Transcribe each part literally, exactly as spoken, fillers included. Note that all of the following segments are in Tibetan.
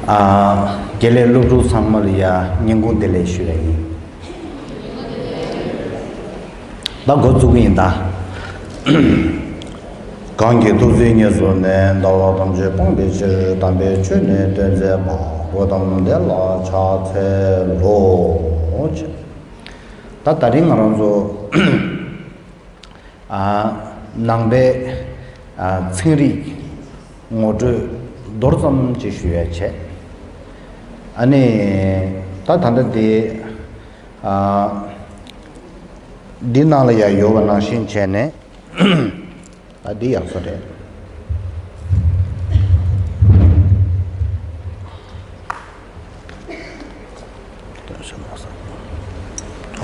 ཨ། དགེ་ལས་སློབ་ཕྲུག་ཚང་མ་ལ་ཡ་སྙིང་ཁུང་བདེ་ལེགས་ཞུ་ཡ་ཡིན། ད་འགོ་བཙུགས་ཀྱི་ཡིན་ད། གང་གིས་ཐུགས་བརྩེ་ཉེར་བཟུང་ནས། འདོད་པ་ཐམས་ཅད་སྤང་བའི་ཕྱིར། དམ་པའི་ཆོས་ནི་སྟོན་མཛད་པ། གོའུ་ཏམ་དེ་ལ་ཕྱག་འཚལ་ལོ། ད་ད་རིང་ང་རང་ཚོ། ཨ། ནང་པའི། ཨ། ཚན་རིག་ངོ་སྤྲོད་མདོར་ཙམ་ཅིག་ཞུ་ཡ་བྱས། ཨ་ནི། ད་ད་ལྟ་འདི། ཨ། འདི་ནང་ལ་ཡ་ཡོད་པ་ནང་བཞིན་བྱས་ནས། ད་འདི་ཡག་ས་རེད།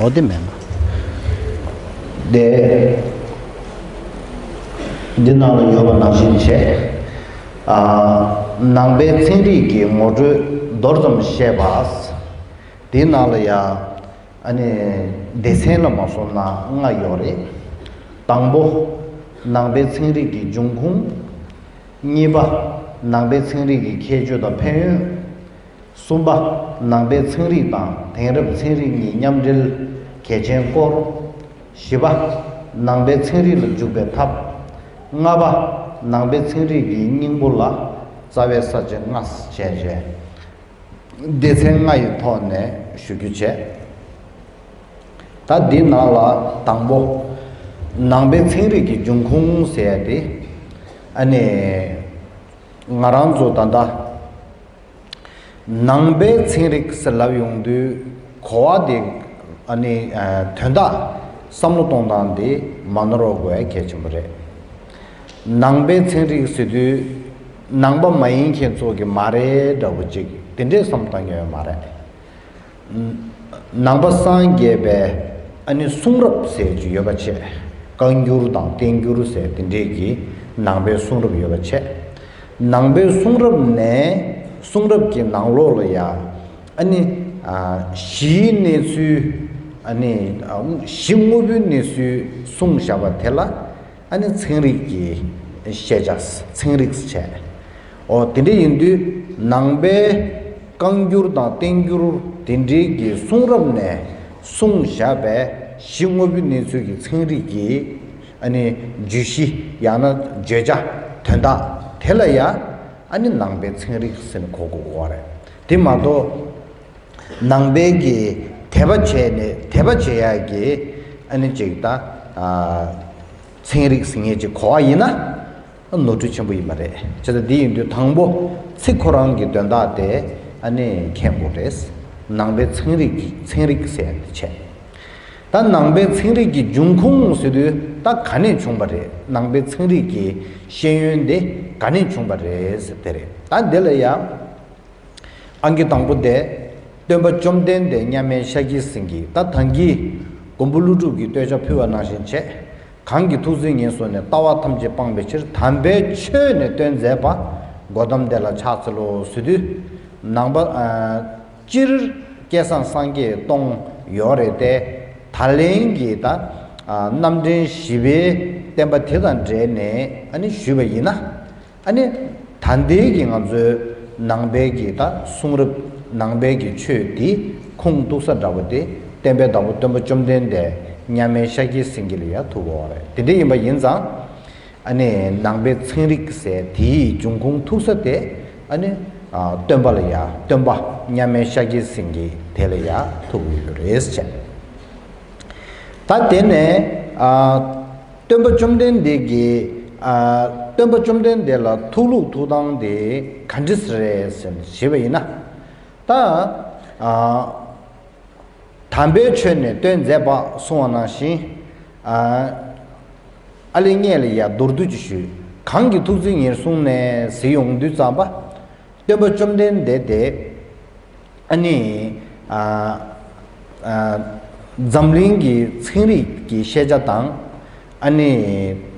འོ་དེ་མེད་ན། དེ། འདི་ནང་ལ་ཡོད་པ་ནང་བཞིན་བྱས། ཨ། ནང་པའི་ཚན་རིག་གི་ངོ་སྤྲོད་མདོར་ཙམ་བཤད་པ། དེའི་ནང་ལ་ཡ། ཨ་ནི། སྡེ་ཚན་ལ་མ་སོང་ན་ལྔ་ཡོད་རེད། དང་པོ། ནང་པའི་ཚན་རིག་གི་འབྱུང་ཁུངས། གཉིས་པ། ནང་པའི་ཚན་རིག་གི་ཁྱད་ཆོས་དང་ཕན་ཡོན། གསུམ་པ། ནང་པའི་ཚན་རིག་དང་དེང་རབས་ཚན་རིག་གཉིས་མཉམ་འབྲེལ་གལ་ཆེན་སྐོར། བཞི་པ། ནང་པའི་ཚན་རིག་ལ་འཇུག་པའི་ཐབས། ལྔ་པ། ནང་པའི་ཚན་རིག་གི་སྙིང་པོ་ལ་རྩ་བའི་ས་བཅད་ལྔ་བྱས་རྗེས། སྡེ་ཚན་ལྔ་ཡི་ཐོག་ནས་ཞུ་རྒྱུ་བྱས། ད་འདི་ནང་ལ་དང་པོ། ནང་པའི་ཚན་རིག་གི་འབྱུང་ཁུངས་ཟེར་ཡ་དེ། ཨ་ནི། ང་རང་ཚོ་ད་ལྟ། ནང་པའི་ཚན་རིག་ཟེར་ལབ་ཡོང་དུས་གོ་བ་དེ། ཨ་ནི། ཨ། དོན་དག་བསམ་བློ་གཏོང་སྟངས་དེ་མ་ནོར་བ་དགོས་ཡ་གལ་ཆེན་པོ་རེད། ནང་པའི་ཚན་རིག་ཟེར་དུས་ནང་པ་མ་ཡིན་མཁན་ཚོ་གི་མ་རེད་འདྲ་བོ་ཅིག་དེ་འདྲས་བསམ་བཏང་ཡོད་མ་རེད། ནང་པ་སངས་རྒྱས་པའི། ཨ་ནི། གསུང་རབ་ཟེར་རྒྱུ་ཡོད་པ་བྱས། བཀའ་འགྱུར་དང་བསྟན་འགྱུར་ཟེར་དེ་འདྲས་ཀྱི་ནང་པའི་གསུང་རབ་ཡོད་པ་བྱས། ནང་པའི་གསུང་རབ་ནས། གསུང་རབ་ཀྱི་ནང་ལོགས་ལ་ཡ། ཨ་ནི། ཨ། གཞིའི་གནས་ཚུལ། ཨ་ནི། ཨ། གཞི་དངོས་པོའི་གནས་ཚུལ་གསུངས་བཞག་པ་དེ་ལ། ཨ་ནི་ཚན་རིག་གི་བཤད་བྱ། ཚན་རིག་བྱས། འོ་དེ་འདྲ་ཡིན་དུས་ནང་པའི་བཀའ་འགྱུར་དང་བསྟན་འགྱུར་དེ་འདྲའི་གི་གསུང་རབ་ནས་གསུངས་བཞག་པའི་གཞི་དངོས་པོའི་གནས་ཚུལ་གྱི་ཚན་རིག་གི། ཨ་ནི། བརྗོད་གཞི་ཡང་ན་བརྗོད་བྱ། དོན་དག་དེ་ལ་ཡ། ཨ་ནི་ནང་པའི་ཚན་རིག་ཟེར་ནས་གོ་དགོས་པ་རེད། དེ་མ་གཏོགས། ནང་པའི་གི་དད་པ་བྱས་ནས་དད་པ་བྱེད་ཡག་གི། ཨ་ནི་ཅིག་ད། ཨ། ཚན་རིག་ཟེར་མཁན་ཅིག་གོ་བ་ཡིན་ན། ནོར་འཁྲུལ་ཆེན་པོ་ཡིན་པ་རེད། བྱས་ཙང་འདི་ཡིན་དུས་དང་པོ་ཚིག་ཁོ་རང་གི་དོན་དག་དེ། ཨ་ནི་མཁྱེན་དགོས་རེད། ནང་པའི་ཚན་རིག་གི། ཚན་རིག་ཟེར་ཡག་དེ་བྱས། ད་ནང་པའི་ཚན་རིག་གི་འབྱུང་ཁུངས་ཟེར་དུས་ད་ག་ནས་བྱུང་བ་རེད། ནང་པའི་ཚན་རིག་གི་ཤེས་ཡོན་དེ་ག་ནས་བྱུང་བ་རེད་ཟེར་དེ་རེད། ད་འདི་ལ་ཡ། ཨང་ཀི་དང་པོ་དེ། སྟོན་པ་བཅོམ་ལྡན་འདས་མཉམ་མེད་ཤཱཀྱའི་སེང་གེ། ད་ད་གིན་མགོན་པོ་ཀླུ་སྒྲུབ་ཀྱིས་བསྟོད་ཕྱག་ཕུལ་བ་ནང་བཞིན་བྱས། གང་གིས་ཐུགས་བརྩེ་ཉེར་བཟུང་ནས། ལྟ་བ་ཐམས་ཅད་སྤང་བའི་ཕྱིར། དམ་པའི་ཆོས་ནི་སྟོན་མཛད་པ། གོའུ་ཏམ་དེ་ལ་ཕྱག་འཚལ་ལོ་ཟེར་དུས། ནང་པ། ཨ། སྤྱིར་བསྐལ་བཟང་སངས་རྒྱས་སྟོང་ཡོད་རེད་དེ། ད་ལན་གྱི་ད། ཨ། རྣམ་འདྲེན་བཞི་པའི་བསྟན་པ་དེ་དང་འབྲེལ་ནས། ཨ་ནི་ཞུས་པ་ཡིན་ན། ཨ་ནི་ད་ལྟའི་གི་ང་ཚོའི་ནང་པའི་གི་ད་གསུང་རབ། ནང་པའི་གི་ཆོས་འདི་ཁུངས་གཏུགས་ས་འདྲ་བོ་དེ་བསྟན་པའི་བདག་པོ་སྟོན་པ་བཅོམ་ལྡན་འདས་མཉམ་མེད་ཤཱཀྱའི་སེང་གེ་ལ་ཡ་ཐུག་ཡོད་རེད། དེ་འདྲ་ཡིན་པ་ཡིན་ཙང་། ཨ་ནི་ནང་པའི་ཚན་རིག་ཟེར་དེའི་འབྱུང་ཁུངས་ཐུག་ས་དེ། ཨ་ནི། ཨ། སྟོན་པ་ལ་ཡ། སྟོན་པ་མཉམ་མེད་ཤཱཀྱའི་སེང་གེ་དེ་ལ་ཡ་ཐུག་ཡོད་རེད་ཟེར། ད་དེ་ནས། ཨ། སྟོན་པ་བཅོམ་ལྡན་འདས་ཀྱིས། ཨ། སྟོན་པ་བཅོམ་ལྡན་འདས་ལ་ཐུགས་ལུགས་ཐུགས་དང་དེ་ག་འདྲ་ཟེར་རེད་ཟེར་ཞུས་པ་ཡིན་ན། ད། ཨ། དམ་པའི་ཆོས་ནི་སྟོན་མཛད་པ་གསུངས་པ་ནང་བཞིན། ཨ། ཨ་ལས་སྔོན་ལ་ཡ་མདོར་བསྡུས་ཅིག་ཞུས། གང་གིས་ཐུགས་བརྩེ་ཉེར་བཟུང་ནས་ཟེར་ཡོང་དུས་ཙམ་པ། སྟོན་པ་བཅོམ་ལྡན་འདས་དེ། ཨ་ནི། ཨ། ཨ། འཛམ་གླིང་གི་ཚན་རིག་གི་ཤེས་བྱ་དང་། ཨ་ནི་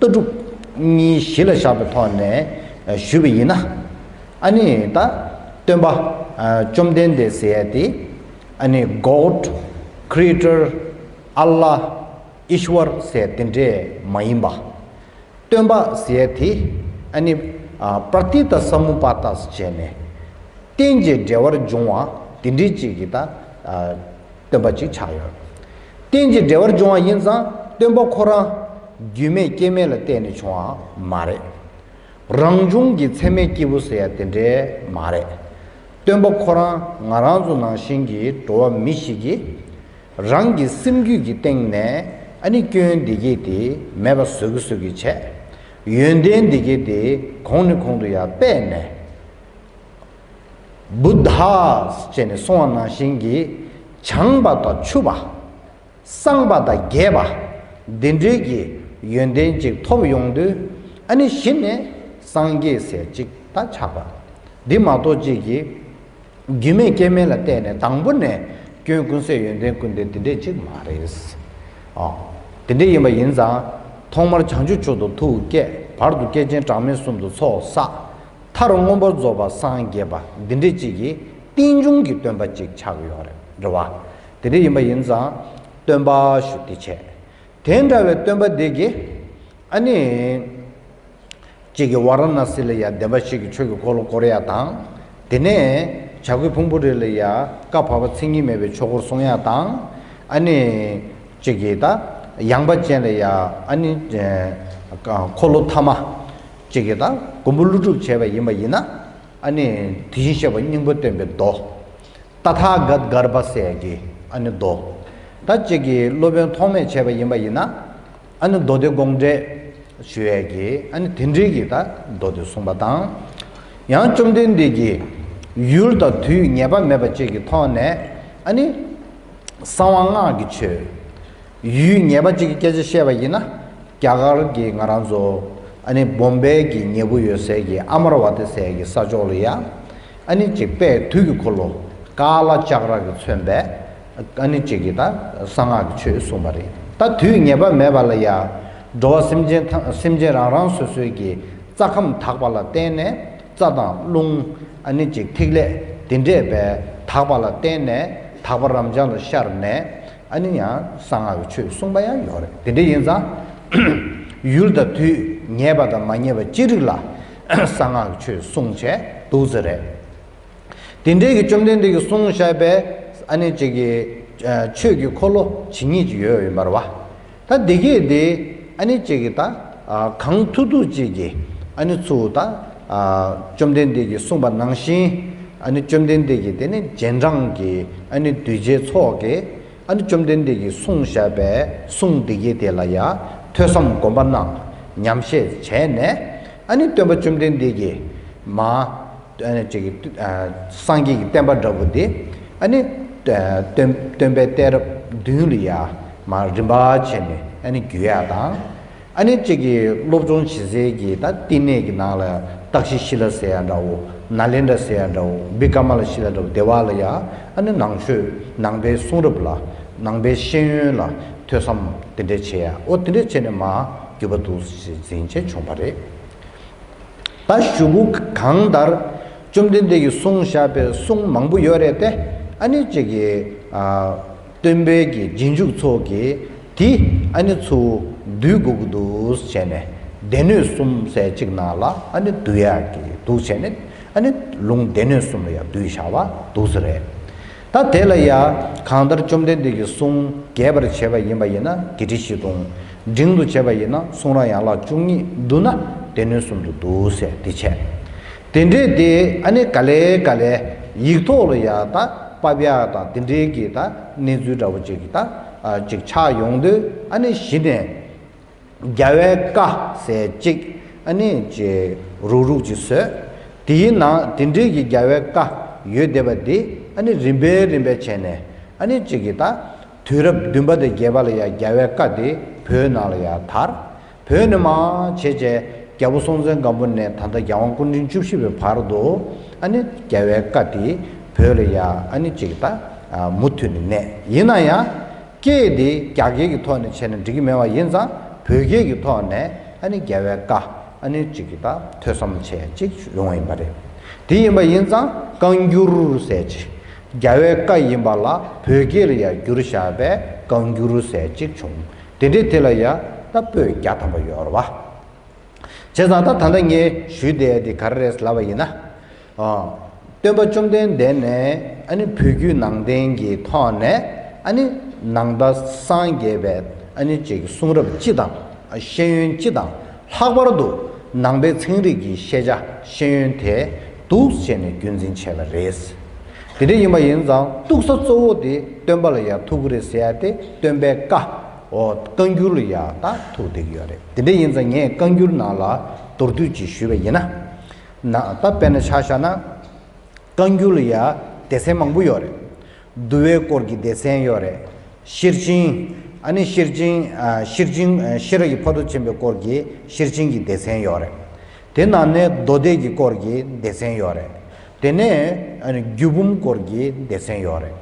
ལྟ་གྲུབ་གཉིས་གཞི་ལ་བཞག་པའི་ཐོག་ནས་ཞུས་པ་ཡིན་ན། ཨ་ནི་ད་སྟོན་པ། ཨ། བཅོམ་ལྡན་འདས་ཟེར་ཡ་དེ། ཨ་ནི་God, Creator, Allah, Ishwar ཟེར་དེ་འདྲས་མ་ཡིན་པ། སྟོན་པ་ཟེར་ཡ་དེ། ཨ་ནི། ཨ། Pratitya Samuppada ཟེར་བྱས་ནས། རྟེན་ཅིང་འབྲེལ་བར་འབྱུང་བ་དེ་འདྲའི་ཅིག་གི་ད་ཨ་སྟོན་པ་ཅིག་ཆགས་ཡོད། རྟེན་ཅིང་འབྲེལ་བར་འབྱུང་བ་ཡིན་ཙང་སྟོན་པ་ཁོ་རང་རྒྱུ་མེད་རྐྱེན་མེད་ལ་བརྟེན་ནས་བྱུང་བ་མ་རེད། རང་བྱུང་གི་ཚད་མའི་སྐྱེས་བུ་ཟེར་ཡ་དེ་འདྲའི་མ་རེད། སྟོན་པ་ཁོ་རང་ང་རང་ཚོ་ནང་བཞིན་གྱི་འགྲོ་བ་མི་ཞིག་གིས་རང་གི་སེམས་རྒྱུད་ཀྱི་སྟེང་ནས་ཨ་ནི་སྐྱོན་འདི་གས་དེ་མེད་པ་བཟོ་གི་བཟོ་གི་བྱས། ཡོན་ཏན་འདི་གས་དེ་གོང་ནས་གོང་དུ་ཡར་སྤེལ་ནས། བུདྡྷ་ཟེར་ནས་གསུངས་པ་ནང་བཞིན་གྱི་བྱམས་པ་དང་ཕྱུག་པ། གསང་བ་དང་རྒྱས་པ། འདི་འདྲའི་གི་ཡོན་ཏན་ཅིག་ཐོབ་ཡོང་དུས་ཨ་ནི་གཞི་ནས་སངས་རྒྱས་ཟེར་ཅིག་ད་ཆགས་པ། འདི་མ་གཏོགས་ཅིག་གི་རྒྱུ་མེད་རྐྱེན་མེད་ལ་བརྟེན་ནས་དང་པོ་ནས་སྐྱོན་ཀུན་ཟད་ཡོན་ཏན་ཀུན་ལྡན་འདི་འདྲའི་ཅིག་མ་རེད། ཨ། དེ་འདྲ་ཡིན་པ་ཡིན་ཙང་ཐོག་མར་བྱང་ཆུབ་མཆོག་ཏུ་ཐུགས་བསྐྱེད། བར་དུ་བསྐལ་ཆེན་གྲངས་མེད་གསུམ་དུ་ཚོགས་བསགས། མཐར་མངོན་པར་རྫོགས་པར་སངས་རྒྱས་པ་འདི་འདྲའི་ཅིག་གི་རྟེན་འབྱུང་གི་སྟོན་པ་ཅིག་ཆགས་ཀྱི་ཡོད་རེད། རེད་བ། དེ་འདྲ་ཡིན་པ་ཡིན་ཙང་སྟོན་པ་ཞུ་དེ་བྱས། དེ་འདྲ་བའི་སྟོན་པ་འདི་གིས་ཨ་ནི་ཅིག་གི་ཝཱ་ར་ཎཱ་སི་ལ་ཡ་བདེན་པ་བཞི་གི་ཆོས་ཀྱི་འཁོར་ལོ་བསྐོར་ཡ་དང་། དེ་ནས་བྱ་རྒོད་ཕུང་པོའི་རི་ལ་ཡ་བཀའ་བར་པ་མཚན་ཉིད་མེད་པའི་ཆོས་འཁོར་གསུང་ཡ་དང་། ཨ་ནི་ཅིག་གི་ད་ཡངས་པ་ཅན་ལ་ཡ་ཨ་ནི་འཁོར་ལོ་ཐ་མ་ཅིག་གི་ད་མགོན་པོ་ཀླུ་སྒྲུབ་བྱས་པ་ཡིན་པ་ཡིན་ན། ཨ་ནི་དེ་བཞིན་གཤེགས་པ་སྙིང་པོ་སྟོན་པའི་མདོ། ཏ་ཐཱ་ག་ཏ་གརྦྷ་ཟེར་ཡ་གི་ཨ་ནི་མདོ། ད་ཅིག་གི་སློབ་དཔོན་ཐོགས་མེད་བྱས་པ་ཡིན་པ་ཡིན་ན། ཨ་ནི་མདོ་སྡེ་དགོངས་འགྲེལ་ཞུ་ཡ་གི་ཨ་ནི་དེ་འདྲའི་གི་ད་མདོ་སྡེ་གསུངས་པ་དང་། ཡང་བཅོམ་ལྡན་འདས་ཀྱིས་ཡུལ་དང་དུས་ངེས་པ་མེད་པ་ཅིག་གི་ཐོག་ནས་ཨ་ནི་གསང་བ་སྔགས་ཀྱི་ཆོས། ཡུལ་ངེས་པ་གཅིག་གི་སྐད་ཆ་བཤད་པ་ཡིན་ན། རྒྱ་གར་གྱི་ང་རང་ཚོ་ཨ་ནི་བོམ་བེ་གི་ཉེ་པོ་ཡོད་སའི་གི་ཨ་མར་བ་ཏི་ཟེར་གི་ས་ཕྱོགས་ལ་ཡ། ཨ་ནི་གཅིག་དཔལ་དུས་ཀྱི་འཁོར་ལོ་ཀ་ལ་ཙཀ་ར་གིས་མཚོན་པའི་ཨ་ནི་གཅིག་གི་ད་གསང་སྔགས་ཀྱི་ཆོས་གསུངས་པ་རེད། ད་དུས་ངེས་པ་མེད་པ་ལ་ཡ། འགྲོ་བ་སེམས་ཅན་ཐམས་སེམས་ཅན་རང་རང་སོ་སོའི་གི་རྩ་ཁམས་དག་པ་ལ་བརྟེན་ནས། རྩ་དང་རླུང་། ཨ་ནི་ཅིག་ཐིག་ལེ་དེ་འདྲས་པའི་དག་པ་ལ་བརྟེན་ནས་དག་པ་རབ་འབྱམས་ལ་ཤར་ནས། ཨ་ནི་ཡང་གསང་སྔགས་ཀྱི་ཆོས་གསུངས་པ་ཡང་ཡོད་རེད། དེ་འདྲ་ཡིན་ཙང་། ཡུལ་དང་དུས་ངེས་པ་དང་མ་ངེས་པ་ཅི་རིགས་ལ་གསང་སྔགས་ཀྱི་ཆོས་གསུངས་བྱས་འདུག་ཟེར་རེད། དེ་འདྲའི་གི་བཅོམ་ལྡན་འདས་ཀྱིས་གསུངས་བཞག་པའི་ཨ་ནི་ཅིག་གི་ཆོས་ཀྱི་འཁོར་ལོ་ཇི་སྙེད་ཅིག་ཡོད་ཡིན་པ་རེད་བ། ད་འདི་གས་དེ་ཨ་ནི་ཅིག་གི་ད་གང་ཐུབ་ཐུབ་ཅིག་གི་ཨ་ནི་ཚུར་ད་བཅོམ་ལྡན་འདས་ཀྱིས་གསུངས་པ་ནང་བཞིན། ཨ་ནི་བཅོམ་ལྡན་འདས་ཀྱིས་དེ་ནི་རྗེས་འབྲང་གི་ཨ་ནི་གདུལ་བྱའི་ཚོགས་ཀྱིས་ཨ་ནི་བཅོམ་ལྡན་འདས་ཀྱིས་གསུངས་བཞག་པའི་གསུང་འདི་གས་དེ་ལ་ཡང་ཐོས་བསམ་སྒོམ་པ་གནང་། ཉམས་བཞེས་བྱས་ནས་ཨ་ནི་སྟོན་པ་བཅོམ་ལྡན་འདས་ཀྱིས་མ། ཨ་ནི་ཅིག་གི་ཨ་སངས་རྒྱས་ཀྱི་བསྟན་པ་འདྲ་པོ་འདི་ཨ་ནི་ཨ་སྟོན་སྟོན་པའི་གཏད་རབས་བདུན་ལ་ཡ་མར་རིམ་པ་བྱས་ནས་ཨ་ནི་བརྒྱུད་ཡ་དང་། ཨ་ནི་ཅིག་གི་སློབ་སྦྱོང་བྱེད་སའི་གི་ད་བསྟི་གནས་ཀྱི་ནང་ལ་ཏཀ་ཤི་ཤི་ལ་ཟེར་ཡ་འདྲ་བོ། ནཱ་ལེནྡྲ་ཟེར་ཡ་འདྲ་བོ། བི་ཀ་མ་ལ་ཤི་ལ་འདྲ་བོ། དེ་བ་ལ་ཡ་ཨ་ནི་ནང་ཆོས་ནང་པའི་གསུང་རབ་ལ་ནང་པའི་ཤེས་ཡོན་ལ་ཐོས་བསམ་དེ་འདྲ་བྱེད་ཡ། ཨོ་དེ་འདྲ་བྱས་ནས་མར་བརྒྱུད་པ་འདུག་ཟིན་བྱས་བྱུང་བ་རེད། ད་གཞུག་གུ་གང་ལྟར་བཅོམ་ལྡན་འདས་ཀྱིས་གསུངས་བཞག་པའི་གསུང་མང་པོ་ཡོད་རེད་དེ། ཨ་ནི་ཅིག་གི་ཨ་སྟོན་པའི་གི་རྗེས་འཇུག་ཚོ་གིས་དེ་ཨ་ནི་ཚུར་བསྡུ་དགོས་ཀྱི་འདུག་བྱས་ནས་སྡེ་སྣོད་གསུམ་ཟེར་གཅིག་ནང་ལ་ཨ་ནི་བསྡུ་ཡག་གི་འདུག་བྱས་ནས་ཨ་ནི་ལུང་སྡེ་སྣོད་གསུམ་ལ་ཡང་བསྡུས་བཞག་པ་འདུག་ས་རེད། ད་དེ་ལ་ཡང་གང་ལྟར་བཅོམ་ལྡན་འདས་ཀྱི་གསུང་རྒྱས་པར་བྱས་པ་ཡིན་པ་ཡིན་ན་བརྒྱད་ཁྲི་བཞི་སྟོང་། འབྲིང་དུ་བྱས་པ་ཡིན་ན་གསུང་རབ་ཡན་ལག་བཅུ་གཉིས་བསྡུ་ན་སྡེ་སྣོད་གསུམ་དུ་འདུ་ཟེར་འདི་བྱས། དེ་འདྲས་དེ་ཨ་ནི་ག་ལེ་ག་ལེ་ཡིག་ཐོག་ལ་ཡང་ད་ཕབ་ཡག་དང་དེ་འདྲས་ཀྱི་ད་གནས་ཚུལ་འདྲ་བོ་ཅིག་གི་ད་ཅིག་ཆགས་ཡོང་དུས། ཨ་ནི་གཞི་ནས་རྒྱལ་བའི་བཀའ་ཟེར་གཅིག་ཨ་ནི་ཅིག་རུག་རུག་ཅིག་བཟོས། དེའི་ནང་དེ་འདྲའི་གི་རྒྱལ་བའི་བཀའ་ཡོད་བསྡད་པ་འདི་ཨ་ནི་རིམ་པས་རིམ་པས་བྱས་ནས་ཨ་ནི་ཅིག་གི་ད་དུས་རབས་བདུན་པ་དང་བརྒྱད་པ་ལ་ཡང་རྒྱལ་བའི་བཀའ་དེ་བོད་ནང་ལ་ཡང་དར། བོད་ནས་མར་བྱས་བྱས་རྒྱལ་པོ་སྲོང་བཙན་སྒམ་པོ་ནས་ད་ལྟ་རྒྱལ་དབང་སྐུ་ཕྲེང་བཅུ་བཞི་པའི་བར་དུ་ཨ་ནི་རྒྱལ་བའི་བཀའ་དེ་བོད་ལ་ཡང་ཨ་ནི་ཅིག་ད་མུ་མཐུད་ནས་གནས། ཡིན་ན་ཡང་། སྐད་དེ་རྒྱ་སྐད་ཀྱི་ཐོག་ནས་བྱས་ན་འགྲིག་གི་མེད་པ་ཡིན་ཙང་བོད་སྐད་ཀྱི་ཐོག་ནས་ཨ་ནི་རྒྱལ་བའི་བཀའ་ཨ་ནི་གཅིག་གི་ད་ཐོས་བསམ་བྱས་ཅིག་ཡོང་བ་ཡིན་པ་རེད། དེ་ཡིན་པ་ཡིན་ཙང་བཀའ་འགྱུར་ཟེར་ཅིག་རྒྱལ་བའི་བཀའ་ཡིན་པ་ལ་བོད་སྐད་ལ་ཡང་བསྒྱུར་བཞག་པའི་བཀའ་འགྱུར་ཟེར་ཅིག་བྱུང་། དེ་འདྲའི་དེ་ལ་ཡང་ད་པོད་བརྒྱ་ཐམ་པ་ཡོད་རེད་བ། བྱས་ཙང་ད་ད་ལྟ་ངས་ཞུས་བསྡད་དེ་ག་རེ་རེད་ལབ་པ་ཡིན་ན། ཨ། སྟོན་པ་བཅོམ་ལྡན་འདས་ནས་ཨ་ནི་བོད་བརྒྱུད་ནང་བསྟན་གྱི་ཐོག་ནས་ཨ་ནི་ནང་པ་སངས་རྒྱས་པའི་ཨ་ནི་ཅིག་གསུང་རབ་སྤྱི་དང་ཤེས་ཡོན་སྤྱི་དང་ལྷག་པར་དུ་ནང་པའི་ཚན་རིག་གི་ཤེས་བྱ་ཤེས་ཡོན་དེ་འདུག་བྱས་ནས་རྒྱུན་འཛིན་བྱས་པ་རེད། དེ་འདྲ་ཡིན་པ་ཡིན་ཙང་གཏུག་ས་གཙོ་བོ་དེ་སྟོན་པ་ལ་ཡང་ཐུག་གི་རེད་ཟེར་ཡ་དེ་སྟོན་པའི་བཀའ་འོ་བཀའ་འགྱུར་ལ་ཡང་ད་ཐུག་བསྡད་ཀྱི་ཡོད་རེད། དེ་འདྲ་ཡིན་ཙང་ངས་བཀའ་འགྱུར་ནང་ལ་མདོར་བསྡུས་ཅིག་ཞུས་པ་ཡིན་ན། ན་ད་དཔེར་ན་ཆ་བཞག་ན། བཀའ་འགྱུར་ལ་ཡ་སྡེ་ཚན་མང་པོ་ཡོད་རེད། འདུལ་བའི་སྐོར་གྱི་སྡེ་ཚན་ཡོད་རེད། ཤེར་ཕྱིན། ཨ་ནི་ཤེར་ཕྱིན་ཨ་ཤེར་ཕྱིན་ཨ་ཤེས་རབ་ཀྱི་ཕ་རོལ་ཏུ་ཕྱིན་པའི་སྐོར་གྱི་ཤེར་ཕྱིན་གྱི་སྡེ་ཚན་ཡོད་རེད། དེ་ནང་ནས་མདོ་སྡེ་གི་སྐོར་གྱི་སྡེ་ཚན་ཡོད་རེད། དེ་ནས་ཨ་ནི་རྒྱུད་འབུམ་སྐོར་གྱི་སྡེ་ཚན་ཡོད་རེད།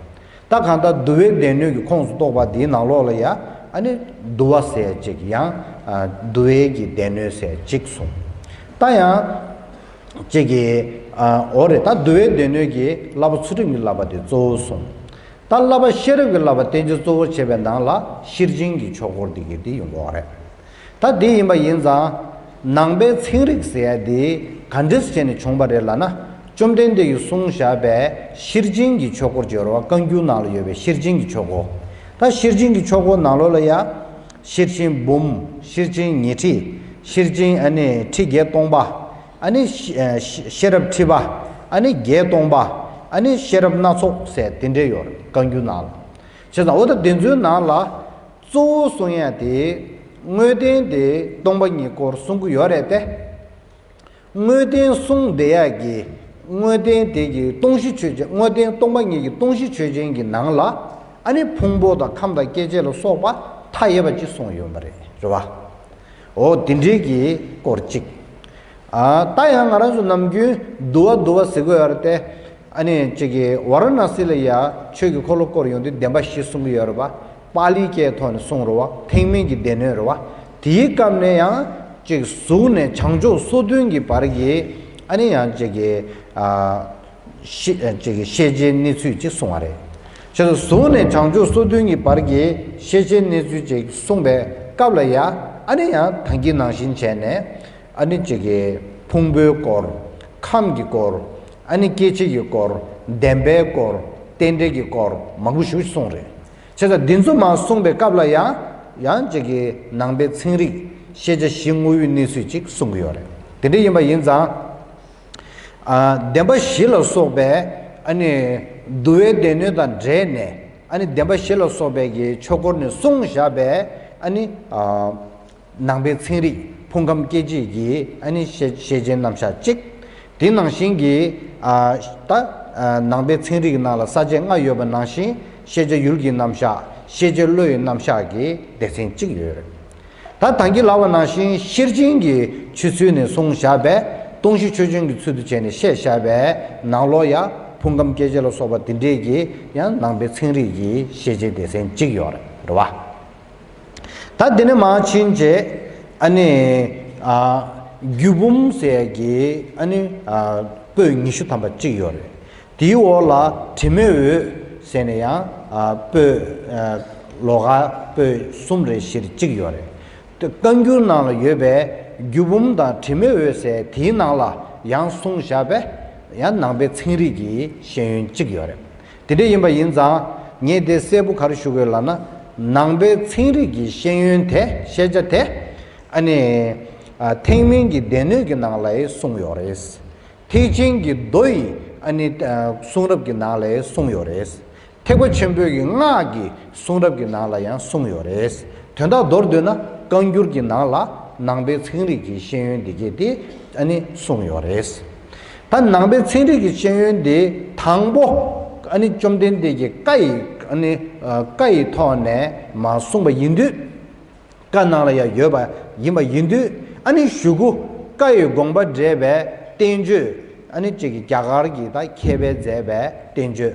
ད་གང་ལྟར་འདུལ་བའི་སྡེ་སྣོད་ཀྱི་ཁོངས་སུ་གཏོགས་པ་འདིའི་ནང་ལོགས་ལ་ཡ་ཨ་ནི་འདུལ་བ་ཟེར་ཅིག་ཡང་ཨ་འདུལ་བའི་གི་སྡེ་སྣོད་ཟེར་ཅིག་གསུངས། ད་ཡང་ཅིག་གི་ཨ་འོ་རེད། ད་འདུལ་བའི་སྡེ་སྣོད་ཀྱི་བསླབ་པ་ཚུལ་ཁྲིམས་ཀྱི་བསླབ་པ་དེ་གཙོ་བོ་གསུངས། ད་བསླབ་པ་ཤེས་རབ་ཀྱི་བསླབ་པ་བསྟན་བཅོས་གཙོ་བོར་བྱས་པའི་ནང་ལ་ཤེར་ཕྱིན་གྱི་ཆོས་སྐོར་འདི་གི་འདི་ཡོང་གི་ཡོད་རེད། ད་འདི་ཡིན་པ་ཡིན་ཙང་ནང་པའི་ཚན་རིག་ཟེར་ཡ་འདི་ག་འདྲས་བྱས་ནས་བྱུང་བ་རེད་ལབ་ན། བཅོམ་ལྡན་འདས་ཀྱིས་གསུངས་བཞག་པའི་ཤེར་ཕྱིན་གྱི་ཆོས་སྐོར་ཅིག་ཡོད་རེད་བ། བཀའ་འགྱུར་ནང་ལ་ཡོད་པའི་ཤེར་ཕྱིན་གྱི་ཆོས་སྐོར། ད་ཤེར་ཕྱིན་གྱི་ཆོས་སྐོར་ནང་ལོགས་ལ་ཡ། ཤེར་ཕྱིན་འབུམ། ཤེར་ཕྱིན་ཉི་ཁྲི། ཤེར་ཕྱིན་ཨ་ནི་ཁྲི་བརྒྱད་སྟོང་པ། ཨ་ནི་ཤེ་ཨ་ཤེ་ཤེས་རབ་ཁྲི་པ། ཨ་ནི་བརྒྱད་སྟོང་པ། ཨ་ནི་ཤེས་རབ་སྣ་ཚོགས་ཟེར་དེ་འདྲས་ཡོད་རེད་བཀའ་འགྱུར་ནང་ལ། བྱས་ཙང་འོ་ད་དེ་ཚོའི་ནང་ལ་གཙོ་བོ་གསུང་ཡ་དེ་དངོས་བསྟན་དེ་སྟོང་པ་ཉིད་སྐོར་གསུང་གི་ཡོད་རེད་དེ། དངོས་བསྟན་གསུང་བསྡད་ཡ་གི་དངོས་བསྟན་དེ་གི་སྟོང་གཞི་ཆོས་ཅན། དངོས་བསྟན་སྟོང་པ་ཉིད་ཀྱི་སྟོང་གཞི་ཆོས་ཅན་གྱི་ནང་ལ་ཨ་ནི་ཕུང་པོ་དང་ཁམས་དང་སྐྱེ་མཆེད་ལ་སོགས་པ་མཐའ་ཡས་པ་ཅིག་གསུངས་ཡོད་པ་རེད། རེད་བ། འོ་དེ་འདྲའི་གི་སྐོར་གཅིག་ཨ་ད་ཡང་ང་རང་ཚོ་ནམ་རྒྱུན་འདུལ་བ་འདུལ་བ་ཟེར་གི་ཡོད་རེད་དེ། ཨ་ནི་ཅིག་གི་ཝཱ་ར་ཎ་སི་ལ་ཡ་ཆོས་ཀྱི་འཁོར་ལོ་བསྐོར་ཡོང་དུས་བདེན་པ་བཞི་གསུང་གི་ཡོད་རེད་བ། པཱ་ལིའི་སྐད་ཐོག་ནས་གསུང་རེད་བ། ཐེག་དམན་གྱི་སྡེ་སྣོད་རེད་བ། དེའི་སྐབས་ནས་ཡང་ཅིག་གཟུགས་ནས་བྱང་ཕྱོགས་སོ་བདུན་གྱི་བར་གྱི་ཨ་ནི་ཡང་ཅིག་གི་ཨ་ཤེ་ཅིག་གི་ཤེས་བྱའི་གནས་ཚུལ་ཅིག་གསུང་བ་རེད། བྱས་ཙང་གཟུགས་ནས་བྱང་ཕྱོགས་སོ་བདུན་གྱི་བར་གྱི་ཤེས་བྱའི་གནས་ཚུལ་ཅིག་གསུངས་པའི་སྐབས་ལ་ཡ་ཨ་ནི་ཡང་ད་གིན་ནང་བཞིན་བྱས་ནས། ཨ་ནི་ཅིག་གི་ཕུང་པོའི་སྐོར། ཁམས་ཀྱི་སྐོར། ཨ་ནི་སྐྱེ་མཆེད་ཀྱི་སྐོར། བདེན་པའི་སྐོར། རྟེན་འབྲེལ་གྱི་སྐོར་མང་པོ་ཞིག་གསུངས་རེད། བྱས་ཙང་འདི་ཚོ་མར་གསུངས་པའི་སྐབས་ལ་ཡང་ཡང་ཅིག་གི་ནང་པའི་ཚན་རིག་ཤེས་བྱ་བཞི་དངོས་པོའི་གནས་ཚུལ་ཅིག་གསུང་གི་ཡོད་རེད། དེ་འདྲ་ཡིན་པ་ཡིན་ཙང་། ཨ་བདེན་པ་བཞི་ལ་སོགས་པའི་ཨ་ནི་འདུལ་བའི་སྡེ་སྣོད་དང་འབྲེལ་ནས་ཨ་ནི་བདེན་པ་བཞི་ལ་སོགས་པའི་གི་ཆོས་སྐོར་ནས་གསུངས་བཞག་པའི་ཨ་ནི་ཨ། ནང་པའི་ཚན་རིག་ཕུང་ཁམས་སྐྱེ་མཆེད་ཀྱི་ཨ་ནི་ཤེས་ཤེས་བྱའི་རྣམ་གཞག་གཅིག་དེ་ནང་བཞིན་གྱི་ཨ་ད་ཨ་ནང་པའི་ཚན་རིག་གི་ནང་ལ་ས་བཅད་ལྔ་ཡོད་པ་ནང་བཞིན་ཤེས་བྱ་ཡུལ་གྱི་རྣམ་གཞག་ཤེས་བྱ་བློ་ཡི་རྣམ་གཞག་གི་སྡེ་ཚན་གཅིག་ཡོད་རེད། ད་ད་གིན་ལབ་པ་ནང་བཞིན་ཤེར་ཕྱིན་གྱི་ཆོས་ཚུལ་ནས་གསུངས་བཞག་པའི་སྟོང་གཞི་ཆོས་ཅན་གྱི་ཚུལ་དུ་བྱས་ནས་བཤད་བཞག་པའི་ནང་ལོགས་ཡ་ཕུང་ཁམས་སྐྱེ་མཆེད་ལ་སོགས་པ་དེ་འདྲས་ཀྱི་ཡང་ནང་པའི་ཚན་རིག་གི་ཤེས་བྱའི་སྡེ་ཚན་གཅིག་ཡོད་རེད། རེད་བ། ད་དེ་ནས་མར་ཕྱིན་རྗེས་ཨ་ནི་ཨ་རྒྱུད་འབུམ་ཟེར་གྱི་ཨ་ནི་ཨ་པོད་ཉི་ཤུ་ཐམ་པ་གཅིག་ཡོད་རེད། དེའི་འོག་ལ་དྲི་མེད་འོད་ཟེར་ནས་ཡང་ཨ་པོད་ཨ་ལོགས་ཀ་པོད་གསུམ་རེ་བཞི་རེ་གཅིག་ཡོད་རེད། དེ་བཀའ་འགྱུར་ནང་ལ་ཡོད་པའི་རྒྱུད་འབུམ་དང་དྲི་མེད་འོད་ཟེར་དེའི་ནང་ལ་ཡང་གསུངས་བཞག་པའི་ཡང་ནང་པའི་ཚན་རིག་གི་ཤེས་ཡོན་གཅིག་ཡོད་རེད། དེ་འདྲ་ཡིན་པ་ཡིན་ཙང་ངས་དེ་གསལ་པོ་ག་རེ་ཞུ་དགོས་ལབ་ན། ནང་པའི་ཚན་རིག་གི་ཤེས་ཡོན་དེ་ཤེས་བྱ་དེ་ཨ་ནི་ཨ་ཐེག་དམན་གྱི་སྡེ་སྣོད་ཀྱི་ནང་ལ་ཡང་གསུངས་ཡོད་རེད། ཐེག་ཆེན་གྱི་མདོ་ཡི་ཨ་ནི་ཨ་གསུང་རབ་ཀྱི་ནང་ལ་ཡང་གསུངས་ཡོད་རེད། ཐེག་པ་ཆེན་པོའི་གི་སྔགས་ཀྱི་གསུང་རབ་ཀྱི་ནང་ལ་ཡང་གསུངས་ཡོད་རེད། དོན་དག་མདོར་བསྡུས་ན་བཀའ་འགྱུར་གྱི་ནང་ལ་ནང་པའི་ཚན་རིག་གི་ཤེས་ཡོན་འདི་གས་དེ་ཨ་ནི་གསུངས་ཡོད་རེད། ད་ནང་པའི་ཚན་རིག་གི་ཤེས་ཡོན་འདི་དང་པོ་ཨ་ནི་བཅོམ་ལྡན་འདས་ཀྱི་བཀའ་ཡི་ཨ་ནི་ཨ་བཀའ་ཡི་ཐོག་ནས་མར་གསུངས་པ་ཡིན་དུས། བཀའ་ནང་ལ་ཡང་ཡོད་པ་ཡིན་པ་ཡིན་དུས། ཨ་ནི་གཞུག་གུ་བཀའ་ཡི་དགོངས་པ་འགྲེལ་བའི་བསྟན་བཅོས་ཨ་ནི་གཅིག་གི་རྒྱ་གར་གྱི་ད་མཁས་པས་མཛད་པའི་བསྟན་བཅོས།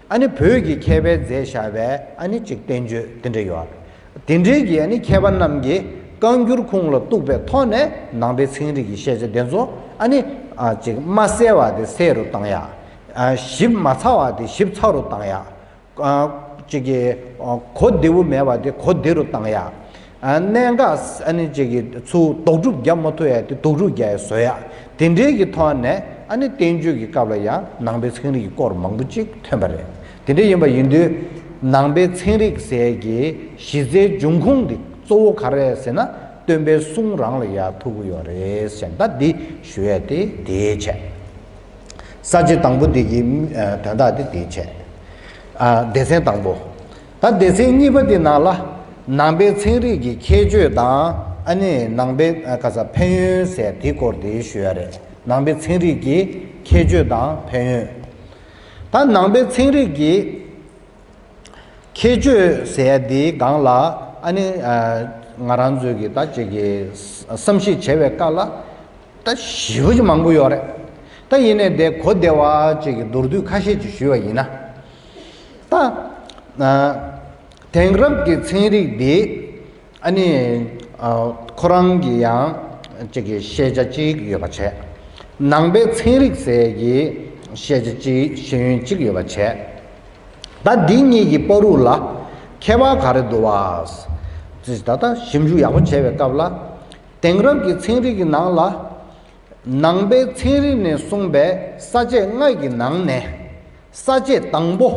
ཨ་ནི་བོད་ཀྱི་མཁས་པས་མཛད་བཞག་པའི་ཨ་ནི་གཅིག་བསྟན་བཅོས་དེ་འདྲ་ཡོད། དེ་འདྲའི་གི་ཨ་ནི་མཁས་པ་རྣམས་ཀྱིས་བཀའ་འགྱུར་ཁུངས་ལ་གཏུགས་པའི་ཐོག་ནས་ནང་པའི་ཚན་རིག་གི་ཤེས་བྱ་དེ་ཚོ་ཨ་ནི་ཨ་གཅིག་མ་གསལ་བ་དེ་གསལ་རུ་བཏང་ཡ། ཨ་ཞིབ་མ་ཚ་བ་དེ་ཞིབ་ཚ་རུ་བཏང་ཡ། ཨ་ཅིག་གི་ཨ་གོ་བདེ་བོ་མེད་པ་དེ་གོ་བདེ་རུ་བཏང་ཡ། ཨ་གནད་འགག་ཨ་ནི་ཅིག་གི་ཚུར་ལྡོག་སྒྲུབ་རྒྱབ་མ་ཐུབ་ཡ་དེ་ལྡོག་སྒྲུབ་རྒྱག་ཡ་བཟོ་ཡ། དེ་འདྲའི་གི་ཐོག་ནས་ ཨ་ནི་བསྟན་བཅོས་ཀྱི་སྐབས་ལ་ཡང་ནང་པའི་ཚན་རིག་གི་སྐོར་མང་པོ་ཅིག་ཐོན་པ་རེད། དེ་འདྲ་ཡིན་པ་ཡིན་དུས་ནང་པའི་ཚན་རིག་ཟེར་གྱི་གཞི་རྩའི་འབྱུང་ཁུངས་འདི་གཙོ་བོ་ག་རེ་ཟེར་ན། སྟོན་པའི་གསུང་རང་ལ་ཡང་ཐུག་གི་ཡོད་རེད་ཟེར། ད་འདི་ཞུ་ཡ་དེ་དེའི་ཆེད། ས་བཅད་དང་པོ་འདི་གི་ཨ་དོན་དག་དེ་དེའི་ཆེད། ཨ་སྡེ་ཚན་དང་པོ། ད་སྡེ་ཚན་གཉིས་པ་འདི་ནང་ལ་ནང་པའི་ཚན་རིག་གི་ཁྱད་ཆོས་དང་། ཨ་ནི་ནང་པའི་ཨ་ག་ས་ཕན་ཡོན་ཟེར་དེའི་སྐོར་དེ་ཞུ་ཡ་རེད། ནང་པའི་ཚན་རིག་གི་ཁྱད་ཆོས་དང་ཕན་ཡོན། ད་ནང་པའི་ཚན་རིག་གི་ཁྱད་ཆོས་ཟེར་ཡ་དེའི་སྒང་ལ་ཨ་ནི་ཨ་ང་རང་ཚོའི་གི་ད་ཅིག་གི་བསམ་གཞིག་བྱེད་པའི་སྐབས་ལ་ད་ཞེ་པོ་ཅིག་མང་པོ་ཡོད་རེད། ད་ཡིན་ནའི་དེ་གོ་བདེ་བ་ཅིག་གི་མདོར་བསྡུས་ཁ་ཤས་ཅིག་ཞུས་པ་ཡིན་ན། ད་ཨ་དེང་རབས་ཀྱི་ཚན་རིག་འདི་ཨ་ནི་ཨ་ཁོ་རང་གི་ཡང་ཅིག་གི་ཤེས་བྱ་གཅིག་ཡོད་པ་བྱས། ནང་པའི་ཚན་རིག་ཟེར་གྱི་ཤེས་བྱ་གཅིག་ཤེས་ཡོན་གཅིག་ཡོད་པ་བྱས། ད་འདི་གཉིས་ཀྱི་བར་དུ་ལ་ཁྱད་པར་ག་རེ་འདུག་བ། ད་ལྟ་ཞིབ་འཇུག་ཡག་པོ་བྱས་པའི་སྐབས་ལ། དེང་རབས་ཀྱི་ཚན་རིག་གི་ནང་ལ། ནང་པའི་ཚན་རིག་ནས་གསུངས་པའི་ས་བཅད་ལྔ་ཡི་ནང་ནས། ས་བཅད་དང་པོ།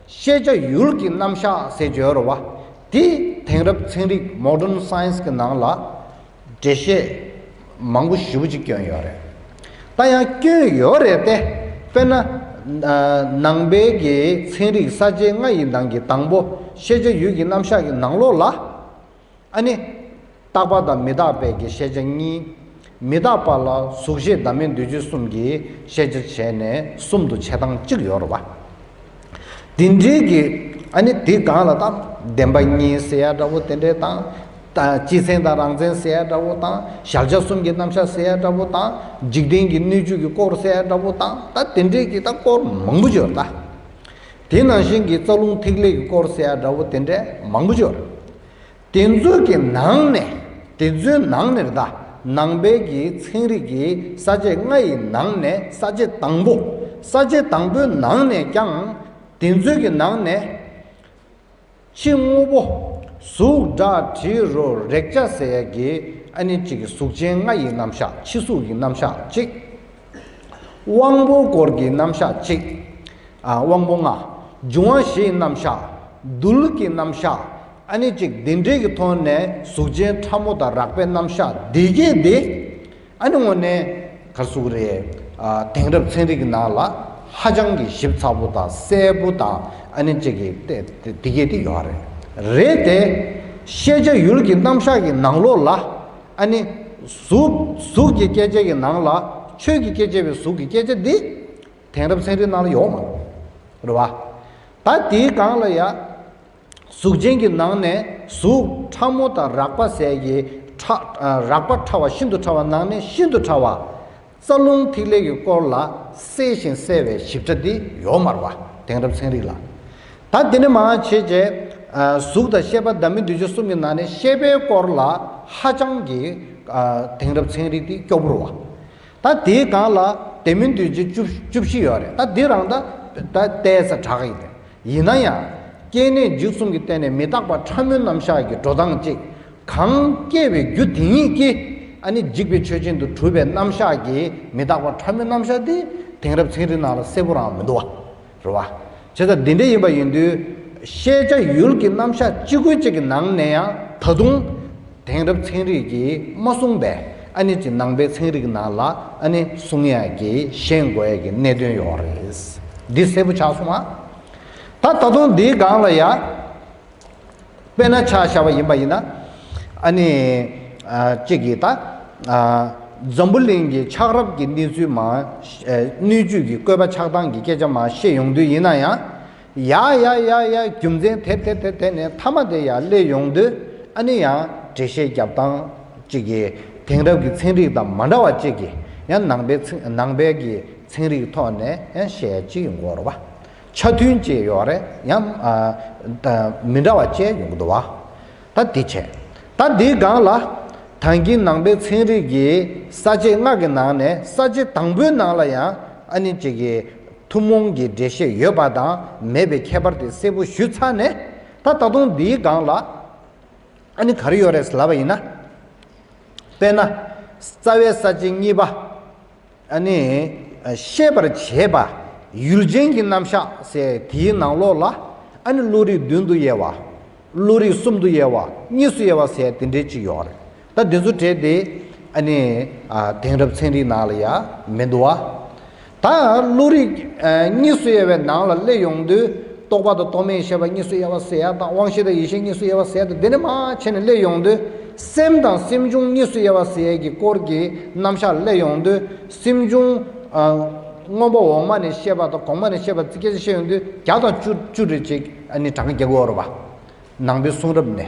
ཤེས་བྱ་ཡུལ་གྱི་རྣམ་གཞག་ཟེར་གྱི་ཡོད་རེད་བ། དེ་དེང་རབས་ཚན་རིག་Modern Science གི་ནང་ལ་འགྲེལ་བཤད་མང་པོ་ཞེ་པོ་ཅིག་བསྐྱོན་ཡོད་རེད། ད་ཡང་བསྐྱོན་ཡོད་རེད་དེ། དཔེར་ན། ཨ་ནང་པའི་གི་ཚན་རིག་ས་བཅད་ལྔ་ཡི་ནང་གི་དང་པོ་ཤེས་བྱ་ཡུལ་གྱི་རྣམ་གཞག་གི་ནང་ལོགས་ལ། ཨ་ནི། རྟག་པ་དང་མི་རྟག་པའི་གི་ཤེས་བྱ་གཉིས། མི་རྟག་པ་ལ་གཟུགས་ཤེས་བདག་མེད་འདུ་བྱེད་གསུམ་གྱི་ཤེས་བྱ་བྱས་ནས་གསུམ་དུ་ཕྱེ་སྟངས་གཅིག་ཡོད་རེད་བ། དེ་འདྲའི་གི་ཨ་ནི་དེ་སྒང་ལ་ད་བདེན་པ་གཉིས་ཟེར་ཡ་འདྲ་བོ་དེ་འདྲའི་དང་། ད་སྤྱི་མཚན་དང་རང་མཚན་ཟེར་ཡ་འདྲ་བོ་དང་། གཞལ་བྱ་གསུམ་གྱི་རྣམ་གཞག་ཟེར་ཡ་འདྲ་བོ་དང་། འཇིག་རྟེན་གྱི་སྣོད་བཅུད་ཀྱི་སྐོར་ཟེར་ཡ་འདྲ་བོ་དང་། ད་དེ་འདྲའི་གི་ད་སྐོར་མང་པོ་ཡོད་ད། དེ་ནང་བཞིན་གྱི་རྩ་རླུང་ཐིག་ལེ་གི་སྐོར་ཟེར་ཡ་འདྲ་བོ་དེ་འདྲའི་མང་པོ་ཡོད། དེ་ཚོའི་གི་ནང་ནས། དེ་ཚོའི་ནང་ནས་རེད་ད། ནང་པའི་གི་ཚན་རིག་གི་ས་བཅད་ལྔ་ཡི་ནང་ནས་ས་བཅད་དང་པོ། ས་བཅད་དང་པོའི་ནང་ནས་ཀྱང་། དེ་ཚོའི་གི་ནང་ནས། ཕྱི་དངོས་པོ། གཟུགས་སྒྲ་དྲི་རོ་རེག་བྱ་ཟེར་ཡ་གི་ཨ་ནི་གཅིག་གི་གཟུགས་ཅན་ལྔ་ཡི་རྣམ་གཞག་ཕྱི་གཟུགས་ཀྱི་རྣམ་གཞག་གཅིག་དབང་པོ་སྐོར་གྱི་རྣམ་གཞག་གཅིག་ཨ་དབང་པོ་ལྔ། འབྱུང་བ་བཞིའི་རྣམ་གཞག་རྡུལ་གྱི་རྣམ་གཞག་ཨ་ནི་གཅིག་འདི་འདྲའི་གི་ཐོག་ནས་གཟུགས་ཅན་ཕྲ་མོ་དང་རགས་པའི་རྣམ་གཞག་འདི་གས་དེ། ཨ་ནི་དངོས་གནས་ག་རེ་ཟེར་དགོས་རེད། ཨ་དེང་རབས་ཚན་རིག་གི་ནང་ལ་ཧ་ཅང་གི་ཞིབ་ཚགས་པོ་དང་གསལ་པོ་དང་། ཨ་ནི་གཅིག་གི་དེ་དེ་དེ་གས་དེ་ཡོད་རེད། རེད་དེ། ཤེས་བྱ་ཡུལ་གྱི་རྣམ་གཞག་གི་ནང་ལོགས་ལ། ཨ་ནི། གཟུགས་གཟུགས་ཀྱི་སྐྱེ་མཆེད་ཀྱི་ནང་ལ། ཆོས་ཀྱི་སྐྱེ་མཆེད་པའི་གཟུགས་ཀྱི་སྐྱེ་མཆེད་འདི། དེང་རབས་ཚན་རིག་ནང་ལ་ཡོད་མ་རེད་བ། ད་དེའི་སྒང་ལ་ཡ། གཟུགས་ཅན་གྱི་ནང་ནས་གཟུགས་ཕྲ་མོ་དང་རགས་པ་ཟེར་གྱི་ཕྲ་ཨ་རགས་པ་ཕྲ་བ་ཤིན་ཏུ་ཕྲ་བ་ནང་ནས་ཤིན་ཏུ་ཕྲ་བ། རྩ་རླུང་ཐིག་ལེ་གི་སྐོར་ལ་གསལ་ཞིང་གསལ་བའི་ཞིབ་ཕྲ་འདི་ཡོད་མ་རེད་བ། དེང་རབས་ཚན་རིག་ལ། ད་དེ་ནས་མར་བྱས་རྗེས་ཨ་གཟུགས་དང་ཤེས་པ་བདག་མེད་འདུ་བྱེད་གསུམ་གྱི་ནང་ནས་ཤེས་པའི་སྐོར་ལ་ཧ་ཅང་གི་ཨ་དེང་རབས་ཚན་རིག་འདི་སྐྱོ་པོ་རེད་བ། ད་དེའི་སྒང་ལ་བདེན་མིན་འདུས་བྱས་བཅུ་བཅུ་བཞི་ཡོད་རེད། ད་འདི་རང་ད་ད་ཏོག་ཙམ་དྲག་གི་ཡིན། ཡིན་ན་ཡང་། སྐྱེ་གནས་འཇིག་གསུམ་གྱི་སྟེང་ནས་མི་རྟག་པ་ཕྲ་མོའི་རྣམ་གཞག་གི་འགྲོ་སྟངས་གཅིག་གང་སྐྱེ་བའི་རྒྱུ་དེ་ཉིད་ཀྱིས་ཨ་ནི་འཇིག་པའི་ཆོས་ཅན་དུ་གྲུབ་པའི་རྣམ་གཞག་གི་མི་རྟག་པ་ཕྲ་མོའི་རྣམ་གཞག་དེ་དེང་རབས་ཚན་རིག་ནང་ལ་གསལ་པོ་རང་མི་འདུག་བ། རེད་བ། བྱས་ཙང་འདི་འདྲ་ཡིན་པ་ཡིན་དུས། ཤེས་བྱ་ཡུལ་གྱི་རྣམ་གཞག་གཅིག་པུ་གཅིག་གི་ནང་ནས་ཡང་ད་དུང་། དེང་རབས་ཚན་རིག་གིས་མ་གསུངས་པའི་ཨ་ནི་ཅིག་ནང་པའི་ཚན་རིག་ནང་ལ་ཨ་ནི་གསུང་ཡ་གི་ཤེས་དགོས་ཡ་གི་གནད་དོན་ཡོད་རེད། འདི་གསལ་པོ་ཆགས་སོང་ཨ། ད་ད་དུང་འདིའི་སྒང་ལ་ཡ། དཔེར་ན་ཆ་བཞག་པ་ཡིན་པ་ཡིན་ན། ཨ་ནི། ཨ་གཅིག་གིས་ད། ཨ་འཛམ་བུ་གླིང་གི་ཆགས་རབས་ཀྱི་གནས་ཚུལ་མ། ཨ་སྣོད་བཅུད་ཀྱི་བཀོད་པ་ཆགས་སྟངས་ཀྱི་སྐད་ཆ་མ་བཤད་ཡོང་དུས་ཡིན་ན་ཡང་། ཡ་ཡ་ཡ་ཡ་རྒྱུ་མཚན་དེ་དེ་དེ་དེ་ནས་མཐའ་མ་དེ་ཡར་སླེབས་ཡོང་དུས། ཨ་ནི་ཡང་འགྲེལ་བཤད་རྒྱབ་སྟངས་གཅིག་གིས་དེང་རབས་ཀྱི་ཚན་རིག་དང་མ་འདྲ་བ་གཅིག་གིས་ཡང་ནང་པའི་ཚན་ནང་པའི་གི་ཚན་རིག་ཐོག་ནས་ཡང་བཤད་ཡ་གཅིག་ཡོང་གི་ཡོད་རེད་བ། ཆ་མཐུན་བཅས་ཡོད་རེད། ཡང་ཨ་ད་མི་འདྲ་བ་བཅས་ཡོང་གི་འདུག་བ། ད་འདི་བྱས། ད་འདིའི་སྒང་ལ་ད་གིན་ནང་པའི་ཚན་རིག་གི་ས་བཅད་ལྔ་གི་ནང་ནས་ས་བཅད་དང་པོའི་ནང་ལ་ཡང་ཨ་ནི་གཅིག་གི་ཐུན་མོང་གི་འགྲེལ་བཤད་ཡོད་པ་དང་མེད་པའི་ཁྱད་པར་དེ་གསལ་པོ་ཞུས་ཚར་ནས། ད་ད་དུང་འདིའི་སྒང་ལ་ཨ་ནི་ག་རེ་ཡོད་རེད་ལབ་པ་ཡིན་ན། དཔེར་ན། རྩ་བའི་ས་བཅད་གཉིས་པ། ཨ་ནི། ཤེས་པར་བྱེད་པ་ཡུལ་ཅན་གྱི་རྣམ་གཞག་ཟེར་དེའི་ནང་ལོགས་ལ། ཨ་ནི་བློ་རིག་བདུན་དུ་དབྱེ་བ། བློ་རིག་གསུམ་དུ་དབྱེ་བ། གཉིས་སུ་དབྱེ་བ་ཟེར་དེ་འདྲའི་ཅིག་ཡོད་རེད། ད་འདི་ཚོ་བྲལ་ཏེ་ཨ་ནི་དེང་རབས་ཚན་རིག་ནང་ལ་ཡང་མི་འདུག་བ། ད་བློ་རིག་གཉིས་སུ་དབྱེ་བའི་ནང་ལ་སླེབས་ཡོང་དུས། རྟོག་པ་དང་རྟོག་མེད་ཤེས་པ་གཉིས་སུ་དབྱེ་བ་ཟེར་ཡ་དང་། དབང་ཤེས་དང་ཡིད་ཤེས་གཉིས་སུ་དབྱེ་བ་ཟེར་ཡ་དང་། འདི་ནས་མར་བྱས་ནས་སླེབས་ཡོང་དུས། སེམས་དང་སེམས་བྱུང་གཉིས་སུ་དབྱེ་བ་ཟེར་ཡ་གི་སྐོར་གྱི་རྣམ་གཞག་སླེབས་ཡོང་དུས། སེམས་བྱུང་སྔོན་པོ་འོག་མ་ནས་བཤད་པ་དང་གོང་མ་ནས་བཤད་པ་ཙི་སྐད་ཆ་བཤད་ཡོང་དུས། བརྒྱ་དང་བཅུ་བཅུ་རེ་ཅིག་ཨ་ནི་གྲངས་ཀ་རྒྱག་དགོས་རེད་པ། ནང་པའི་གསུང་རབ་ནས།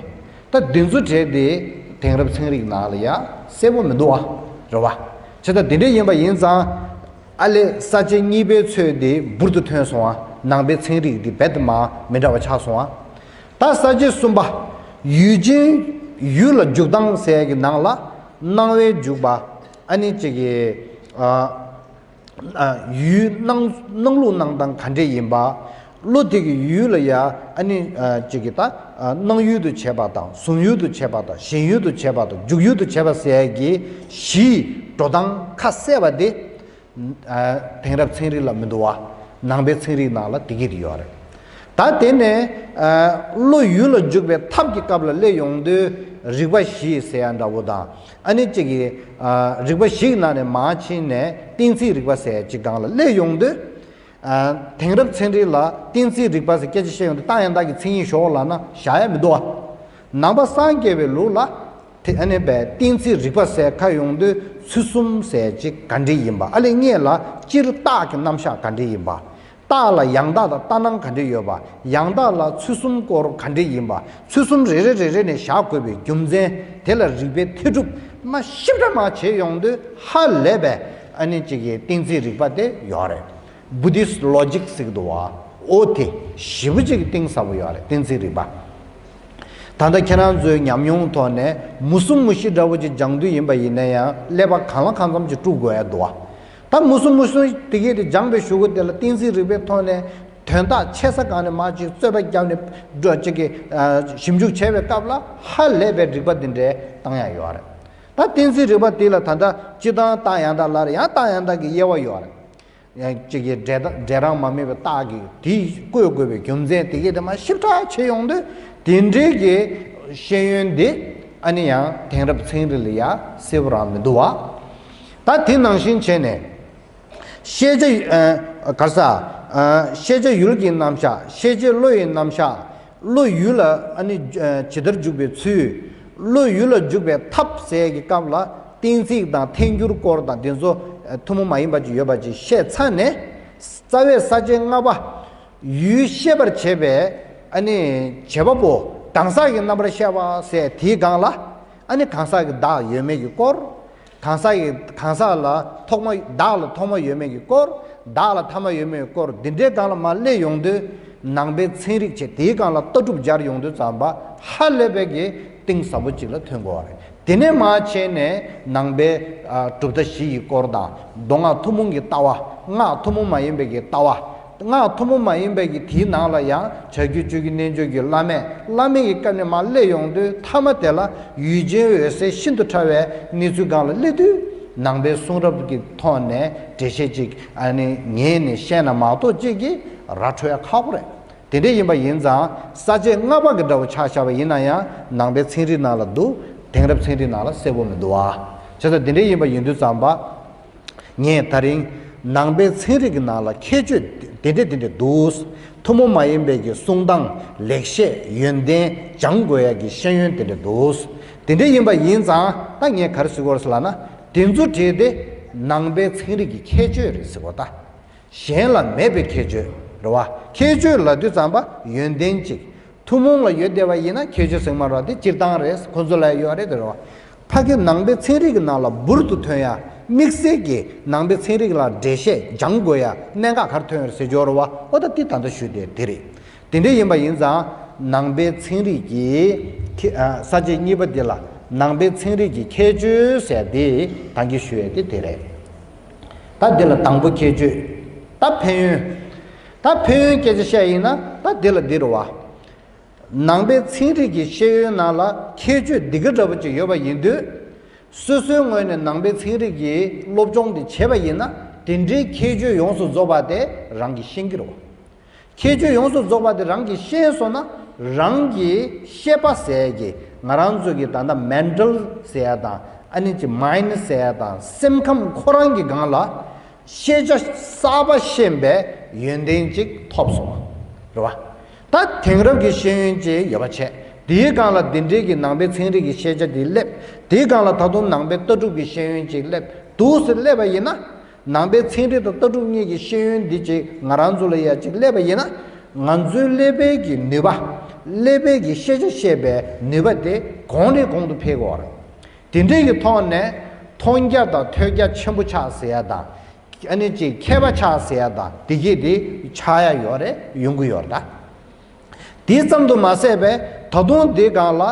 ད་འདི་ཚོ་བྲལ་ཏེ་དེང་རབས་ཚན་རིག་ནང་ལ་ཡ་གསལ་པོ་མི་འདུག་བ། རེད་བ། བྱས་ཙང་དེ་འདྲ་ཡིན་པ་ཡིན་ཙང་། ཨ་ལས་ས་བཅད་གཉིས་པའི་ཚོད་དེ་འབུར་དུ་ཐོན་སོང་བ། ནང་པའི་ཚན་རིག་འདི་རྦད་དེ་མར་མི་འདྲ་བ་ཆགས་སོང་བ། ད་ས་བཅད་གསུམ་པ། ཡུལ་ཅན། ཡུལ་ལ་འཇུག་སྟངས་ཟེར་གྱི་ནང་ལ། སྣང་བའི་འཇུག་པ། ཨ་ནི་གཅིག་གི། ཨ། ཡུལ་སྣང་སྣང་ལུགས་སྣང་སྟངས་ག་འདྲས་ཡིན་པ། བློ་དེ་གི་ཡུལ་ལ་ཡ་ཨ་ནི་གཅིག་གི་ད་སྣང་ཡུལ་དུ་བྱེད་པ་དང་། གཟུང་ཡུལ་དུ་བྱེད་པ་དང་། ཞེན་ཡུལ་དུ་བྱེད་པ་དང་། འཇུག་ཡུལ་དུ་བྱེད་པ་ཟེར་གྱི་གཞིའི་འགྲོ་སྟངས་ཁ་གསལ་བ་དེ། དེང་རབས་ཚན་རིག་ལ་མི་འདུག་བ། ནང་པའི་ཚན་རིག་ནང་ལ་དེ་གི་དེ་ཡོད་རེད། ད་དེ་ནས་བློ་ཡུལ་ལ་འཇུག་པའི་ཐབས་ཀྱི་སྐབས་ལ་སླེབས་ཡོང་དུས། རིག་པ་བཞི་ཟེར་ཡ་འདྲ་བོ་དང་། ཨ་ནི་གཅིག་གི་རིག་པ་བཞི་ནང་ནས་མར་ཕྱིན་ནས་གཏན་ཚིགས་རིག་པ་ཟེར་གཅིག་སྒང་ལ་སླེབས་ཡོང་དུས། དེང་རབས་ཚན་རིག་ལ་གཏན་ཚིགས་རིག་པ་ཟེར་སྐད་ཆ་བཤད་ཡོང་དུས། རྟགས་ཡང་དག་གི་མཚན་ཉིད་ཞོག་ལབ་ན་བཞག་ཡ་མི་འདུག་བ། ནང་པ་སངས་རྒྱས་པའི་ལུགས་ལ། དེ་ཨ་ནི་པའི་གཏན་ཚིགས་རིག་པ་ཟེར་ཁ་ཡོང་དུས། ཚུལ་གསུམ་ཟེར་གཅིག་ག་འདྲ་ཡིན་པ། ཨ་ལས་སྔོན་ལ་སྤྱིར་རྟགས་ཀྱི་རྣམ་གཞག་ག་འདྲ་ཡིན་པ། རྟགས་ལ་ཡང་དག་དང་ལྟར་སྣང་ག་འདྲ་ཡོད་པ། ཡང་དག་ལ་ཚུལ་གསུམ་སྐོར་ག་འདྲ་ཡིན་པ། ཚུལ་གསུམ་རེ་རེ་རེ་རེ་ནས་བཞག་དགོས་པའི་རྒྱུ་མཚན། དེ་ལ་རིགས་པའི་འཐད་སྒྲུབ་མར་ཞིབ་ཕྲ་མར་བྱེད་ཡོང་དུས། ཧ་ལས་པའི་ཨ་ནི་གཅིག་གི་གཏན་ཚིགས་རིག་པ་དེ་ཡོད་རེད། Buddhist logic ཟེར་གྱི་འདུག་བ། ཨོ་དེ་ཞེ་པོ་ཅིག་གཏིང་ཟབ་པོ་ཡོད་རེད། གཏན་ཚིགས་རིག་པ། ད་ལྟ་ཁྱེད་རང་ཚོའི་ཉམས་མྱོང་ཐོག་ནས་མུ་གསུམ་མུ་བཞི་འདྲ་བོ་ཅིག་སྦྱང་དུས་ཡིན་པ་ཡིན་ན་ཡང་། ཀླད་པ་གང་ལ་གང་འཚམ་ཅིག་དཀྲུག་དགོས་ཡ་འདུག་བ། ད་མུ་གསུམ་མུ་གསུམ་དེ་གས་དེ་སྦྱངས་པའི་གཞུག་གུ་དེ་ལ་གཏན་ཚིགས་རིག་པའི་ཐོག་ནས་དོན་དག་ཆེ་ས་སྒང་ནས་མར་ཅིག་རྩོད་པ་བརྒྱབ་ནས་འགྲོ་ཅིག་གི་ཞིབ་འཇུག་བྱས་པའི་སྐབས་ལ། ཧ་ལས་པའི་རིག་པ་འདི་འདྲའི་བཏང་ཡ་ཡོད་རེད། ད་གཏན་ཚིགས་རིག་པ་དེ་ལ་ད་ལྟ་སྤྱིར་བཏང་རྟགས་ཡང་དག་ལབ་རེད། ཡང་རྟགས་ཡང་དག་གི་དབྱེ་བ་ཡོད་རེད། ཡང་གཅིག་གི་འབྲས་རྟགས། འབྲས་རང་མ་དམིགས་པའི་རྟགས་ཀྱི་དེ་བཀོད་དགོས་པའི་རྒྱུ་མཚན་དེ་གས་དེ་མར་ཞིབ་ཕྲ་བྱེད་ཡོང་དུས། དེ་འདྲའི་གི་ཤེས་ཡོན་དེ་ཨ་ནི་ཡང་དེང་རབས་ཚན་རིག་ལ་ཡ་གསལ་པོ་རང་མི་འདུག་བ། ད་དེ་ནང་བཞིན་བྱས་ནས། ཤེས་བྱ། ཨ། ག་རེ་ཟ། ཨ། ཤེས་བྱ་ཡུལ་གྱི་རྣམ་གཞག་ཤེས་བྱེད་བློ་ཡི་རྣམ་གཞག་བློ་ཡུལ་ལ་ཨ་ནི་ཇི་ལྟར་འཇུག་པའི་ཚུལ། བློ་ཡུལ་ལ་འཇུག་པའི་ཐབས་ཟེར་གྱི་སྐབས་ལ། གཏན་ཚིགས་དང་ཐལ་འགྱུར་སྐོར་དང་དེ་ཚོ་ཐུན་མོང་མ་ཡིན་པ་ཅིག་ཡོད་པ་ཅིག་བཤད་ཚར་ནས། རྩ་བའི་ས་བཅད་ལྔ་པ། ཡུལ་ཤེས་པར་བྱེད་པའི་ཨ་ནི་བྱེད་པ་པོ་གང་ཟག་གི་རྣམ་པར་ཤེས་པ་ཟེར་དེའི་སྒང་ལ། ཨ་ནི་གང་ཟག་གི་བདག་ཡོད་མེད་ཀྱི་སྐོར། གང་ཟག་གི། གང་ཟག་ལ་ཐོག་མ། བདག་ལ་ཐོག་མ་ཡོད་མེད་ཀྱི་སྐོར། བདག་ལ་ཐ་མ་ཡོད་མེད་ཀྱི་སྐོར། འདི་འདྲའི་སྒང་ལ་མར་སླེབས་ཡོང་དུས། ནང་པའི་ཚན་རིག་བྱས་དེའི་སྒང་ལ་ལྟ་གྲུབ་སྦྱར་ཡོང་དུས་ཙམ་པ། ཧ་ལས་པའི་གི་གཏིང་ཟབ་པོ་ཅིག་ལ་ཐོན་དགོས་པ་རེད། དེ་ནས་མར་བྱས་ནས་ནང་པའི་ཨ་གྲུབ་མཐའ་བཞི་ཡི་སྐོར་དང་། མདོ་སྔགས་ཐུན་མོང་གི་ལྟ་བ། སྔགས་ཐུན་མོང་མ་ཡིན་པའི་གི་ལྟ་བ། སྔགས་ཐུན་མོང་མ་ཡིན་པའི་གི་དེའི་ནང་ལ་ཡང་བྱ་རྒྱུད་སྤྱོད་རྒྱུད་རྣལ་འབྱོར་གྱི་བླ་མེད། བླ་མེད་ཀྱི་སྐབས་ནས་མར་སླེབས་ཡོང་དུས། མཐའ་མ་དེ་ལ་ཡུལ་ཅན་འོད་གསལ་ཤིན་ཏུ་ཕྲ་བའི་གནས་ཚུལ་སྒང་ལ་སླེབས་དུས། ནང་པའི་གསུང་རབ་ཀྱི་ཐོག་ནས་འགྲེལ་བཤད་ཅིག་ཨ་ནི་ཉན་ནས་བཤད་ན་མ་གཏོགས་ཅིག་གིས་ར་འཕྲོད་ཡ་ཁག་པོ་རེད། དེ་འདྲ་ཡིན་པ་ཡིན་ཙང་། ས་བཅད་ལྔ་པ་གི་འདྲ་བོ་ཆ་བཞག་པ་ཡིན་ན་ཡང་། ནང་པའི་ཚན་རིག་ནང་ལ་འདུག་དེང་རབས་ཚན་རིག་ནང་ལ་གསལ་པོ་མི་འདུག་བ། བྱས་ཙང་དེ་འདྲ་ཡིན་པ་ཡིན་དུས་ཙམ་པ། ངས་ད་རིང་ནང་པའི་ཚན་རིག་གི་ནང་ལ་ཁྱད་ཆོས་དེ་འདྲ་དེ་འདྲ་འདུག་ཐུན་མོང་མ་ཡིན་པའི་གི་གསུང་སྟངས། ལེགས་བཤད། ཡོན་ཏན། སྦྱང་དགོས་ཡ་གི་ཤེས་ཡོན་དེ་འདྲ་འདུག་དེ་འདྲ་ཡིན་པ་ཡིན་ཙང་། ད་ངས་ག་རེ་ཟེར་གྱི་ཡོད་རེད་ཟེར་ལབ་ན། དེ་ཚོ་བྲིས་ཏེ་ནང་པའི་ཚན་རིག་གི་ཁྱད་ཆོས་རེད་ཟེར་གྱི་ཡོད་ད། གཞན་ལ་མེད་པའི་ཁྱད་ཆོས་རེད་བ། ཁྱད་ཆོས་ལབ་དུས་ཙམ་པ་ཡོན་ཏན་ཅིག་ཐུན་མོང་ལ་ཡོད་བསྡད་པ་ཡིན་ན་ཁྱད་ཆོས་ཟེར་མ་རེད་བ། དེ་སྤྱིར་བཏང་རེད། ཁོ་ཚོ་ལ་ཡོད་རེད་དེ་རེད་བ། ཕ་གི་ནང་པའི་ཚན་རིག་གི་ནང་ལ་འབུར་དུ་ཐོན་ཡ། དམིགས་བསལ་གྱི་ནང་པའི་ཚན་རིག་ལ་འགྲེལ་བཤད་སྦྱང་དགོས་ཡ་གནད་འགག་ག་རེ་ཐོན་ཡོད་རེད་ཟེར་གྱི་ཡོད་རེད་བ། ཨོ་ད་དེ་ད་ལྟ་ཞུས་དེ་དེ་རེད། དེ་འདྲ་ཡིན་པ་ཡིན་ཙང་། ནང་པའི་ཚན་རིག་གི་ཁྱེད། ཨ། ས་བཅད་གཉིས་པ་འདི་ལ། ནང་པའི་ཚན་རིག་གི་ཁྱད་ཆོས་ཟེར་དེ་ད་གིན་ཞུ་ཡས་དེ་དེ་རེད། ད་འདི་ལ་དང་པོ་ཁྱད་ཆོས། ད་ཕན་ཡོན། ད་ཕན་ཡོན་སྐད་ཆ་བཤད་ཡིན་ན། ད་འདི་ལ་འདི་རེད་བ། ནང་པའི་ཚན་རིག་གི་ཤེས་ཡོན་ནང་ལ་ཁྱད་ཆོས་འདི་ག་འདྲ་པོ་ཅིག་ཡོད་པ་ཡིན་དུས། སོ་སོའི་ངོས་ནས་ནང་པའི་ཚན་རིག་གི་སློབ་སྦྱོང་འདི་བྱས་པ་ཡིན་ན། དེ་འདྲའི་ཁྱད་ཆོས་ཡོངས་སུ་རྫོགས་པ་དེ་རང་གིས་ཤེས་ཀྱི་རེད་བ། ཁྱད་ཆོས་ཡོངས་སུ་རྫོགས་པ་དེ་རང་གིས་ཤེས་སོང་ན། རང་གི་ཤེས་པ་ཟེར་གྱི་ང་རང་ཚོ་གི་ད་ལྟ་མེན་ཊལ་ཟེར་ཡ་དང་ཨ་ནི་ཅི་མའིན་ཌི་ཟེར་ཡ་དང་སེམས་ཁམས་ཁོ་རང་གི་སྒང་ལ་ཤེས་བྱ་གསར་པ་ཤེས་པའི་ཡོན་ཏན་ཅིག་ཐོབ་སོང་བ་རེད་བ། ད་དེང་རབས་ཀྱི་ཤེས་ཡོན་ཅིག་ཡོད་པ་བྱས། དེའི་སྒང་ལ་འདི་འདྲའི་གི་ནང་པའི་ཚན་རིག་གི་ཤེས་བྱ་དེ་སླེབས། དེའི་སྒང་ལ་ད་དུང་ནང་པའི་ལྟ་གྲུབ་ཀྱི་ཤེས་ཡོན་ཅིག་སླེབས་འདུག་ཟེར་སླེབས་པ་ཡིན་ན། ནང་པའི་ཚན་རིག་དང་ལྟ་གྲུབ་གཉིས་ཀྱི་ཤེས་ཡོན་འདི་ཅིག་ང་རང་ཚོ་ལ་ཡ་ཅིག་སླེབས་པ་ཡིན་ན། ང་ཚོའི་ཀླད་པའི་གི་ནུས་པ། ཀླད་པའི་གི་ཤེས་བྱ་ཤེས་པའི་ནུས་པ་དེ་གོང་ནས་གོང་དུ་འཕེལ་དགོས་རེད། དེ་འདྲའི་གི་ཐོག་ནས་མཐོང་རྒྱ་དང་ཐོས་རྒྱ་ཆེན་པོ་ཆགས་ཟེར་ཡ་དང་། ཨ་ནི་ཅིག་མཁས་པ་ཆགས་ཟེར་ཡ་དང་དེ་གས་དེ་ཆགས་ཡ་ཡོད་རེད། ཡོང་གི་ཡོད་རེད་ད། དེ་ཙམ་དུ་མ་ཟད་པའི་ད་དུང་དེའི་སྒང་ལ་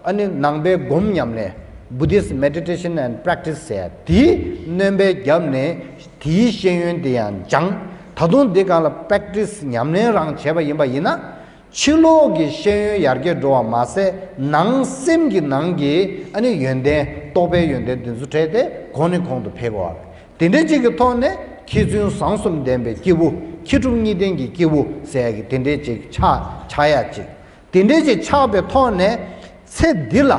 ཨ་ནི་ནང་པའི་སྒོམ་ཉམས་ལེན། Buddhist meditation and practice ཟེར་དེའི་སྣོན་པའི་རྒྱབ་ནས་དེའི་ཤེས་ཡོན་དེ་ཡང་སྦྱངས། ད་དུང་དེའི་སྒང་ལ་པེག་ཊི་སི་ཉམས་ལེན་རང་བྱས་པ་ཡིན་པ་ཡིན་ན། ཕྱི་ལོགས་ཀྱི་ཤེས་ཡོན་ཡར་རྒྱས་འགྲོ་བ་མ་ཟད། ནང་སེམས་ཀྱི་ནང་གི་ཨ་ནི་ཡོན་ཏན། རྟོགས་པའི་ཡོན་ཏན་དེ་ཚོ་འཕྲད་དེ་གོང་ནས་གོང་དུ་འཕེལ་དགོས་པ་རེད། དེ་འདྲའི་ཅིག་གི་ཐོག་ནས་མཁས་བཙུན་བཟང་གསུམ་ལྡན་པའི་སྐྱེས་བུ། མཁས་གྲུབ་གཉིས་ལྡན་གྱི་སྐྱེས་བུ་ཟེར་ཡ་གི་དེ་འདྲའི་ཅིག་ཆགས་ཆགས་ཡ་ཅིག་དེ་འདྲའི་ཅིག་ཆགས་པའི་ཐོག་ནས་ཚེ་འདི་ལ་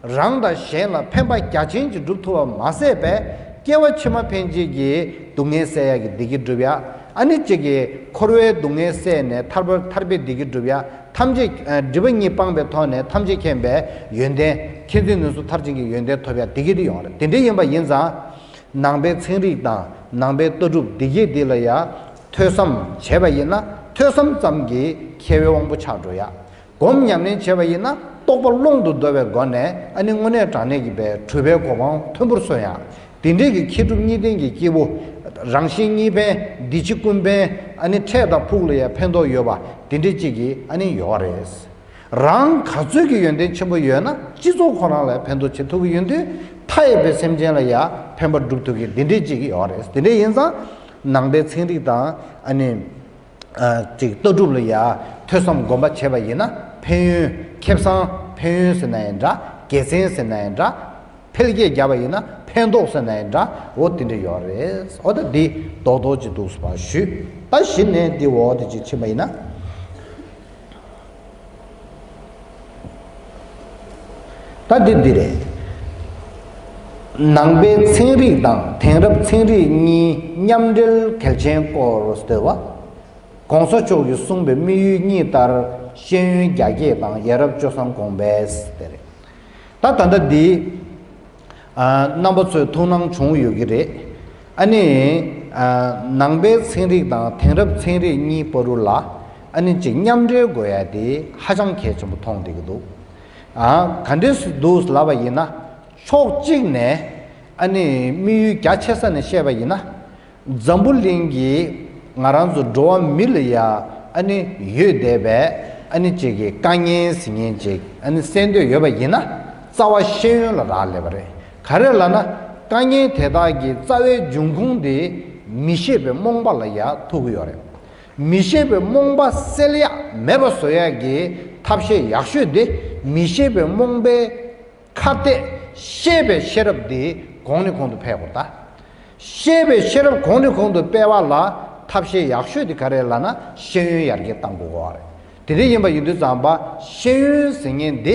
རང་དང་གཞན་ལ་ཕན་པ་རྒྱ་ཆེན་ཅིག་སྒྲུབ་ཐུབ་པ་མ་ཟད་པས། སྐྱེ་བ་ཕྱི་མ་ཕན་ཆད་ཀྱི་སྡུག་བསྔལ་སེལ་ཡ་གི་བདེ་སྐྱིད་སྒྲུབ་ཡ། ཨ་ནི་ཅིག་གི་འཁོར་བའི་སྡུག་བསྔལ་སེལ་ནས་ཐར་པ་ཐར་པའི་བདེ་སྐྱིད་སྒྲུབ་ཡ། ཐམས་ཅད་ཨ་སྒྲིབ་པ་གཉིས་སྤངས་པའི་ཐོག་ནས་ཐམས་ཅད་མཁྱེན་པའི་ཡོན་ཏན། མཁས་བཙུན་ནུས་གསུམ་མཐར་ཕྱིན་གྱི་ཡོན་ཏན་ཐོབ་ཡ་བདེ་སྐྱིད་དེ་ཡོང་རེད། དེ་འདྲ་ཡིན་པ་ཡིན་ཙང་། ནང་པའི་ཚན་རིག་དང་ནང་པའི་ལྟ་གྲུབ་འདི་གས་འདི་ལ་ཡང་ཐོས་བསམ་བྱས་པ་ཡིན་ན། ཐོས་བསམ་ཙམ་གྱིས་མཁས་པའི་དབང་པོ་ཆགས་འགྲོ་ཡ། སྒོམ་ཉམས་ལེན་བྱས་པ་ཡིན་ན་རྟོགས་པ་ཀློང་དུ་བརྡོལ་བའི་སྒོ་ནས་ཨ་ནི་དངོས་གནས་དྲང་གནས་ཀྱི་པའི་གྲུབ་པའི་གོ་འཕང་མཐོན་པོར་སོན་ཡ། དེ་འདྲའི་གི་མཁས་གྲུབ་གཉིས་ལྡན་གྱི་སྐྱེས་བུ། རང་གཞན་གཉིས་ཕན། འདི་ཕྱི་ཀུན་ཕན། ཨ་ནི་འཕྲལ་དང་ཕུགས་ལ་ཡང་ཕན་ཐོགས་ཡོད་པ་དེ་འདྲའི་ཅིག་གི་ཨ་ནི་ཡོད་རེད། རང་ག་ཚོད་ཀྱི་ཡོན་ཏན་ཆེན་པོ་ཡོད་ན་སྤྱི་ཚོགས་ཁོ་རང་ལ་ཕན་ཐོགས་བྱེད་ཐུབ་ཀྱི་ཡོད་དུས། མཐའ་ཡས་པའི་སེམས་ཅན་ལ་ཡང་ཕན་པ་སྒྲུབ་ཐུབ་ཀྱི་འདི་འདྲའི་ཅིག་ཡོད་རེད། དེ་འདྲ་ཡིན་ཙང་ནང་པའི་ཚན་རིག་དང་ཨ་ནི་ཨ་ཅིག་ལྟ་གྲུབ་ལ་ཡང་ཐོས་བསམ་སྒོམ་པ་བྱས་པ་ཡིན་ན་ཕན་ཡོན། ཁེ་བཟང་། ཕན་ཡོན་ཟེར་ན་ཡང་འདྲ། དགེ་མཚན་ཟེར་ན་ཡང་འདྲ། འཕེལ་རྒྱས་བརྒྱབ་པ་ཡིན་ན་ཕན་ཐོགས་ཟེར་ན་ཡང་འདྲ། འོ་དེ་འདྲ་ཡོད་རེད། འོ་ད་འདི་རྡོག་རྡོག་ཅིག་འདུག་ཟེར་བ་ཞུས། ད་གཞི་ནས་འདི་འོ་དེ་ཅིག་ཕྱིན་པ་ཡིན་ན། ད་འདི་འདི་རེད། ནང་པའི་ཚན་རིག་དང་དེང་རབས་ཚན་རིག་གཉིས་མཉམ་འབྲེལ་གལ་ཆེན་སྐོར་ཟེར་བ། ༸གོང་ས་མཆོག་གིས་གསུངས་པའི་དམིགས་ཡུལ་གཉིས་ལྟར་ཤེས་ཡོན་རྒྱ་སྐྱེད་དང་ཡ་རབས་སྤྱོད་བཟང་གོང་འཕེལ་ཟེར་དེ་རེད། ད་ད་ལྟ་འདི། ཨ་རྣམ་པ་ཚོས་ཐུགས་སྣང་བྱུང་ཡོད་ཀྱི་རེད། ཨ་ནི། ཨ་ནང་པའི་ཚན་རིག་དང་དེང་རབས་ཚན་རིག་གཉིས་བར་དུ་ལ་ཨ་ནི་ཅིག་མཉམ་འབྲེལ་དགོས་ཡ་དེ་ཧ་ཅང་གལ་ཆེན་པོ་མཐོང་བསྡད་ཀྱི་འདུག་ཨ་ག་འདྲས་སུ་འདུག་ལབ་པ་ཡིན་ན། ཕྱོགས་གཅིག་ནས་ཨ་ནི་དམིགས་ཡུལ་རྒྱ་ཆེ་ས་ནས་བཤད་པ་ཡིན་ན། འཛམ་བུ་གླིང་གི་ང་རང་ཚོ་འགྲོ་བ་མི་ལ་ཡ་ཨ་ནི་ཡོད་བསྡད་པའི་ཨ་ནི་ཅིག་གི་དཀའ་ངལ་ཟེར་མཁན་ཅིག་ཨ་ནི་སེལ་འདོད་ཡོད་པ་ཡིན་ན། རྩ་བ་ཤེས་ཡོན་ལ་རག་ལས་པ་རེད། ག་རེ་ལབ་ན། དཀའ་ངལ་དེ་དག་གི་རྩ་བའི་འབྱུང་ཁུངས་དེ་མི་ཤེས་པའི་རྨོངས་པ་ལ་ཡ་ཐུག་གི་ཡོད་རེད། མི་ཤེས་པའི་རྨོངས་པ་སེལ་ཡག་མེད་པ་བཟོ་ཡག་གི་ཐབས་ཤེས་ཡག་ཤོས་དེ། མི་ཤེས་པའི་རྨོངས་པའི་ཁ་གཏད་ཤེས་པའི་ཤེས་རབ་དེ་གོང་ནས་གོང་དུ་འཕེལ་དགོས་ད། ཤེས་པའི་ཤེས་རབ་གོང་ནས་གོང་དུ་སྤེལ་བ་ལ་ཐབས་ཤེས་ཡག་ཤོས་དེ་ག་རེ་ལབ་ན། ཤེས་ཡོན་ཡར་རྒྱས་གཏང་དགོས་པ་རེད། དེ་འདྲ་ཡིན་པ་ཡིན་དུས་ཙམ་པ་ཤེས་ཡོན་ཟེར་མཁན་འདི་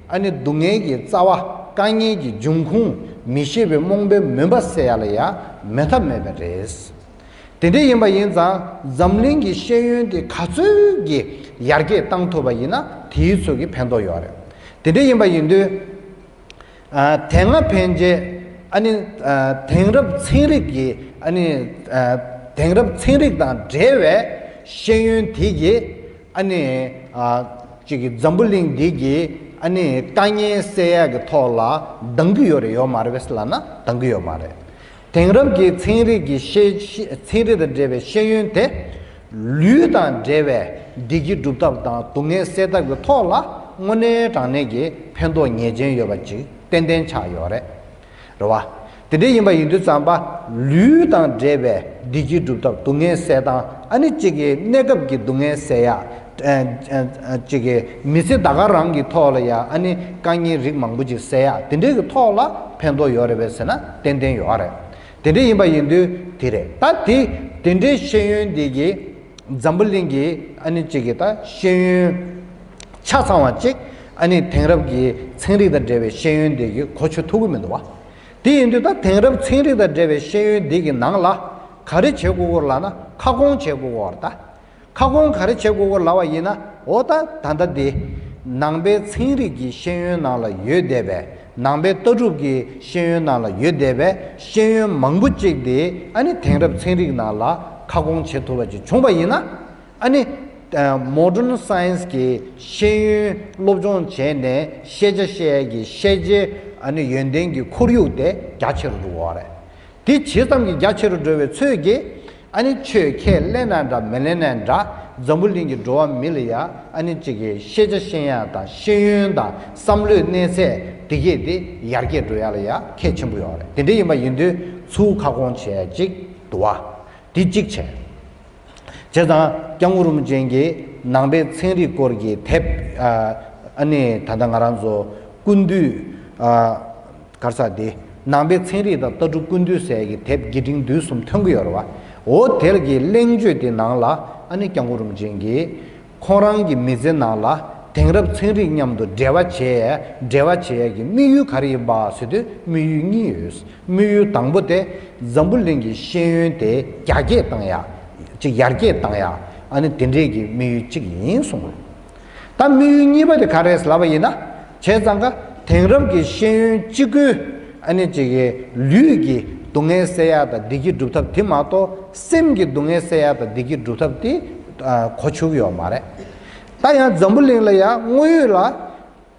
ཨ་ནི་སྡུག་བསྔལ་གྱི་རྩ་བ། དཀའ་ངལ་གྱི་འབྱུང་ཁུངས། མི་ཤེས་པའི་རྨོངས་པའི་མུན་པ་སེལ་ཡ་ལ་ཡ་མེད་ཐབས་མེད་པ་རེད། དེ་འདྲ་ཡིན་པ་ཡིན་ཙང་འཛམ་གླིང་གི་ཤེས་ཡོན་དེ་ག་ཚོད་ཀྱི་ཡར་རྒྱས་གཏང་ཐུབ་པ་ཡིན་ན་དེའི་ཚོད་ཀྱི་ཕན་ཐོགས་ཡོད་རེད། དེ་འདྲ་ཡིན་པ་ཡིན་དུས། ཨ་དེ་སྔ་ཕན་ཆད་ཨ་ནི་ཨ་དེང་རབས་ཚན་རིག་གི་ཨ་ནི་ཨ་དེང་རབས་ཚན་རིག་དང་འབྲེལ་བའི་ཤེས་ཡོན་དེ་གིས་ཨ་ནི་ཨ་ཅིག་གི་འཛམ་བུ་གླིང་འདི་གི་ཨ་ནི་དཀའ་ངལ་སེལ་ཡག་གི་ཐོག་ལ་འདང་གི་ཡོད་རེད་ཡོད་མ་རེད་པས་ལབ་ན་འདང་གི་ཡོད་མ་རེད། དེང་རབས་ཀྱི་ཚན་རིག་གི་ཤེས་ཤེས་ཚན་རིག་དང་འབྲེལ་བའི་ཤེས་ཡོན་དེ། ལུས་དང་འབྲེལ་བའི་བདེ་སྐྱིད་སྒྲུབ་ཐབས་དང་སྡུག་བསྔལ་སེལ་ཐབས་ཀྱི་ཐོག་ལ་དངོས་གནས་དྲང་གནས་ཀྱི་ཕན་ཐོགས་ངེས་ཅན་ཡོད་པ་ཅིག་ཏན་ཏན་ཆགས་ཡོད་རེད། རེད་བ། དེ་འདྲ་ཡིན་པ་ཡིན་དུས་ཙམ་པ་ལུས་དང་འབྲེལ་བའི་བདེ་སྐྱིད་སྒྲུབ་ཐབས་སྡུག་བསྔལ་སེལ་སྟངས། ཨ་ནི་གཅིག་གི་གནས་སྐབས་ཀྱི་སྡུག་བསྔལ་སེལ་ཡག་ཨ་ཨ་ཨ་གཅིག་གི་མི་ཚེ་ད་ག་རང་གི་ཐོག་ལ་ཡ་ཨ་ནི་དཀའ་ངལ་རིགས་མང་པོ་ཅིག་སེལ་ཡག་དེ་འདྲའི་གི་ཐོག་ལ་ཕན་ཐོགས་ཡོད་རེད་པས་ཟེར་ན་ཏན་ཏན་ཡོད་རེད། དེ་འདྲ་ཡིན་པ་ཡིན་དུས་དེ་རེད། ད་དེ་དེ་འདྲའི་ཤེས་ཡོན་འདི་གི་འཛམ་བུ་གླིང་གི་ཨ་ནི་གཅིག་གི་ད་ཤེས་ཡོན་ཆ་ཚང་བ་གཅིག་ཨ་ནི་དེང་རབས་ཀྱི་ཚན་རིག་དང་འབྲེལ་བའི་ཤེས་ཡོན་འདི་གི་གོ་ཆོད་ཐུབ་ཀྱི་མི་འདུག་བ། དེ་ཡིན་དུས་ད་དེང་རབས་ཚན་རིག་དང་འབྲེལ་བའི་ཤེས་ཡོན་འདི་གི་ནང་ལ་ག་རེ་བྱེད་དགོས་ཀྱི་ལབ་ན། ཁ་སྐོང་བྱེད་དགོས་ཀྱི་རེད་ད། ཁ་སྐོང་ག་རེ་བྱེད་དགོས་ཀྱི་ལབ་པ་ཡིན་ན། འོ་ད་ད་ལྟ་འདི་ནང་པའི་ཚན་རིག་གི་ཤེས་ཡོན་ནང་ལ་ཡོད་བསྡད་པའི། ནང་པའི་ལྟ་གྲུབ་ཀྱི་ཤེས་ཡོན་ནང་ལ་ཡོད་བསྡད་པའི་ཤེས་ཡོན་མང་པོ་གཅིག་དེ་ཨ་ནི་དེང་རབས་ཚན་རིག་ནང་ལ་ཁ་སྐོང་བྱེད་ཐུབ་པ་ཅིག་བྱུང་བ་ཡིན་ན། ཨ་ནི་ཨ་མོ་ཌརན་སའེན་སི་གི་ཤེས་ཡོན་སློབ་སྦྱོང་བྱས་ནས་ཤེས་བྱ་ཤེས་ཡས་ཀྱི་ཤེས་བྱའི་ཨ་ནི་ཡོན་ཏན་གྱི་ཁོར་ཡུག་དེ་རྒྱ་ཆེ་རུ་འགྲོ་གི་རེད། དེ་ཇི་ཙམ་གྱིས་རྒྱ་ཆེ་རུ་འགྲོ་བའི་ཚོད་ཀྱིས། ཨ་ནི་ཆོས་ཁས་ལེན་ན་འདྲ་མི་ལེན་ན་འདྲ། འཛམ་བུ་གླིང་གི་འགྲོ་བ་མི་ལ་ཡ་ཨ་ནི་གཅིག་གི་ཤེས་བྱ་ཤེས་ཡ་དང་ཤེས་ཡོན་དང་བསམ་བློའི་གནས་ཚད་དེ་གས་དེ་ཡར་རྒྱས་འགྲོ་ཡ་ལ་ཡ་གལ་ཆེན་པོ་ཡོད་རེད། དེ་འདྲ་ཡིན་པ་ཡིན་དུས་ཚུར་ཁ་སྐོང་བྱེད་ཡ་གཅིག་འདུག་བ། དེ་གཅིག་བྱས། བྱས་ཙང་སྐྱབས་མགོན་རིན་པོ་ཆེ་གིས་ནང་པའི་ཚན་རིག་སྐོར་གྱི་དེབ། ཨ་ཨ་ནི་ད་ལྟ་ང་རང་ཚོ་ཀུན་བཏུས། ཨ་ག་རེ་ཟེར་དེ། ནང་པའི་ཚན་རིག་དང་ལྟ་གྲུབ་ཀུན་བཏུས་ཟེར་གྱི་དེབ་དགེ་འབྲིང་བསྡུས་གསུམ་ཐོན་གྱི་ཡོད་རེད་བ། འོ་དེར་གྱི་གླེང་བརྗོད་དེ་ནང་ལ་ཨ་ནི་སྐྱབས་མགོན་རིན་པོ་ཆེ་གིས་ཁོང་རང་གི་མི་ཚེ་ནང་ལ་དེང་རབས་ཚན་རིག་མཉམ་དུ་འབྲེལ་བ་བྱེད་ཡས། འབྲེལ་བ་བྱེད་ཡས་ཀྱི་དམིགས་ཡུལ་ག་རེ་ཡིན་པ་ཟེར་དུས་དམིགས་ཡུལ་གཉིས་ཡོད། དམིགས་ཡུལ་དང་པོ་དེ་འཛམ་བུ་གླིང་གི་ཤེས་ཡོན་དེ་རྒྱ་སྐྱེད་བཏང་ཡ། ཅིག་ཡར་རྒྱས་བཏང་ཡ། ཨ་ནི་དེ་འདྲས་ཀྱི་དམིགས་ཡུལ་གཅིག་ཡིན་གསུངས། ད་དམིགས་ཡུལ་གཉིས་པ་དེ་ག་རེ་རེད་ལབ་པ་ཡིན་ན། བྱས་ཙང་ཀ་དེང་རབས་ཀྱི་ཤེས་ཡོན་གཅིག་པུས་ཨ་ནི་གཅིག་གི་ལུས་ཀྱི་སྡུག་བསྔལ་སེལ་ཡ་དང་བདེ་སྐྱིད་སྒྲུབ་ཐབས་དེ་མ་གཏོགས། སེམས་ཀྱི་སྡུག་བསྔལ་སེལ་ཡ་དང་བདེ་སྐྱིད་སྒྲུབ་ཐབས་དེ་ཨ་གོ་ཆོད་ཀྱི་ཡོད་མ་རེད། ད་ཡང་འཛམ་བུ་གླིང་ལ་ཡང་དངོས་ཡོད་ལ།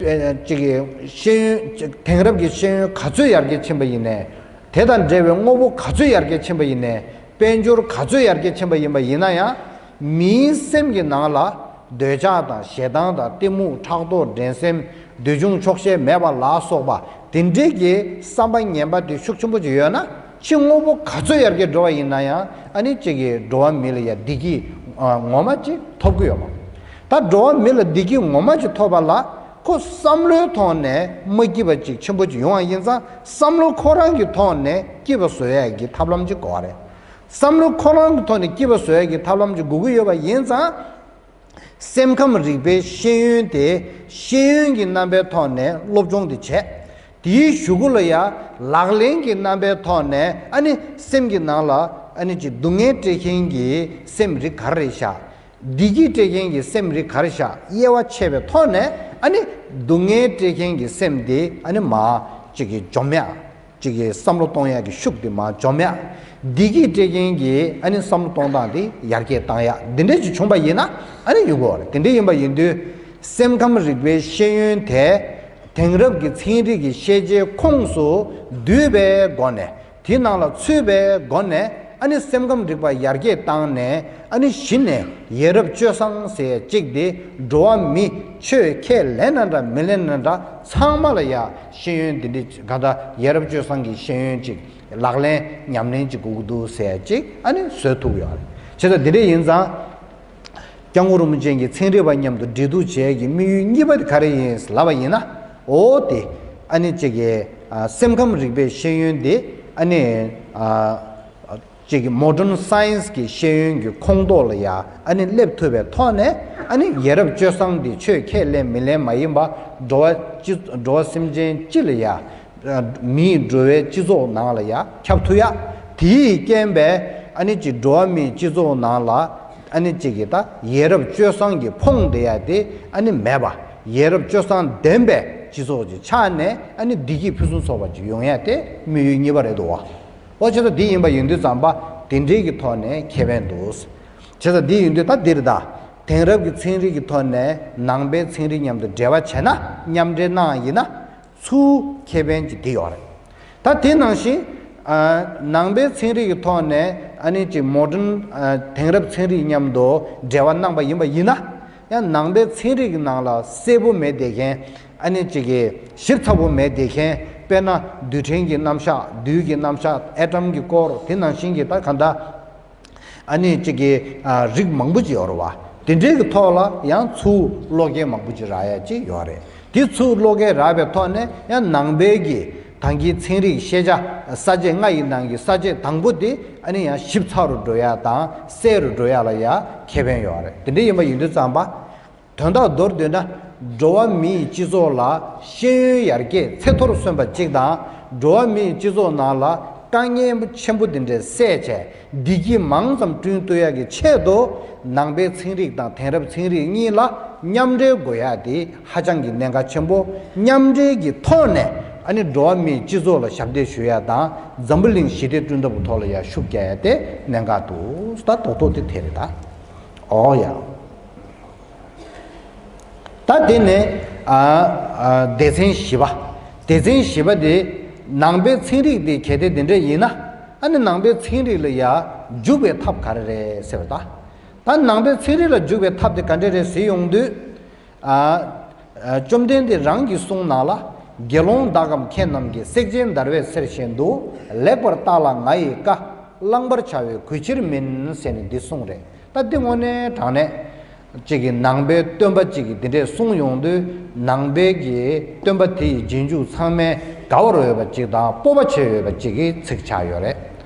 ཨེ་ཅིག་གི་ཤེས་ཡོན་ཅིག་དེང་རབས་ཀྱི་ཤེས་ཡོན་ག་ཚོད་ཡར་རྒྱས་ཕྱིན་པ་ཡིན་ནའི། དེ་དང་འབྲེལ་བའི་དངོས་པོ་ག་ཚོད་ཡར་རྒྱས་ཕྱིན་པ་ཡིན་ནའི། དཔལ་འབྱོར་ག་ཚོད་ཡར་རྒྱས་ཕྱིན་པ་ཡིན་པ་ཡིན་ན་ཡང་། མིའི་སེམས་ཀྱི་ནང་ལ་འདོད་ཆགས་དང་ཞེ་སྡང་དང་གཏི་མུག་ཕྲག་དོག་འགྲན་སེམས། འདོད་ཆུང་ཆོག་ཤེས་མེད་པ་ལ་སོགས་པ་དེ་འདྲའི་གི་བསམ་པ་ངན་པ་དེ་ཤུགས་ཆེན་པོ་ཅིག་ཡོད་ན། ཕྱི་དངོས་པོ་ག་ཚོད་ཡར་རྒྱས་འགྲོ་བ་ཡིན་ན་ཡང་། ཨ་ནི་གཅིག་གི་འགྲོ་བ་མི་ལ་ཡང་བདེ་སྐྱིད་ཨ་ངོ་མ་ཅིག་ཐོབ་ཀྱི་ཡོད་མ། ད་འགྲོ་བ་མི་ལ་བདེ་སྐྱིད་ངོ་མ་ཅིག་ཐོབ་པ་ལ། ཁོ་བསམ་བློའི་ཐོག་ནས་མ་སྐྱིད་པ་ཅིག་ཆེན་པོ་ཅིག་ཡོང་བ་ཡིན་ཙང་། བསམ་བློ་ཁོ་རང་གི་ཐོག་ནས་སྐྱིད་པ་བཟོ་ཡས་ཀྱི་ཐབས་ལམ་ཅིག་དགོས་པ་རེད། བསམ་བློ་ཁོ་རང་གི་ཐོག་ནས་སྐྱིད་པ་བཟོ་ཡས་ཀྱི་ཐབས་ལམ་ཅིག་དགོས་ཀྱི་ཡོད་པ་ཡིན་ཙང་། སེམས་ཁམས་རིག་པའི་ཤེས་ཡོན་དེ་ཤེས་ཡོན་གྱི་རྣམ་པའི་ཐོག་ནས་སློབ་སྦྱོང་དེ་བྱས། དེའི་གཞུག་གུ་ལ་ཡང་ལག་ལེན་གྱི་རྣམ་པའི་ཐོག་ནས། ཨ་ནི་སེམས་ཀྱི་ནང་ལ་ཨ་ནི་ཅིག་སྡུག་བསྔལ་སྤྲད་མཁན་གྱི་སེམས་རིགས་ག་རེ་རེད་ཤག་བདེ་སྐྱིད་སྤྲད་མཁན་གྱི་སེམས་རིགས་ག་རེ་ཤག་དབྱེ་བ་ཕྱེ་བའི་ཐོག་ནས། ཨ་ནི་སྡུག་བསྔལ་སྤྲད་མཁན་གྱི་སེམས་དེ་ཨ་ནི་མར་ཅིག་གི་འཇོམས་ཡ། ཅིག་གི་བསམ་བློ་གཏོང་ཡག་གི་ཤུགས་དེ་མར་འཇོམས་ཡག་བདེ་སྐྱིད་སྤྲད་མཁན་གྱི་ཨ་ནི་བསམ་བློ་གཏོང་སྟངས་དེ་ཡར་རྒྱས་བཏང་ཡག་འདི་འདྲས་ཅིག་བྱུང་པ་ཡིན་ན། ཨ་ནི་ཡོང་གི་ཡོད་རེད། དེ་འདྲས་ཡིན་པ་ཡིན་དུས། སེམས་ཁམས་རིག་པའི་ཤེས་ཡོན་དེ་དེང་རབས་ཀྱི་ཚན་རིག་གི་ཤེས་བྱའི་ཁོངས་སུ་བསྡུས་པའི་སྒོ་ནས། དེའི་ནང་ལ་ཚུད་པའི་སྒོ་ནས། ཨ་ནི་སེམས་ཁམས་རིག་པ་ཡར་རྒྱས་བཏང་ནས། ཨ་ནི་གཞི་ནས་ཡ་རབས་སྤྱོད་བཟང་ཟེར་ཡ་གཅིག་དེ་འགྲོ་བ་མི་ཆོས་ཁས་ལེན་ན་འདྲ་མི་ལེན་ན་འདྲ་ཚང་མ་ལ་ཡ་ཤེས་ཡོན་འདི་འདྲའི་ག་ད་ཡ་རབས་སྤྱོད་བཟང་གི་ཤེས་ཡོན་ཅིག་ལག་ལེན་ཉམས་ལེན་ཅིག་དགོས་ཀྱི་འདུག་ཟེར་ཡ་ཅིག་ཨ་ནི་བཟོ་ཐུབ་ཡོད་རེད། བྱས་ཙང་འདི་འདྲ་ཡིན་ཙང་། སྐྱབས་མགོན་རིན་པོ་ཆེ་གིས་ཚན་རིག་པ་མཉམ་དུ་འབྲེལ་གཏུག་བྱེད་ཡས་ཀྱི་དམིགས་ཡུལ་གཉིས་པ་དེ་ག་རེ་ཡིན་ལབ་པ་ཡིན་ན། འོ་དེ་ཨ་ནི་གཅིག་གི་ཨ་སེམས་ཁམས་རིག་པའི་ཤེས་ཡོན་དེ་ཨ་ནི་ཨ་གཅིག་གི་མོ་ཌརན་སའེན་སི་གི་ཤེས་ཡོན་གྱི་ཁོངས་གཏོགས་ལ་ཡ་ཨ་ནི་སླེབས་ཐུབ་པའི་ཐོག་ནས། ཨ་ནི་ཡ་རབས་སྤྱོད་བཟང་དེ་ཆོས་ཁས་ལེན་མི་ལེན་མ་ཡིན་པ། འགྲོ་བ་སྤྱི་འགྲོ་བ་སེམས་ཅན་སྤྱི་ལ་ཡ། མིའི་འགྲོ་བའི་སྤྱི་ཚོགས་ནང་ལ་ཡ་ཁྱབ་ཐུབ་ཡ། དེའི་རྐྱེན་པས་ཨ་ནི་ཅིག་འགྲོ་བ་མིའི་སྤྱི་ཚོགས་ནང་ལ་ཨ་ནི་ཅིག་གི་ད་ཡ་རབས་སྤྱོད་བཟང་གི་ཕོངས་བསྡད་ཡ་དེ་ཨ་ནི་མེད་པ། ཡ་རབས་སྤྱོད་བཟང་ལྡན་པའི་སྤྱི་ཚོགས་ཅིག་ཆགས་ནས། ཨ་ནི་བདེ་སྐྱིད་ཕུན་སུམ་ཚོགས་པ་ཅིག་ཡོང་ཡ་དེ་དམིགས་ཡུལ་གཉིས་པ་རེད་འདུག་བ། འོ་བྱས་ཙང་འདི་ཡིན་པ་ཡིན་དུས་ཙམ་པ་དེ་འདྲའི་གི་ཐོག་ནས་ཁེ་ཕན་འདུག། བྱས་ཙང་འདི་ཡིན་དུས་ད་འདིར་ད་དེང་རབས་ཀྱི་ཚན་རིག་གི་ཐོག་ནས་ནང་པའི་ཚན་རིག་མཉམ་དུ་འབྲེལ་བ་བྱས་ན། མཉམ་འབྲེལ་གནང་ཡིན་ན། ཚུར་ཁེ་ཕན་གྱི་དེ་ཡོད་རེད། ད་དེ་ནང་བཞིན་ཨ་ནང་པའི་ཚན་རིག་གི་ཐོག་ནས་ཨ་ནི་ཅིག་མོ་ཌརན་ཨ་དེང་རབས་ཚན་རིག་མཉམ་དུ་འབྲེལ་བ་གནང་པ་ཡིན་པ་ཡིན་ན། ཡང་ནང་པའི་ཚན་རིག་གི་ནང་ལ་གསལ་པོ་མེད་བསྡད་མཁན། ཨ་ནི་ཅིག་གི་ཞིབ་ཚགས་པོ་མེད་བསྡད་མཁན། དཔེར་ན་རྡུལ་ཕྲན་གྱི་རྣམ་གཞག་རྡུལ་གྱི་རྣམ་གཞག་ཨེ་ཊམ་གྱི་སྐོར། དེ་ནང་བཞིན་གྱི་ད་ག་འདྲ། ཨ་ནི་གཅིག་གི་ཨ་རིགས་མང་པོ་ཅིག་ཡོད་རེད་བ། དེ་འདྲའི་གི་ཐོག་ལ་ཡང་ཚུར་བློ་སྐྱེད་མང་པོ་ཅིག་རག་ཡ་ཅིག་ཡོད་རེད། དེ་ཚུར་བློ་སྐྱེད་རག་པའི་ཐོག་ནས་ཡང་ནང་པའི་གི་ ད་གིན་ཚན་རིག་ཤེས་བྱ་ས་བཅད་ལྔ་ཡི་ནང་གི་ས་བཅད་དང་པོ་དེ་ཨ་ནི་ཡང་ཞིབ་ཚགས་རུ་འགྲོ་ཡ་དང་གསལ་རུ་འགྲོ་ཡ་ལ་ཡ་ཁེ་ཕན་ཡོད་རེད། དེ་འདྲ་ཡིན་པ་ཡིན་དུས་ཙམ་པ། དོན་དག་མདོར་བསྡུས་ན། འགྲོ་བ་མིའི་སྤྱི་ཚོགས་ལ་ཤེས་ཡོན་ཡར་རྒྱས་ཚད་མཐོར་སོན་པ་གཅིག་དང་། འགྲོ་བ་མིའི་སྤྱི་ཚོགས་ནང་ལ་དཀའ་ངལ་ཆེན་པོ་འདི་འདྲ་སེལ་བྱས་བདེ་སྐྱིད་མང་ཙམ་བསྐྲུན་ཐུབ་ཡག་གི་ཆེད་དུ། ནང་པའི་ཚན་རིག་དང་དེང་རབས་ཚན་རིག་གཉིས་ལ་མཉམ་འབྲེལ་དགོས་ཡག་དེ་ཧ་ཅང་གི་གནད་འགག་ཆེན་པོ། མཉམ་འབྲེལ་གྱི་ཐོག་ནས་ཨ་ནི་འགྲོ་བ་མིའི་སྤྱི་ཚོགས་ལ་ཞབས་འདེགས་ཞུ་ཡག་དང་། འཛམ་བུ་གླིང་ཞི་བདེ་བསྐྲུན་ཐབས་ཀྱི་ཐོག་ལ་ཡང་ཤུགས་རྒྱག་ཡག་དེ་གནད་འགག་འདུག་ད་རྡོག་རྡོག་དེ་དེ་རེད་ད། ཨོ་ཡ། ད་དེ་ནས་ཨ་ཨ་སྡེ་ཚན་བཞི་པ། སྡེ་ཚན་བཞི་པ་དེ་ནང་པའི་ཚན་རིག་དེ་གལ་ཏེ་དེ་འདྲ་ཡིན་ན། ཨ་ནི་ནང་པའི་ཚན་རིག་ལ་ཡ་འཇུག་པའི་ཐབས་ག་རེ་རེད་ཟེར་བ་ད། ད་ནང་པའི་ཚན་རིག་ལ་འཇུག་པའི་ཐབས་དེ་ག་འདྲ་རེད་ཟེར་ཡོང་དུས། ཨ་ཨ་བཅོམ་ལྡན་འདས་རང་གི་གསུང་ནང་ལ། དགེ་སློང་དག་གམ་མཁས་རྣམས་ཀྱིས། བསྲེགས་བཅད་འདར་བའི་གསེར་བཞིན་དུ། ལེགས་པར་བརྟགས་ལ་ང་ཡི་བཀའ། བླང་བར་བྱ་བའི་གུས་ཕྱིར་མིན། ཟེར་ནས་འདི་གསུངས་རེད། ད་འདི་དངོས་གནས་དྲང་གནས། གཅིག་གི་ནང་པའི་སྟོན་པ་གཅིག་གིས་འདི་འདྲས་གསུངས་ཡོང་དུས། ནང་པའི་གི་སྟོན་པ་དེ་ཡི་རྗེས་འཇུག་ཚང་མས་དགའ་བར་འོས་པ་གཅིག་དང་། སྤོབས་པ་བྱེད་འོས་པ་གཅིག་གི་ཚིག་ཆགས་ཡོད་རེད།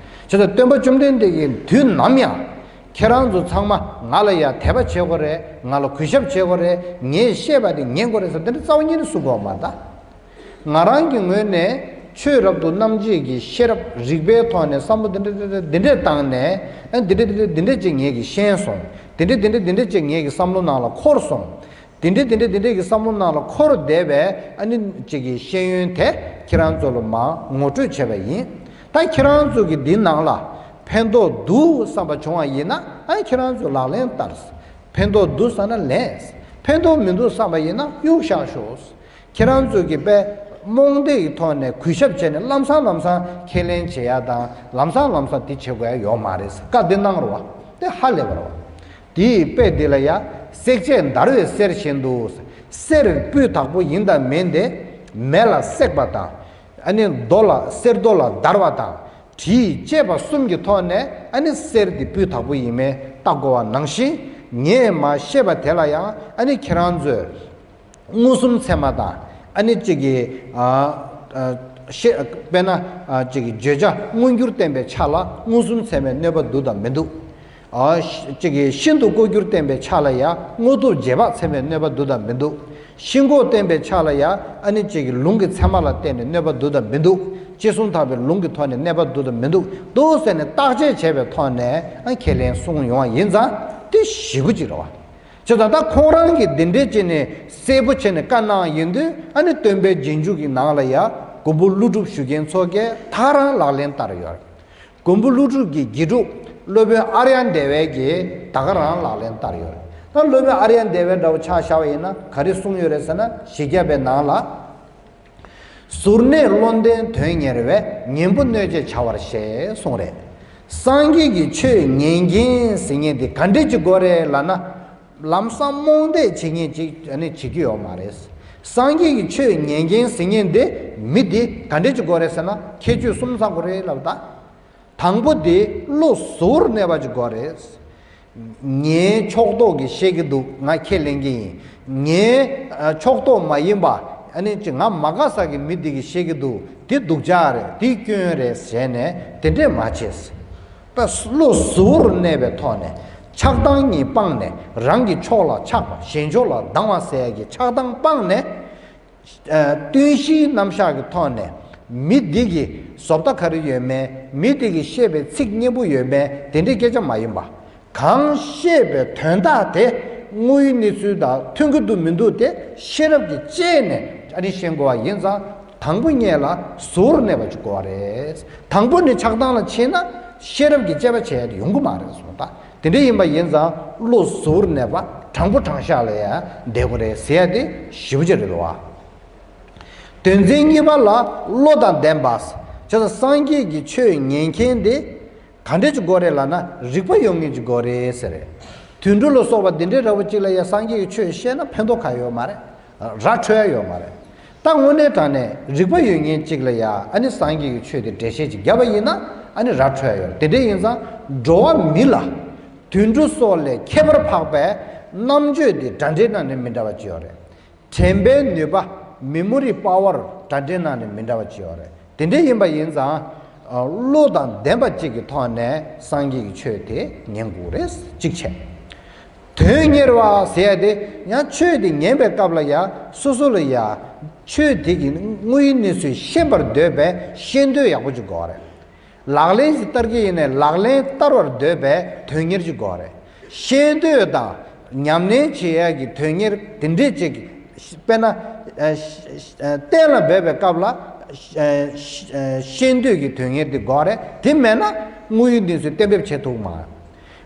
བྱས་ཙང་སྟོན་པ་བཅོམ་ལྡན་འདས་ཀྱིས་དུས་ནམ་ཡང་། ཁྱེད་རང་ཚོ་ཚང་མ་ང་ལ་ཡ་དད་པ་བྱེད་དགོས་རེད། ང་ལ་གུས་ཞབས་བྱེད་དགོས་རེད། ངས་བཤད་པ་དེ་ཉན་དགོས་རེད་ཟེར་དེ་འདྲ་རྩ་བ་ཉིད་ནས་གསུང་གི་ཡོད་མ་རེད་ད། ང་རང་གི་ངོས་ནས་ཆོས་རབ་ཏུ་རྣམ་འབྱེད་ཀྱི་ཤེས་རབ་རིག་པའི་ཐོག་ནས་བསམ་བློ་འདི་འདྲ་འདི་འདྲ་འདི་འདྲ་བཏང་ནས། ཨ་འདི་འདྲ་འདི་འདྲ་འདི་འདྲ་ཅིག་ངེད་ཀྱིས་ཤེས་སོང་། འདི་འདྲ་འདི་འདྲ་འདི་འདྲ་ཅིག་ངེད་ཀྱི་བསམ་བློ་ནང་ལ་འཁོར་སོང་། འདི་འདྲ་འདི་འདྲ་འདི་འདྲ་གི་བསམ་བློ་ནང་ལ་འཁོར་བསྡད་པའི་ཨ་ནི་ཅིག་གི་ཤེས་ཡོན་དེ་ཁྱེད་རང་ཚོ་ལ་མར་ངོ་སྤྲོད་བྱས་པ་ཡིན། ད་ཁྱེད་རང་ཚོ་གི་འདི་ནང་ལ་ཕན་ཐོགས་འདུག་བསམ་པ་བྱུང་བ་ཡིན་ན། ཨ་ཁྱེད་རང་ཚོས་ལག་ལེན་བསྟར། ཕན་ཐོགས་འདུག་བསམ་ན་ལེན། ཕན་ཐོགས་མི་འདུག་བསམ་པ་ཡིན་ན་གཡུག་བཞག་ཤོག་ཁྱེད་རང་ཚོས་ཀྱི་དཔེ་རྨོངས་དད་ཀྱི་ཐོག་ནས་གུས་ཞབས་བྱས་ནས་ལམ་སང་ལམ་སང་ཁས་ལེན་བྱེད་ཡ་དང་། ལམ་སང་ལམ་སང་དེ་བྱེད་དགོས་ཡ་ཡོད་མ་རེད། བཀའ་འདི་གནང་རོགས། དེ་ཧ་ལས་པ་རེད་བ། དེ་ཡི་དཔེ་འདི་ལ་ཡ། བསྲེགས་བཅད་འདར་བའི་གསེར་བཞིན་དུ། གསེར་སྤུས་དག་པོ་ཡིན་དང་མིན་དེ་མེ་ལ་བསྲེགས་པ་དང་། ཨ་ནི་རྡོ་ལ་གསེར་རྡོ་ལ་བརྡར་བ་དང་། གྲིས་བཅད་པ་གསུམ་གྱི་ཐོག་ནས་ཨ་ནི་གསེར་འདི་སྤུས་དག་པོ་ཡིན་མིན་བརྟག་དགོས་པ་ནང་བཞིན། ངས་མར་བཤད་པ་དེ་ལ་ཡང་ཨ་ནི་ཁྱེད་རང་ཚོས་མངོན་སུམ་ཚད་མ་དང་། ཨ་ནི་གཅིག་གི་ཨ་ཨ་ཤེས་དཔེར་ན་ཨ་གཅིག་གི་བརྗོད་བྱ་མངོན་གྱུར་བསྟན་པའི་ཆ་ལ་མངོན་སུམ་ཚད་མའི་གནོད་པ་འདུག་དང་མི་འདུག་ཨ་ཤ་གཅིག་གི་ཤིན་ཏུ་ལྐོག་གྱུར་བསྟན་པའི་ཆ་ལ་ཡང་དངོས་སྟོབས་རྗེས་དཔག་ཚད་མའི་གནོད་པ་འདུག་དང་མི་འདུག་ཤིན་ལྐོག་བསྟན་པའི་ཆ་ལ་ཡང་ཨ་ནི་གཅིག་གི་ལུང་གི་ཚད་མ་ལ་བརྟེན་ནས་གནོད་པ་འདུག་དང་མི་འདུག་ཅི་གསུང་ཐག་པའི་ལུང་གི་ཐོག་ནས་གནོད་པ་འདུག་དང་མི་འདུག་འདུག་ཟེར་ནས་བརྟག་དཔྱད་བྱས་པའི་ཐོག་ནས་ཨ་ཁས་ལེན་གསུང་ཡོང་བ་ཡིན་ཙང་དེ་ཞེ་པོ་ཅིག་རེད་བ། བྱས་ཙང་ད་ཁོང་རང་གིས་འདི་འདྲས་བྱས་ནས་གསལ་པོ་བྱས་ནས་བཀའ་གནང་ཡིན་དུས། ཨ་ནི་སྟོན་པའི་རྗེས་འཇུག་གི་ནང་ལ་ཡང་མགོན་པོ་ཀླུ་སྒྲུབ་ཞུ་མཁན་ཚོ་གིས་ད་ག་རང་ལག་ལེན་བསྟར་ཡོད་རེད། མགོན་པོ་ཀླུ་སྒྲུབ་ཀྱི་དགེ་ཕྲུག་སློབ་དཔོན་ཨཱརྱ་དེ་བ་གིས་ད་ག་རང་ལག་ལེན་བསྟར་ཡོད་རེད། ད་སློབ་དཔོན་ཨཱརྱ་དེ་བ་འདྲ་བོ་ཆ་བཞག་པ་ཡིན་ན་ག་རེ་གསུངས་ཡོད་རེད་ཟེར་ན། བཞི་བརྒྱ་པའི་ནང་ལ། གཟུར་གནས་བློ་ལྡན་དོན་གཉེར་བས། གཉེན་པོ་གནོད་བྱེད་བྱ་བར་ཞེས་གསུངས་རེད། སངས་རྒྱས་ཀྱི་ཆོས་ཉན་མཁན་ཟེར་མཁན་དེ་ག་འདྲས་ཅིག་དགོས་རེད་ལབ་ན། ལམ་སང་རྨོངས་དད་བྱེད་མཁན་ཅིག་ཨ་ནི་བྱེད་ཀྱི་ཡོད་མ་རེད། སངས་རྒྱས་ཀྱི་ཆོས་ཉན་མཁན་ཟེར་མཁན་དེ་མི་དེ་ག་འདྲས་ཅིག་དགོས་རེད་ཟེར་ན། ཁྱད་ཆོས་གསུམ་ཚང་དགོས་རེད་ལབ་ད། དང་པོ་དེ་བློ་གཟུ་བོར་གནས་པ་ཅིག་དགོས་རེད། ངའི་ཕྱོགས་གཏོགས་ཀྱིས་བཤད་ཀྱི་འདུག་ང་ཁས་ལེན་གྱི་ཡིན། ངའི་ཨ་ཕྱོགས་གཏོགས་མ་ཡིན་པ་ཨ་ནི་ཅིག་ང་མ་དགའ་ས་གི་མི་འདི་གིས་བཤད་ཀྱི་འདུག་དེ་སྡུག་ཅག་རེད། དེ་སྐྱོན་རེད་ཟེར་ནས་དེ་འདྲས་མ་བྱེད། ད་བློ་གཟུ་བོར་གནས་པའི་ཐོག་ནས་ཆགས་སྡང་གཉིས་སྤངས་ནས། རང་གི་ཕྱོགས་ལ་ཆགས་པ། གཞན་ཕྱོགས་ལ་སྡང་བ་ཟེར་ཡ་གི་ཆགས་སྡང་སྤངས་ནས། ཨ་བསྟུན་གཞིའི་རྣམ་གཞག་གི་ཐོག་ནས་མི་འདི་གི་བཟོ་ལྟ་ག་རེ་ཡོད་མེད། མི་འདི་གིས་བཤད་པའི་ཚིག་སྙན་པོ་ཡོད་མེད། དེ་འདྲའི་སྐད་ཆ་མ་ཡིན་པ། གང་བཤད་པའི་དོན་དག་དེ་དངོས་ཡོད་གནས་ཚུལ་དང་མཐུན་གྱི་འདུག་མི་འདུག་དེ་ཤེས་རབ་ཀྱིས་དཔྱད་ནས་ཨ་ནི་ཤེས་དགོས་པ་ཡིན་ཙང་། དང་པོ་ཉིད་ལ་གཟུ་བོར་གནས་པ་ཅིག་དགོས་པ་རེད། དང་པོ་ནས་ཆགས་སྡང་ལ་ཕྱིན་ན་ཤེས་རབ་ཀྱིས་དཔྱད་པ་བྱས་ཏེ་ཡོང་གི་མ་རེད་གསུངས་ད། དེ་འདྲ་ཡིན་པ་ཡིན་ཙང་བློ་གཟུ་བོར་གནས་པ། དྲང་པོ་དྲང་བཞག་ལ་ཡ་བསྡད་དགོས་རེད་ཟེར་ཡ་དེ་ཞེ་པོ་ཅིག་རེད་འདུག་བ། དོན་ཚན་གཉིས་པ་ལ་བློ་དང་ལྡན་པ། བྱས་ཙང་སངས་རྒྱས་ཀྱི་ཆོས་ཉན་མཁན་དེ་ག་འདྲ་ཅིག་དགོས་རེད་ལབ་ན། རིག་པ་ཡོད་མཁན་ཅིག་དགོས་རེད་ཟེར། དུད་འགྲོ་ལ་སོགས་པ་འདི་འདྲའི་འདྲ་བོ་ཅིག་ལ་ཡ་སངས་རྒྱས་ཀྱི་ཆོས་བཤད་ན་ཕན་ཐོགས་ག་ཡོད་མ་རེད། ར་འཕྲོད་ཡ་ཡོད་མ་རེད། ད་དངོས་གནས་དྲང་གནས་རིག་པ་ཡོད་མཁན་ཅིག་ལ་ཡ་ཨ་ནི་སངས་རྒྱས་ཀྱི་ཆོས་དེ་འགྲེལ་བཤད་ཅིག་བརྒྱབ་པ་ཡིན་ན་ཨ་ནི་ར་འཕྲོད་ཡ་ཡོད་རེད། དེ་འདྲ་ཡིན་ཙང་འགྲོ་བ་མི་ལ་དུད་འགྲོ་སོགས་ལས་ཁྱད་པར་འཕགས་པའི་རྣམ་དཔྱོད་དེ་འདྲ་འདྲའི་ནང་ནས་མི་འདྲ་བ་ཅིག་ཡོད་རེད། དྲན་པའི་ནུས་པ། མེ་མོ་རི་པ་ཝར་འདྲ་འདྲའི་ནང་ནས་མི་འདྲ་བ་ཅིག་ཡོད་རེད། དེ་འདྲ་ཡིན་པ་ཡིན་ཙང་། བློ་དང་ལྡན་པ་གཅིག་གི་ཐོག་ནས་སངས་རྒྱས་ཀྱི་ཆོས་དེ་ཉན་དགོས་རེད། གཅིག་བྱས། དོན་གཉེར་བ་ཟེར་ཡ་དེ་ཡང་ཆོས་དེ་ཉན་པའི་སྐབས་ལ་ཡ་སོ་སོ་ལ་ཡ་ཆོས་དེ་གི་དངོས་ཡོད་གནས་ཚུལ་ཤེས་པར་འདོད་པའི་ཤེས་འདོད་ཡག་པོ་ཅིག་དགོས་རེད། ལག་ལེན་ཞིག་བསྟར་གྱི་ཡིན་ནའི་ལག་ལེན་བསྟར་བར་འདོད་པའི་དོན་གཉེར་ཅིག་དགོས་རེད། ཤེས་འདོད་དང་ཉམས་ལེན་བྱེད་ཡ་གི་དོན་གཉེར་དེ་འདྲས་ཅིག་དཔེར་ན། གཏན་ལ་འབེབས་པའི་སྐབས་ལ། ཤེས་འདོད་ཀྱི་དོན་གཉེར་དེ་དགོས་རེད། དེ་མེད་ན་དངོས་ཡོད་གནས་ཚུལ་གཏན་འབེབས་བྱེད་ཐུབ་མ།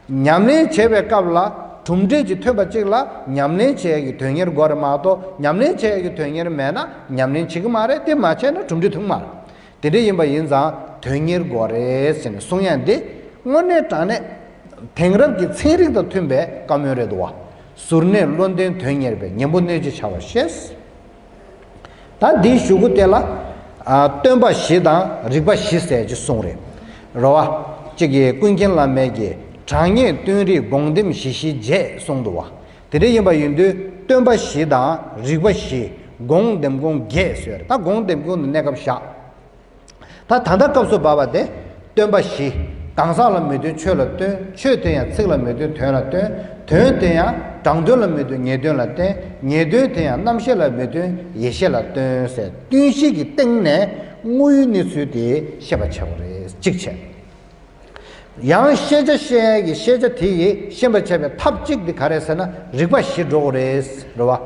ཉམས་ལེན་བྱེད་པའི་སྐབས་ལ་གྲུབ་འབྲས་ཀྱི་ཐོན་པ་གཅིག་ལ་ཉམས་ལེན་བྱེད་ཡ་གི་དོན་གཉེར་དགོས་རེད་མ་གཏོགས། ཉམས་ལེན་བྱེད་ཡ་གི་དོན་གཉེར་མེད་ན་ཉམས་ལེན་བྱེད་ཀྱི་མ་རེད། དེ་མ་བྱས་ན་གྲུབ་འབྲས་ཐོན་གྱི་མ་རེད། དེ་འདྲ་ཡིན་པ་ཡིན་ཙང་དོན་གཉེར་དགོས་རེད་ཟེར་ནས་གསུང་ཡ་འདི་དངོས་གནས་དྲང་གནས་དེང་རབས་ཀྱི་ཚན་རིག་དང་མཐུན་པའི་བཀའ་མོལ་རེད་འདུག་བ། གཟུར་གནས་བློ་ལྡན་དོན་གཉེར་པས། ཉན་པོ་གནོད་བྱེད་བྱ་བར་ཤེས། ད་འདིའི་གཞུག་གུ་དེ་ལ། ཨ། སྟོན་པ་བཞི་དང་རིགས་པ་བཞི་ཟེར་གྱི་གསུང་རེད། རེད་བ། གཅིག་གིས་ཀུན་མཁྱེན་བླ་མའི་གི་དྲང་ངེས་སྟོན་རིགས་དགོངས་ལྡེམ་བཞི་བཞི་རྗེས་གསུངས་འདུག་བ། དེ་འདྲ་ཡིན་པ་ཡིན་དུས་སྟོན་པ་བཞི་དང་རིགས་པ་བཞི། དགོངས་ལྡེམ་དགོངས་རྒྱས་ཟེར་རེད། ད་དགོངས་ལྡེམ་དགོངས་ནི་གནས་སྐབས་བཞག་ད་ད་ལྟ་སྐབས་སུ་བབ་པ་དེ། སྟོན་པ་བཞི། གང་ཟག་ལ་མི་སྟོན་ཆོས་ལ་སྟོན། ཆོས་དེ་ཡང་ཚིག་ལ་མི་སྟོན་དོན་ལ་སྟོན། དོན་དེ་ཡང་དྲང་དོན་ལ་མི་སྟོན་ངེས་དོན་ལ་བསྟན། ངེས་དོན་དེ་ཡང་རྣམ་ཤེས་ལ་མི་སྟོན་ཡེ་ཤེས་ལ་སྟོན་ཟེར་སྟོན་བཞི་གི་སྟེང་ནས་དངོས་ཡོད་གནས་ཚུལ་དེ་ཤེས་པར་བྱེད་དགོས་རེད། གཅིག་བྱས། ཡང་ཤེས་བྱ་ཤེས་ཡས་ཀྱི་ཤེས་བྱ་དེ་ཡིས་ཤེས་པར་བྱེད་པའི་ཐབས་གཅིག་དེ་ག་རེ་ཟེར་ན་རིགས་པ་བཞི་འགྲོ་དགོས་རེད། རེད་བ།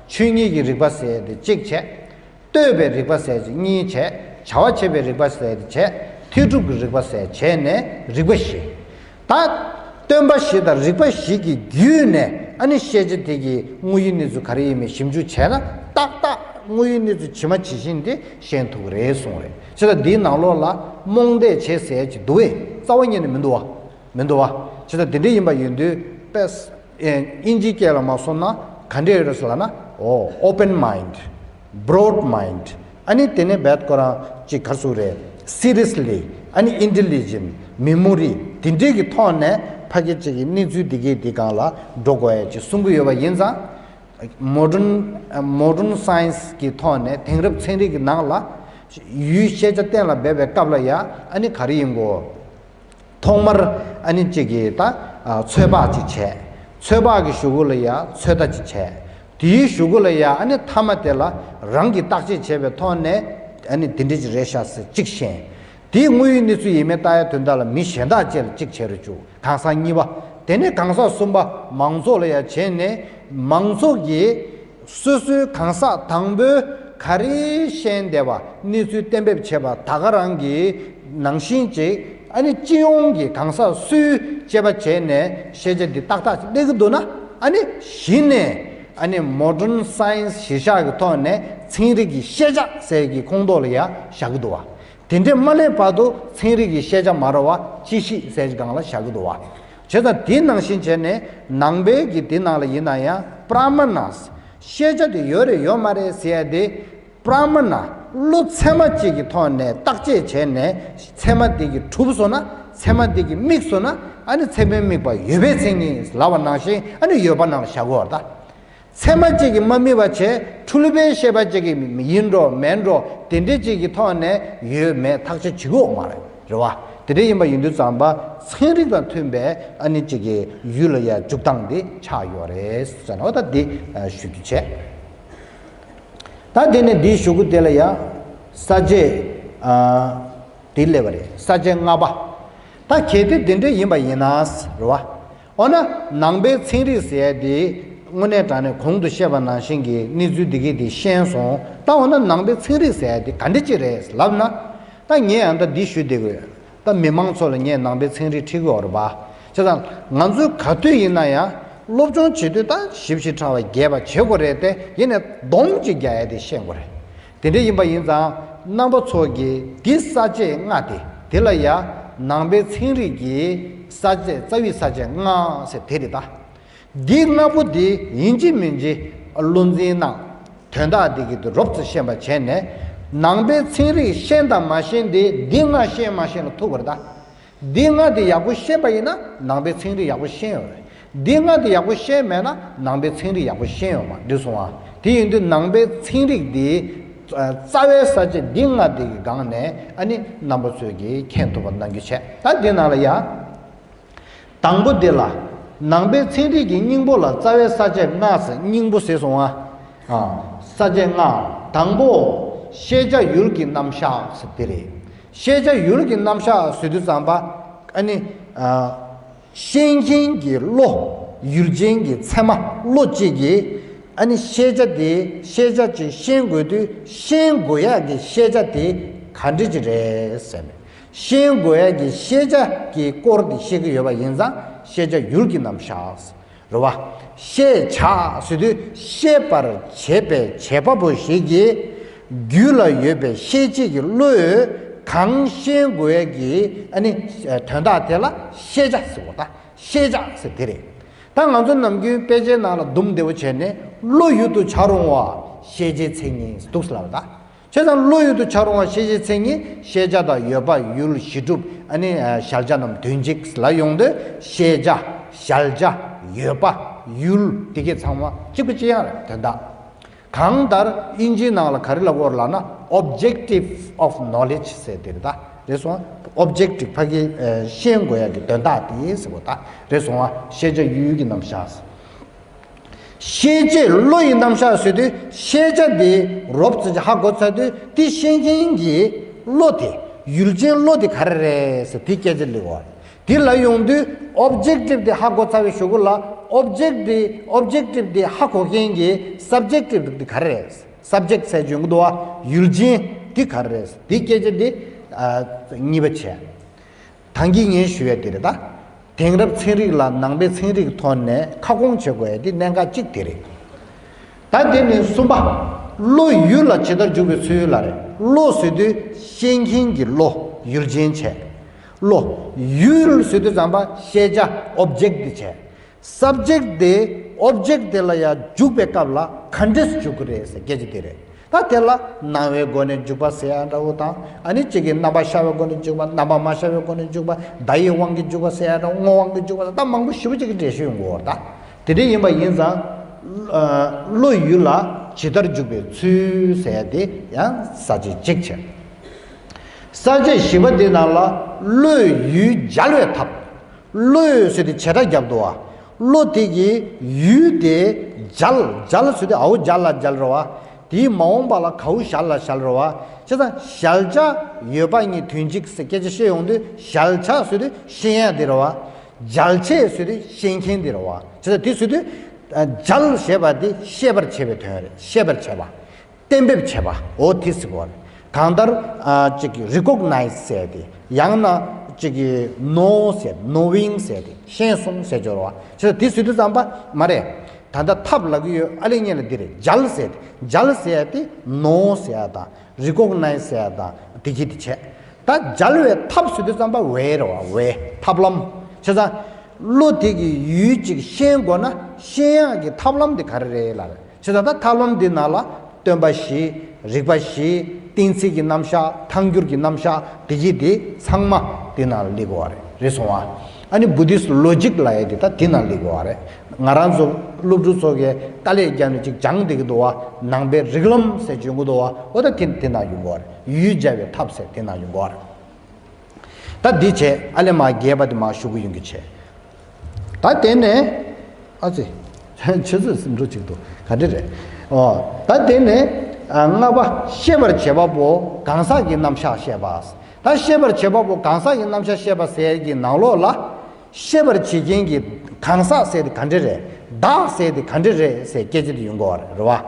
ཆོས་ཉིད་ཀྱི་རིགས་པ་ཟེར་དེ་གཅིག་བྱས། ལྟོས་པའི་རིགས་པ་ཟེར་གྱི་གཉིས་བྱས། བྱ་བ་བྱེད་པའི་རིགས་པ་ཟེར་གྱི་བྱས། མཐུན་གྲུབ་ཀྱི་རིགས་པ་ཟེར་བྱས་ནས་རིགས་པ་བཞི། ད་སྟོན་པ་བཞི་དང་རིགས་པ་བཞི་གི་བརྒྱུད་ནས་ཨ་ནི་ཤེས་བྱ་དེ་གི་དངོས་ཡོད་གནས་ཚུལ་ག་རེ་ཡིན་མིན་ཞིབ་འཇུག་བྱས་ན་ཏག་ཏག་དངོས་ཡོད་གནས་ཚུལ་ཇི་མ་ཇི་བཞིན་དེ་ཤེས་ཐུབ་ཀྱི་རེད་གསུངས་རེད། བྱས་ཙང་འདིའི་ནང་ལོགས་ལ་རྨོངས་དད་བྱེད་ཟེར་གྱི་འདུག་བས། རྩ་བ་ཉིད་ནས་མི་འདུག་བ། མི་འདུག་བ། བྱས་ཙང་དེ་འདྲ་ཡིན་པ་ཡིན་དུས་དཔེ། ཨེ། དབྱིན་ཇིའི་སྐད་ལ་མ་སོང་ན་ག་འདྲས་ཡོད་རེད་ཟེར་ལབ་ན། ཨོ། open mind, broad mind, ཨ་ནི་དེ་ནས་རྦད་ཁོ་རང་ཅིག་ག་རེ་ཟེར་རེད། seriously, ཨ་ནི་intelligent, memory དེ་འདྲས་ཀྱི་ཐོག་ནས་ཕ་གི་ཅིག་གི་གནས་ཚུལ་འདི་གའི་འདི་སྒང་ལ་འགྲོ་དགོས་ཡ་ཅིག་གསུང་གི་ཡོད་པ་ཡིན་ཙང་། modern, modern science གི་ཐོག་ནས་དེང་རབས་ཚན་རིག་གི་ནང་ལ་ཡུལ་ཤེས་བྱ་གཏན་ལ་འབེབས་པའི་སྐབས་ལ་ཡ་ཨ་ནི་ག་རེ་ཡིན་དགོས། ཐོག་མར་ཨ་ནི་གཅིག་གིས་ད་ཨ་ཚོད་དཔག་ཅིག་བྱས། ཚོད་དཔག་གི་གཞུག་གུ་ལ་ཡ་ཚོད་ལྟ་ཅིག་བྱས། དེའི་གཞུག་གུ་ལ་ཡ་ཨ་ནི་མཐའ་མ་དེ་ལ་རང་གིས་བརྟག་དཔྱད་བྱས་པའི་ཐོག་ནས་ཨ་ནི་དེ་འདྲ་ཅིག་རེད་ཤག་ཟེར་གཅིག་ཤེས། དེའི་དངོས་ཡོད་གནས་ཚུལ་ཡིན་མིན་ལྟ་ཡ་དོན་དག་ལ་མི་གཞན་དག་བཅས་ལ་གཅིག་བྱས་རུ་བཅུག་གང་ཟག་གཉིས་པ། དེ་ནས་གང་ཟག་གསུམ་པ་མང་ཚོགས་ལ་ཡ་བྱས་ནས་མང་ཚོགས་ཀྱིས། སོ་སོའི་གང་ཟག་དང་པོས་ག་རེ་ཤེས་བསྡད་པ་གནས་ཚུལ་གཏན་འབེབས་བྱས་པ་ད་ག་རང་གི་ནང་བཞིན་ཅིག་ཨ་ནི་སྤྱི་ཡོངས་ཀྱི་གང་ཟག་སུས་དཔྱད་པ་བྱས་ནས་ཤེས་བྱ་འདི་ཏག་ཏག་ཅིག་སླེབས་ཀྱི་འདུག་ན། ཨ་ནི་གཞི་ནས་ཨ་ནི་modern science གཞིར་བཞག་གི་ཐོག་ནས་ཚན་རིག་གི་ཤེས་བྱ་ཟེར་གྱི་ཁོངས་གཏོགས་ལ་ཡ་བཞག་གི་འདུག་བ། དེ་འདྲས་མ་སླེབས་བར་དུ་ཚན་རིག་གི་ཤེས་བྱ་མ་རེད་བ། སྤྱི་བཤད་ཟེར་གྱི་སྒང་ལ་བཞག་གི་འདུག་བ། བྱས་ཙང་དེ་ནང་བཞིན་བྱས་ནས་ནང་པའི་གི་དེ་ནང་ལ་ཡིན་ན་ཡང་པྲ་མ་ཎ། ཤེས་བྱ་དེ་ཡོད་རེད་ཡོད་མ་རེད་ཟེར་ཡ་དེ། པྲ་མ་ཎ་བློ་ཚད་མ་གཅིག་གི་ཐོག་ནས་བརྟག་དཔྱད་བྱས་ནས་ཚད་མ་དེ་གི་གྲུབ་སོང་ན། ཚད་མ་དེ་གི་དམིགས་སོང་ན། ཨ་ནི་ཚད་མའི་དམིགས་པ་ཡོད་པའི་མཚན་ཉིད་ལབ་པ་ནང་བཞིན་ཨ་ནི་ཡོད་པ་ནང་ལ་བཞག་དགོས་པ་རེད་ད། ཚད་མ་གཅིག་གིས་མ་དམིགས་པ་བྱས། འཁྲུལ་པའི་ཤེས་པ་གཅིག་གིས་ཡིན་འགྲོ་མིན་འགྲོ་དེ་འདྲའི་གཅིག་གི་ཐོག་ནས་ཡོད་མེད་ཐག་གཅོད་བྱེད་ཀྱི་ཡོད་མ་རེད། རེད་བ། དེ་འདྲ་ཡིན་པ་ཡིན་དུས་ཙམ་པ་ཚན་རིག་དང་མཐུན་པའི་ཨ་ནི་གཅིག་གི་ཡུལ་ལ་ཡ་འཇུག་སྟངས་འདི་ཆགས་ཡོད་རེད་ཟེར་ན། འོ་ད་འདི་ཞུ་རྒྱུ་བྱས། ད་དེ་ནས་འདིའི་གཞུག་གུ་དེ་ལ་ཡ་ས་བཅད་ཨ་དེ་སླེབས་པ་རེད། ས་བཅད་ལྔ་པ། ད་གལ་ཏེ་དེ་འདྲ་ཡིན་པ་ཡིན་ན་རེད་བ། འོ་ན་ནང་པའི་ཚན་རིག་ཟེར་ཡ་དེ་དངོས་གནས་དྲང་གནས་གོང་དུ་བཤད་པ་ནང་བཞིན་གྱི་གནས་ཚུལ་འདི་གས་དེ་ཤེས་སོང་། ད་འོ་ན་ནང་པའི་ཚན་རིག་ཟེར་ཡ་དེ་ག་འདྲ་ཅིག་རེད་ལབ་ན། ད་ངས་ཡང་ད་འདི་ཞུ་བསྡད་དགོས། ད་མི་མང་ཚོ་ལ་ངས་ནང་པའི་ཚན་རིག་ཁྲིད་ཀྱི་ཡོད་རེད་པ། བྱས་ཙང་ང་ཚོས་ག་དུས་ཡིན་ན་ཡང་སློབ་སྦྱོང་བྱེད་དུས་ད་ཞིབ་ཞིབ་ཕྲ་བ་རྒྱས་པ་བྱེད་དགོས་རེད་དེ། ཡིན་ནའི་སྡོམ་གཅིག་རྒྱག་ཡ་དེ་ཤེས་དགོས་རེད། དེ་འདྲ་ཡིན་པ་ཡིན་ཙང་རྣམ་པ་ཚོ་གིས་འདི་ས་བཅད་ལྔ་དེ་དེ་ལ་ཡ་ནང་པའི་ཚན་རིག་གི་ས་བཅད་རྩ་བའི་ས་བཅད་ལྔ་ཟེར་དེ་རེད་ད། འདི་ལྔ་པོ་འདི་ཡིན་གཅིག་མིན་གཅིག་བློ་འཛིན་གནང་། དོན་དག་འདི་གི་འདི་རོབ་ཙམ་ཤེས་པ་བྱས་ནས་ནང་པའི་ཚན་རིག་ཤེས་དང་མ་ཤེས་འདི་འདི་ལྔ་ཤེས་མ་ཤེས་ལ་ཐུག་པ་རེད་ད། འདི་ལྔ་འདི་ཡག་པོ་ཤེས་པ་ཡིན་ན་ནང་པའི་ཚན་རིག་ཡག་པོ་ཤེས་ཡོད་རེད། འདི་ལྔ་འདི་ཡག་པོ་ཤེས་མེད་ན་ནང་པའི་ཚན་རིག་ཡག་པོ་ཤེས་ཡོད་མ་རེད་གསུང་བ། དེ་ཡིན་དུས་ནང་པའི་ཚན་རིག་འདི་ རྩ་བའི་ས་བཅད་འདི་ལྔ་དེ་གི་སྒང་ནས་ཨ་ནི་རྣམ་པ་ཚོས་ཀྱིས་མཁྱེན་ཐུབ་པ་གནང་རྒྱུ་བྱས། ད་འདི་ནང་ལ་ཡ། དང་པོ་འདི་ལ། ནང་པའི་ཚན་རིག་གི་སྙིང་པོ་ལ་རྩ་བའི་ས་བཅད་ལྔ་ཟེར། སྙིང་པོ་ཟེར་སོང་ཨ། ཨ། ས་བཅད་ལྔ། དང་པོ། ཤེས་བྱ་ཡུལ་གྱི་རྣམ་གཞག་ཟེར་དེ་རེད། ཤེས་བྱ་ཡུལ་གྱི་རྣམ་གཞག་ཟེར་དུས་ཙམ་པ། ཨ་ནི། ཨ། ཤེས་མཁན་གྱི་བློ། ཡུལ་ཅན་གྱི་ཚད་མ་བློ་གཅིག་གིས། ཨ་ནི་ཤེས་བྱ་དེ་ཤེས་བྱ་ཅིག་ཤེས་དགོས་དུས་ཤེས་དགོས་ཡག་གི་ཤེས་བྱ་དེ་ག་འདྲ་ཅིག་རེད་ཟེར་ནས། ཤེས་དགོས་ཡག་གི་ཤེས་བྱ་གི་སྐོར་དེ་ཤེས་ཀྱི་ཡོད་པ་ཡིན་ཙང་ཤེས་བྱ་ཡུལ་གྱི་རྣམ་གཞག་རེད་བ། ཤེས་བྱ་ཟེར་དུས་ཤེས་པར་བྱེད་པའི་བྱེད་པ་པོ་ཞིག་གིས་རྒྱུད་ལ་ཡོད་པའི་ཤེས་བྱེད་ཀྱི་བློས་གང་ཤེས་དགོས་ཡག་གི་ཨ་ནི་དོན་དག་དེ་ལ་ཤེས་བྱ་ཟེར་བ། ད་ཤེས་བྱ་ཟེར་དེ་རེད། ད་ང་ཚོ་ནམ་རྒྱུན་དཔེ་ཆའི་ནང་ལ་དུམ་བདེ་བོ་བྱས་ནས་བློ་ཡུལ་དུ་བྱ་རུང་བ་ཤེས་བྱའི་མཚན་ཉིད་འདུག་ལབ་ད། བྱས་ཙང་བློ་ཡུལ་དུ་བྱ་རུང་བ་ཤེས་བྱའི་མཚན་ཉིད། ཤེས་བྱ་དང་ཡོད་པ་ཡུལ་གཞི་གྲུབ། ཨ་ནི་གཞལ་བྱ་རྣམས་དོན་གཅིག་ལ་ཡོང་དུས་ཤེས་བྱ། གཞལ་བྱ། ཡོད་པ། ཡུལ་དེ་གས་ཚང་མ་གཅིག་པ་གཅིག་རྐྱང་རེད། དོན་དག་གང་ལྟར་དབྱིན་ཇིའི་ནང་ལ་ག་རེ་ལབ་དགོས་རེད་ལབ་ན། objective of knowledge ཟེར་དེ་རེད་ད། རེད་སོང་། objective ཕ་གི་ཤེས་དགོས་ཡག་གི་དོན་དག་དེ་ཟེར་བ་ད། རེད་སོང་ཨ། ཤེས་བྱ་ཡུལ་གྱི་རྣམ་གཞག་ཟེར། ཤེས་བྱེད་བློ་ཡི་རྣམ་གཞག་ཟེར་དུས་ཤེས་བྱ་དེ་རོབ་ཙམ་ཅིག་ཧ་གོ་ཚར་དུས་དེ་ཤེས་མཁན་གྱི་བློ་དེ། ཡུལ་ཅན་བློ་དེ་ག་རེ་རེད་ཟེར་དེ་སྐད་ཆ་སླེབས་པ་རེད། དེ་ལ་ཡོང་དུས་objective དེ་ཧ་གོ་ཚར་བའི་གཞུག་གུ་ལ་object དེ། objective དེ་ཧ་གོ་མཁན་གྱི་subjective དེ་ག་རེ་རེད། subject ཟེར་བྱུང་གི་འདུག་བ། ཡུལ་ཅན་དེ་ག་རེ་རེད། དེ་སྐད་ཆ་དེ་ཨ་གཉིས་པ་བྱས། ད་གིན་ངས་ཞུ་ཡ་དེ་རེད་ད། དེང་རབས་ཚན་རིག་ལ་ནང་པའི་ཚན་རིག་ཐོག་ནས་ཁ་སྐོང་བྱེད་དགོས་ཡ་དེ་གནད་འགག་གཅིག་དེ་རེད། ད་དེ་ནས་གསུམ་པ། བློ་ཡུལ་ལ་ཇི་ལྟར་འཇུག་པའི་ཚུལ་ལ་རེད། བློ་ཟེར་དུས་ཤེས་མཁན་གྱི་བློ། ཡུལ་ཅན་བྱས། བློ། ཡུལ་ཟེར་དུས་ཙམ་པ་ཤེས་བྱ་object དེ་བྱས། subject དེ་object དེ་ལ་ཡང་འཇུག་པའི་སྐབས་ལ་ག་འདྲས་འཇུག་གི་རེད་ཟེར་སྐད་ཆ་དེ་རེད། ད་དེ་ལ་སྣང་བའི་སྒོ་ནས་འཇུག་པ་ཟེར་ཡ་འདྲ་བོ་དང་། ཨ་ནི་གཅིག་གིས་རྣམ་པར་ཤར་བའི་སྒོ་ནས་འཇུག་པ། རྣམ་པར་མ་ཤར་བའི་སྒོ་ནས་འཇུག་པ། བརྡ་ཡི་དབང་གིས་འཇུག་པ་ཟེར་ཡ་འདྲ། དངོས་དབང་གིས་འཇུག་པ་ཟེར། ད་མང་པོ་ཞེ་པོ་ཅིག་གི་འགྲེལ་བཤད་ཡོང་གི་ཡོད་རེད་ད། དེ་འདྲ་ཡིན་པ་ཡིན་ཙང་། ཨ། བློ་ཡུལ་ལ་ཇི་ལྟར་འཇུག་པའི་ཚུལ་ཟེར་ཡ་དེ་ཡང་ས་བཅད་གཅིག་བྱས། ས་བཅད་བཞི་པ་འདི་ནང་ལ་བློས་ཡུལ་འཇལ་བའི་ཐབས། བློས་ཟེར་དེ་བྱེ་བྲག་རྒྱབ་འདུག་བ། བློ་དེ་གིས་ཡུལ་དེ་འཇལ། འཇལ་ཟེར་དེ་འའུ་འཇའ་ལ་འཇལ་རེད་བ། དེའི་མ་འོངས་པ་ལ་གའུ་ཞ་ལ་ཞལ་རེད་བ། བྱས་ཙང་གཞལ་བྱ་ཡོད་པ་གཉིས་དོན་གཅིག་ཟེར་སྐད་ཆ་བཤད་ཡོང་དུས་གཞལ་བྱ་ཟེར་དེ་ཤེས་ཡ་དེ་རེད་བ། འཇལ་བྱེད་ཟེར་དེ་ཤེས་མཁན་དེ་རེད་བ། བྱས་ཙང་དེ་ཟེར་དུས། ཨ། འཇལ་ཞེས་པ་དེ་ཤེས་པར་བྱེད་པའི་དོན་རེད། ཤེས་པར་བྱེད་པ། གཏན་འབེབས་བྱེད་པ། འོ་དེ་ཟེར་གོ་རེད། གང་ལྟར། ཨ། གཅིག་གིས་recognize ཟེར་ཏེ། ཡང་ན་གཅིག་གིས་know ཟེར། knowing ཟེར་ཏེ། ཤེས་སོང་ཟེར་སྦྱོར་བ། བྱས་ཙང་དེ་ཟེར་དུས་ཙམ་པ་མ་རེད། ད་ལྟ་ཐབས་ལབ་ཀྱི་ཡོད། ཨ་ལས་ངེས་ལ་འདི་རེད། འཇལ་ཟེར་ཏེ། འཇལ་ཟེར་ཏེ་know ཟེར་ཡ་དང་། recognize ཟེར་ཡ་དང་། དེ་གྱིས་དེ་བྱས། ད་འཇལ་བའི་ཐབས་ཟེར་དུས་ཙམ་པ་way རེད་བ། way། ཐབས་ལམ། བྱས་ཙང་བློ་དེ་གིས་ཡུལ་གཅིག་ཤེས་དགོས་ན་ཤེས་ཡག་གི་ཐབས་ལམ་དེ་ག་རེ་རེད་ལབ། བྱས་ཙང་ད་ཐབས་ལམ་འདི་ནང་ལ་སྟོན་པ་བཞི། རིགས་པ་བཞི། གཏན་ཚིགས་ཀྱི་རྣམ་གཞག། ཐལ་འགྱུར་གྱི་རྣམ་གཞག། དེ་གྱིས་དེ་ཚང་མ་དེ་ནང་ལ་སླེབས་དགོས་པ་རེད། རེད་སོང་ཨ། ཨ་ནི་Buddhist logic ལབ་ཡ་དེ་ད་དེ་ནང་སླེབས་དགོས་པ་རེད། ང་རང་ཚོ་སློབ་ཕྲུག་ཚོ་གིས་དཀའ་ལས་བརྒྱབ་ནས་ཅིག་སྦྱངས་བསྡད་ཀྱི་འདུག་བ། ནང་པའི་རིགས་ལམ་ཟེར་བྱུང་གི་འདུག་བ། འོ་ད་དེ་དེ་ནང་ཡོང་གི་ཡོད་རེད། ཡུལ་འཇལ་བའི་ཐབས་ཟེར་དེ་ནང་ཡོང་གི་ཡོད་རེད། ད་འདི་བྱས། ཨ་ལས་མ་རྒྱས་པ་དེ་མ་ཞུ་གི་ཡོང་གི་བྱས། ད་དེ་ནས། ཨ་ཙི། ཆུ་ཚོད་ཟིན་འགྲོ་གཅིག་འདུག་ག་འདྲ་རེད། ཨོ། ད་དེ་ནས། ཨ། ལྔ་པ། ཤེས་པར་བྱེད་པ་པོ་གང་ཟག་གི་རྣམ་གཞག་བཤད་པ། ད་ཤེས་པར་བྱེད་པ་པོ་གང་ཟག་གི་རྣམ་གཞག་བཤད་པ་ཟེར་གྱི་ནང་ལོགས་ལ། ཤེས་པར་བྱེད་མཁན་གྱི་གང་ཟག་ཟེར་དེ་ག་འདྲ་རེད། བདག་ཟེར་དེ་ག་འདྲ་རེད་ཟེར་སྐད་ཆ་དེ་ཡོང་གི་ཡོད་རེད་བ།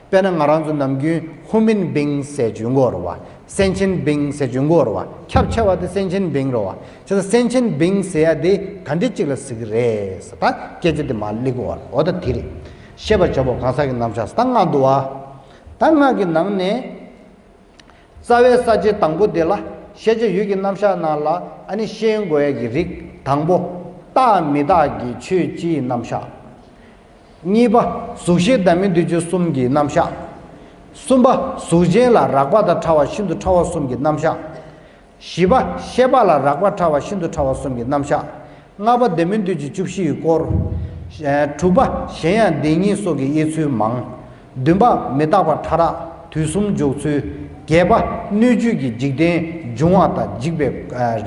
དཔེར་ན་ང་རང་ཚོ་ནམ་རྒྱུན་human being ཟེར་བྱུང་གི་ཡོད་རེད་བ། sentient being ཟེར་བྱུང་གི་ཡོད་རེད་བ། ཁྱབ་ཆེ་བ་དེ་sentient being རེད་བ། བྱས་ཙང་sentient being ཟེར་ཡ་དེ་ག་འདྲ་ཅིག་ལ་ཟེར་གི་རེད་ཟེར། ད་སྐད་ཆ་དེ་མར་སླེབས་ཀྱི་ཡོད་རེད། འོ་ད་དེ་རེད། ཤེས་པར་བྱ་བ་གང་ཟག་གི་རྣམ་གཞག་ཟེར། ད་ལྔ་འདུག་བ། ད་ལྔ་གི་ནང་ནས། རྩ་བའི་ས་བཅད་དང་པོ་དེ་ལ་ཤེས་བྱ་ཡུལ་གྱི་རྣམ་གཞག་ནང་ལ་ཨ་ནི་ཤེས་དགོས་ཡ་གི་རིགས་དང་པོ། རྟག་མི་རྟག་གི་ཆོས་སྤྱིའི་རྣམ་གཞག། གཉིས་པ། གཟུགས་ཤེས་ལྡན་མིན་འདུས་བྱས་གསུམ་གྱི་རྣམ་གཞག། གསུམ་པ། གཟུགས་ཅན་ལ་རགས་པ་དང་ཕྲ་བ་ཤིན་ཏུ་ཕྲ་བ་གསུམ་གྱི་རྣམ་གཞག། བཞི་པ། ཤེས་པ་ལ་རགས་པ་ཕྲ་བ་ཤིན་ཏུ་ཕྲ་བ་གསུམ་གྱི་རྣམ་གཞག། ལྔ་པ། ལྡན་མིན་འདུས་བྱས་བཅུ་བཞི་ཡི་སྐོར། དྲུག་པ། གཞན་ཡང་བདེན་གཉིས་སོགས་ཀྱི་དབྱེ་ཚུལ་མང་། བདུན་པ། མི་རྟག་པ་ཕྲ་རགས། དུས་གསུམ་འཇོག་ཚུལ། བརྒྱད་པ་སྣོད་བཅུད་ཀྱི་འཇིག་རྟེན་འབྱུང་བ་དང་འཇིག་པའི་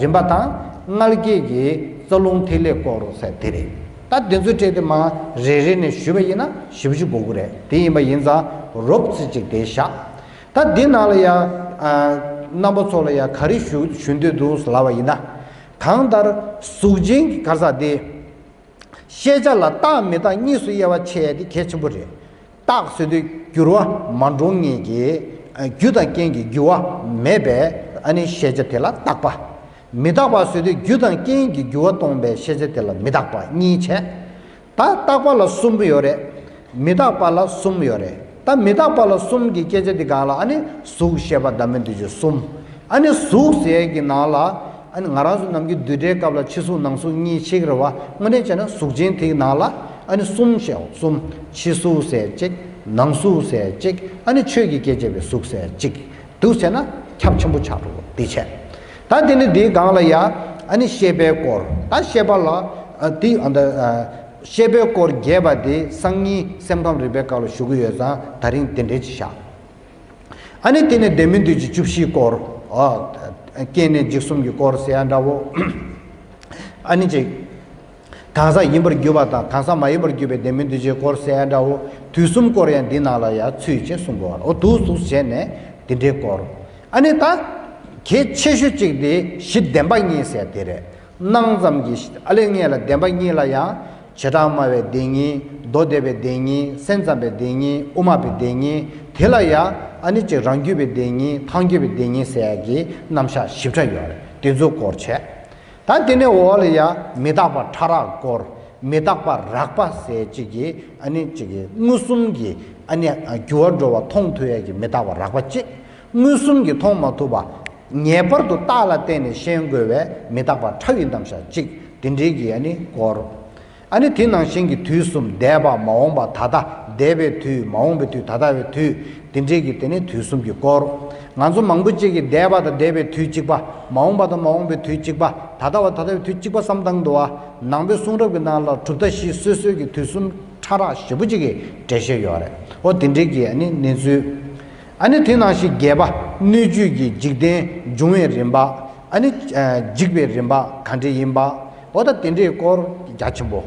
རིམ་པ་དང་། མངལ་སྐྱེས་ཀྱི་རྩ་རླུང་ཐིག་ལེ་སྐོར་ཟེར་དེ་རེད། ད་དེ་ཚོའི་གྲས་དེ་མ་རེ་རེ་ནས་ཞུས་པ་ཡིན་ན་ཞེ་པོ་ཅིག་དགོས་ཀྱི་རེད། དེ་ཡིན་པ་ཡིན་ཙང་རོབ་ཙམ་ཅིག་དེ་བཞག་ད་འདི་ནང་ལ་ཡ། རྣམ་པ་ཚོ་ལ་ཡ་ག་རེ་ཞུ་ཞུ་འདོད་འདུག་ལབ་པ་ཡིན་ན། གང་ལྟར་གཟུགས་ཅན་གྱི་ག་རེ་ཟེར་དེ། ཤེས་བྱ་ལ་རྟག་མི་རྟག་གཉིས་སུ་དབྱེ་བ་ཕྱེ་ཡ་དེ་གལ་ཆེན་པོ་རེད། རྟག་ཟེར་དུས་འགྱུར་བ་མ་འགྲོ་མཁན་གྱི། རྒྱུ་དང་རྐྱེན་གྱི་འགྱུར་བ་མེད་པའི་ཨ་ནི་ཤེས་བྱ་དེ་ལ་རྟག་པ། མི་རྟག་པ་ཟེར་དུས་རྒྱུ་དང་རྐྱེན་གྱི་འགྱུར་བ་སྟོང་པའི་ཤེས་བྱ་དེ་ལ་མི་རྟག་པ་གཉིས་བྱས། ད་རྟག་པ་ལ་གསུམ་ཡོད་རེད། མི་རྟག་པ་ལ་གསུམ་ཡོད་རེད། ད་མི་རྟག་པ་ལ་གསུམ་གྱི་སྐད་ཆ་འདི་སྒང་ལ་ཨ་ནི་གཟུགས་ཤེས་པ་བདག་མེད་འདུ་བྱེད་གསུམ། ཨ་ནི་གཟུགས་ཟེར་གྱི་ནང་ལ་ཨ་ནི་ང་རང་ཚོ་ནམ་རྒྱུན་བསྡུས་གྲྭའི་སྐབས་ལ་ཕྱི་གཟུགས་ནང་གཟུགས་གཉིས་ཕྱེ་གི་རེད་བ། དངོས་གནས་བྱས་ན་གཟུགས་ཅན་དེའི་ནང་ལ་ཨ་ནི་གསུམ་བཤད་འོ་གསུམ། ཕྱི་གཟུགས་ཟེར་གཅིག་ནང་གཟུགས་ཟེར་གཅིག་ཨ་ནི་ཆོས་ཀྱི་སྐད་ཆ་བའི་གཟུགས་ཟེར་གཅིག་འདུག་ཟེར་ན་ཁྱབ་ཆེན་པོ་ཆགས་འགྲོ་འདི་བྱས། ད་དེ་ནི་འདིའི་སྒང་ལ་ཡ་ཨ་ནི་ཤེས་པའི་སྐོར། ད་ཤེས་པ་ལ་ཨ་འདི་ཨ་འདི་ཨ་ཤེས་པའི་སྐོར་རྒྱས་པ་དེ་སང་ཉིན་སེམས་ཁམས་རིག་པའི་སྐབས་ལ་ཞུ་གི་ཡོད་ཙང་ད་རིང་དེ་འདྲའི་ཅིག་བཞག་ཨ་ནི་དེ་ནས་བདེན་མིན་འདུས་བྱས་བཅུ་བཞིའི་སྐོར། ཨ་རྐྱེན་ངན་འཇིག་གསུམ་གྱི་སྐོར་ཟེར་ཡ་འདྲ་བོ། ཨ་ནི་ཅིག་གང་ཟག་ཡིན་པར་གྱུར་པ་དང་གང་ཟག་མ་ཡིན་པར་གྱུར་པའི་བདེན་མིན་འདུས་བྱས་སྐོར་ཟེར་ཡ་འདྲ་བོ། དུས་གསུམ་སྐོར་ཡང་འདི་ནང་ལ་ཡང་ཚུད་ཅེས་གསུང་དགོས་པ་རེད། འོ་འདུག་འདུག་བྱས་ནས་འདི་འདྲའི་སྐོར། ཨ་ནི་ད་གལ་ཆེ་ཤོས་གཅིག་དེ་གཞི་བདེན་པ་གཉིས་ཟེར་དེ་རེད། སྣང་ཙམ་གྱི་ཨ་ལས་ངེས་ལ་བདེན་པ་གཉིས་ལ་ཡང་བྱེ་བྲག་སྨྲ་བའི་བདེན་གཉིས། མདོ་སྡེ་པའི་བདེན་གཉིས། སེམས་ཙམ་པའི་བདེན་གཉིས། དབུ་མ་པའི་བདེན་གཉིས། དེ་ལ་ཡང་ཨ་ནི་ཅིག་རང་རྒྱུད་པའི་བདེན་གཉིས། ཐལ་འགྱུར་བའི་བདེན་གཉིས་ཟེར་ཡ་གི་རྣམ་གཞག་ཞིབ་ཕྲ་ཡོད་རེད། དེ་ཚོ་སྐོར་བྱས། ད་དེ་ནས་འོག་ལ་ཡ་མི་རྟག་པ་ཕྲ་རགས་སྐོར། མི་རྟག་པ་རགས་པ་ཟེར་གཅིག་གི་ཨ་ནི་གཅིག་གི་མངོན་སུམ་གྱི་ཨ་ནི་འགྱུར་བ་འགྲོ་བ་མཐོང་ཐུབ་ཡ་གི་མི་རྟག་པ་རགས་པ་གཅིག་མངོན་སུམ་གྱིས་མཐོང་མ་ཐུབ་པ། ངེས་པར་དུ་རྟགས་ལ་བརྟེན་ནས་ཤེས་དགོས་པའི་མི་རྟག་པ་ཕྲ་བའི་རྣམ་གཞག་གཅིག་དེ་འདྲའི་གི་ཨ་ནི་སྐོར། ཨ་ནི་དེ་ནང་བཞིན་གྱི་དུས་གསུམ་འདས་པ་མ་འོངས་པ་ད་ལྟ། འདས་པའི་དུས། མ་འོངས་པའི་དུས། ད་ལྟ་བའི་དུས། དེ་འདྲའི་གི་དེ་ནི་དུས་གསུམ་གྱི་སྐོར། ང་ཚོ་མང་པོ་ཅིག་གིས་འདས་པ་དང་འདས་པའི་དུས་གཅིག་པ། མ་འོངས་པ་དང་མ་འོངས་པའི་དུས་གཅིག་པ། ད་ལྟ་བ་ད་ལྟ་བའི་དུས་གཅིག་པ་བསམ་བཏང་འདུག་བ། ནང་པའི་གསུང་རབ་ཀྱི་ནང་ལ་གྲུབ་མཐའ་བཞི་སོ་སོའི་གི་དུས་གསུམ་ཕྲ་རགས་ཞེ་པོ་ཅིག་གི་འགྲེལ་བཤད་ཡོད་རེད། འོ་དེ་འདྲའི་གི་ཨ་ནི་གནས་ཚུལ། ཨ་ནི་དེ་ནང་བཞིན་བརྒྱད་པ་སྣོད་བཅུད་ཀྱི་འཇིག་རྟེན་འབྱུང་བའི་རིམ་པ། ཨ་ནི་འཇིག་པའི་རིམ་པ་ག་འདྲ་ཡིན་པ། འོ་ད་དེ་འདྲའི་སྐོར་རྒྱ་ཆེན་པོ།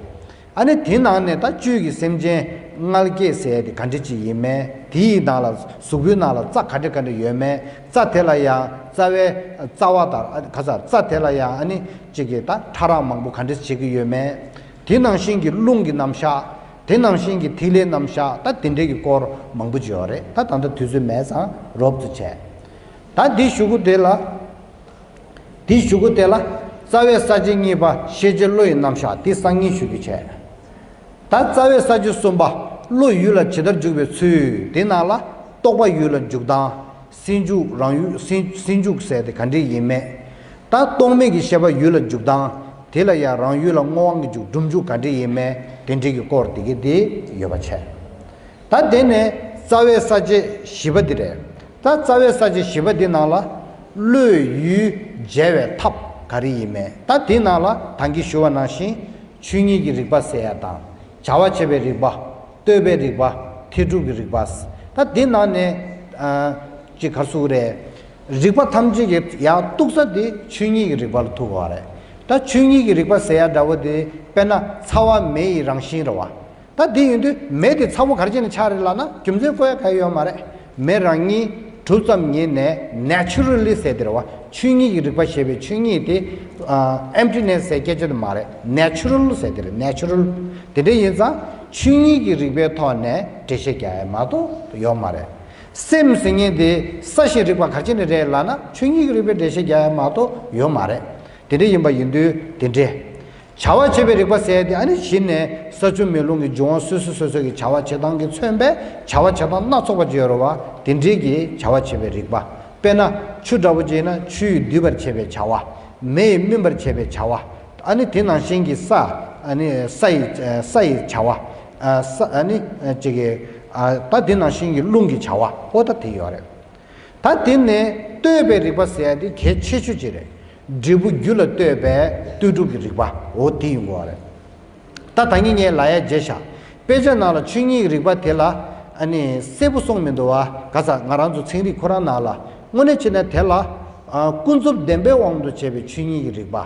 ཨ་ནི་དེའི་ནང་ནས་ད་བཅུད་ཀྱི་སེམས་ཅན་མངལ་སྐྱེས་ཟེར་དེ་ག་འདྲ་ཅིག་ཡིན་མིན། དེའི་ནང་ལ་གཟུགས་པོའི་ནང་ལ་རྩ་ག་འདྲ་ག་འདྲ་ཡོད་མིན། རྩ་དེ་ལ་ཡང་རྩ་བའི་རྩ་བ་དང་ཨ་ག་ས་རྩ་དེ་ལ་ཡང་ཨ་ནི་གཅིག་གི་ད་ཕྲ་རགས་མང་པོ་ག་འདྲ་བྱེད་ཀྱི་ཡོད་མིན། དེ་ནང་བཞིན་གྱི་རླུང་གི་རྣམ་གཞག་དེ་ནང་བཞིན་གྱི་ཐིག་ལེའི་རྣམ་གཞག་ད་དེ་འདྲའི་གི་སྐོར་མང་པོ་ཅིག་ཡོད་རེད། ད་ད་ལྟ་དུས་ཚོད་མེད་ཙང་རོབ་ཙམ་བྱས། ད་འདི་ཞུ་གུ་དེ་ལ། དེའི་གཞུག་གུ་དེ་ལ་རྩ་བའི་ས་བཅད་གཉིས་པ་ཤེས་བྱེད་བློ་ཡི་རྣམ་གཞག་དེ་སང་ཉིན་ཞུ་རྒྱུ་བྱས། ད་རྩ་བའི་ས་བཅད་གསུམ་པ་བློ་ཡུལ་ལ་ཇི་ལྟར་འཇུག་པའི་ཚུལ་དེ་ནང་ལ་རྟོག་པ་ཡུལ་ལ་འཇུག་སྟངས། སེལ་འཇུག་རང་ཡུལ་སེལ་སེལ་འཇུག་ཟེར་དེ་ག་འདྲ་ཡིན་མིན། ད་རྟོག་མེད་ཀྱི་ཤེས་པ་ཡུལ་ལ་འཇུག་སྟངས། དེ་ལ་ཡང་རང་ཡུལ་ལ་དངོས་དབང་གིས་འཇུག་སྒྲུབ་འཇུག་ག་འདྲ་ཡིན་མིན་དེ་འདྲའི་གི་སྐོར་དེ་གི་དེ་ཡོད་པ་བྱས། ད་དེ་ནས་རྩ་བའི་ས་བཅད་བཞི་པ་འདི་རེད། ད་རྩ་བའི་ས་བཅད་བཞི་པ་འདི་ནང་ལ་བློས་ཡུལ་འཇལ་བའི་ཐབས་ག་རེ་ཡིན་མིན། ད་དེ་ནང་ལ་ད་གིན་ཞུ་བ་ནང་བཞིན་ཆོས་ཉིད་ཀྱི་རིག་པ་ཟེར་ཡ་དང་བྱ་བ་བྱེད་པའི་རིག་པ། ལྟོས་པའི་རིག་པ། འཐད་སྒྲུབ་ཀྱི་རིག་པ། ད་དེ་ནང་ནས་ཨ་ཅིག་ག་རེ་ཟེར་དགོས་རེད། རིག་པ་ཐམས་ཅད་ཀྱི་ཡང་གཏུག་ས་དེ་ཆོས་ཉིད་ཀྱི་རིག་པ་ལ་ཐུག་དགོས་རེད། ད་ཆོས་ཉིད་ཀྱི་རིག་པ་ཟེར་ཡ་འདྲ་བོ་དེ་དཔེར་ན་ཚ་བ་མེ་ཡི་རང་བཞིན་རེད་བ། ད་དེ་ཡིན་དུས་མེ་དེ་ཚ་པོ་ག་རེ་བྱས་ནས་ཆགས་རེད་ལབ་ན་རྒྱུ་མཚན་བཀོད་ཡ་ག་ཡོད་མ་རེད། མེ་རང་ཉིད་གྲུབ་ཙམ་ཉིད་ནས་ནེ་ཅུ་རལ་ལི་ཟེར་དེ་རེད་བ། ཆོས་ཉིད་ཀྱི་རིག་པ་ཞེས་པའི་ཆོས་ཉིད་དེ་ཨེམ་ཊི་ནེ་སི་ཟེར་སྐད་ཆ་དེ་མ་རེད། ནེ་ཅུ་རལ་ཟེར་དེ་རེད། ནེ་ཅུ་རལ། དེ་འདྲ་ཡིན་ཙང་ཆོས་ཉིད་ཀྱི་རིག་པའི་ཐོག་ནས་འགྲེལ་བཤད་རྒྱག་ཡ་མ་གཏོགས་ཡོད་མ་རེད། སེམས་ཟེར་མཁན་དེ་ས་ཞིང་རིག་པ་ག་རེ་བྱས་ནས་རེད་ལབ་ན་ཆོས་ཉིད་ཀྱི་རིག་པའི་འགྲེལ་བཤད་རྒྱག་ཡ་མ་གཏོགས་ཡོད་མ་རེད། དེ་འདྲ་ཡིན་པ་ཡིན་དུས་དེ་འདྲས། བྱ་བ་བྱེད་པའི་རིག་པ་ཟེར་ཡ་དེ་ཨ་ནི་གཞི་ནས་ས་ཆུ་མེ་རླུང་གི་འབྱུང་བ་སོ་སོ་སོ་སོ་གི་བྱ་བ་བྱེད་སྟངས་ཀྱིས་མཚོན་པའི་བྱ་བ་བྱེད་སྟངས་སྣ་ཚོགས་པ་ཅིག་ཡོད་རེད་བ། དེ་འདྲའི་གི་བྱ་བ་བྱེད་པའི་རིག་པ། དཔེར་ན་ཆུ་འདྲ་བོ་ཅིག་ཡིན་ན་ཆུ་ཡིས་བསྡུས་པར་བྱེད་པའི་བྱ་བ། མེ་ཡིས་སྨིན་པར་བྱེད་པའི་བྱ་བ། ཨ་ནི་དེ་ནང་བཞིན་གྱི་ས། ཨ་ནི་ས་ཡི་ས་ཡི་བྱ་བ། ས་ཨ་ནི་ཅིག་གི་ད་དེ་ནང་བཞིན་གྱི་རླུང་གི་བྱ་བ་ཨོ་ད་དེ་ཡོད་རེད། ད་དེ་ནས་ལྟོས་པའི་རིག་པ་ཟེར་ཡ་དེ་གལ་ཆེ་ཤོས་ཅིག་རེད། འབྲས་བུ་རྒྱུ་ལ་ལྟོས་པའི་ལྟོས་གྲུབ་ཀྱི་རིག་པ་འོ་དེ་ཡིན་དགོས་པ་རེད། ད་ད་ངས་ངས་ལབ་ཡ་བརྗེད་བཞག་དཔེ་ཆ་ནང་ལ་ཆོས་ཉིད་ཀྱི་རིག་པ་དེ་ལ་ ཨ་ནི་གསལ་པོ་གསུངས་མི་འདུག་བ། ག་ས་ང་རང་ཚོ་ཚན་རིག་ཁོ་རང་ནང་ལ་དངོས་གནས་བྱས་ན་དེ་ལ་ཨ་ཀུན་རྫོབ་བདེན་པའི་དབང་དུ་བྱས་པའི་ཆོས་ཉིད་ཀྱི་རིག་པ།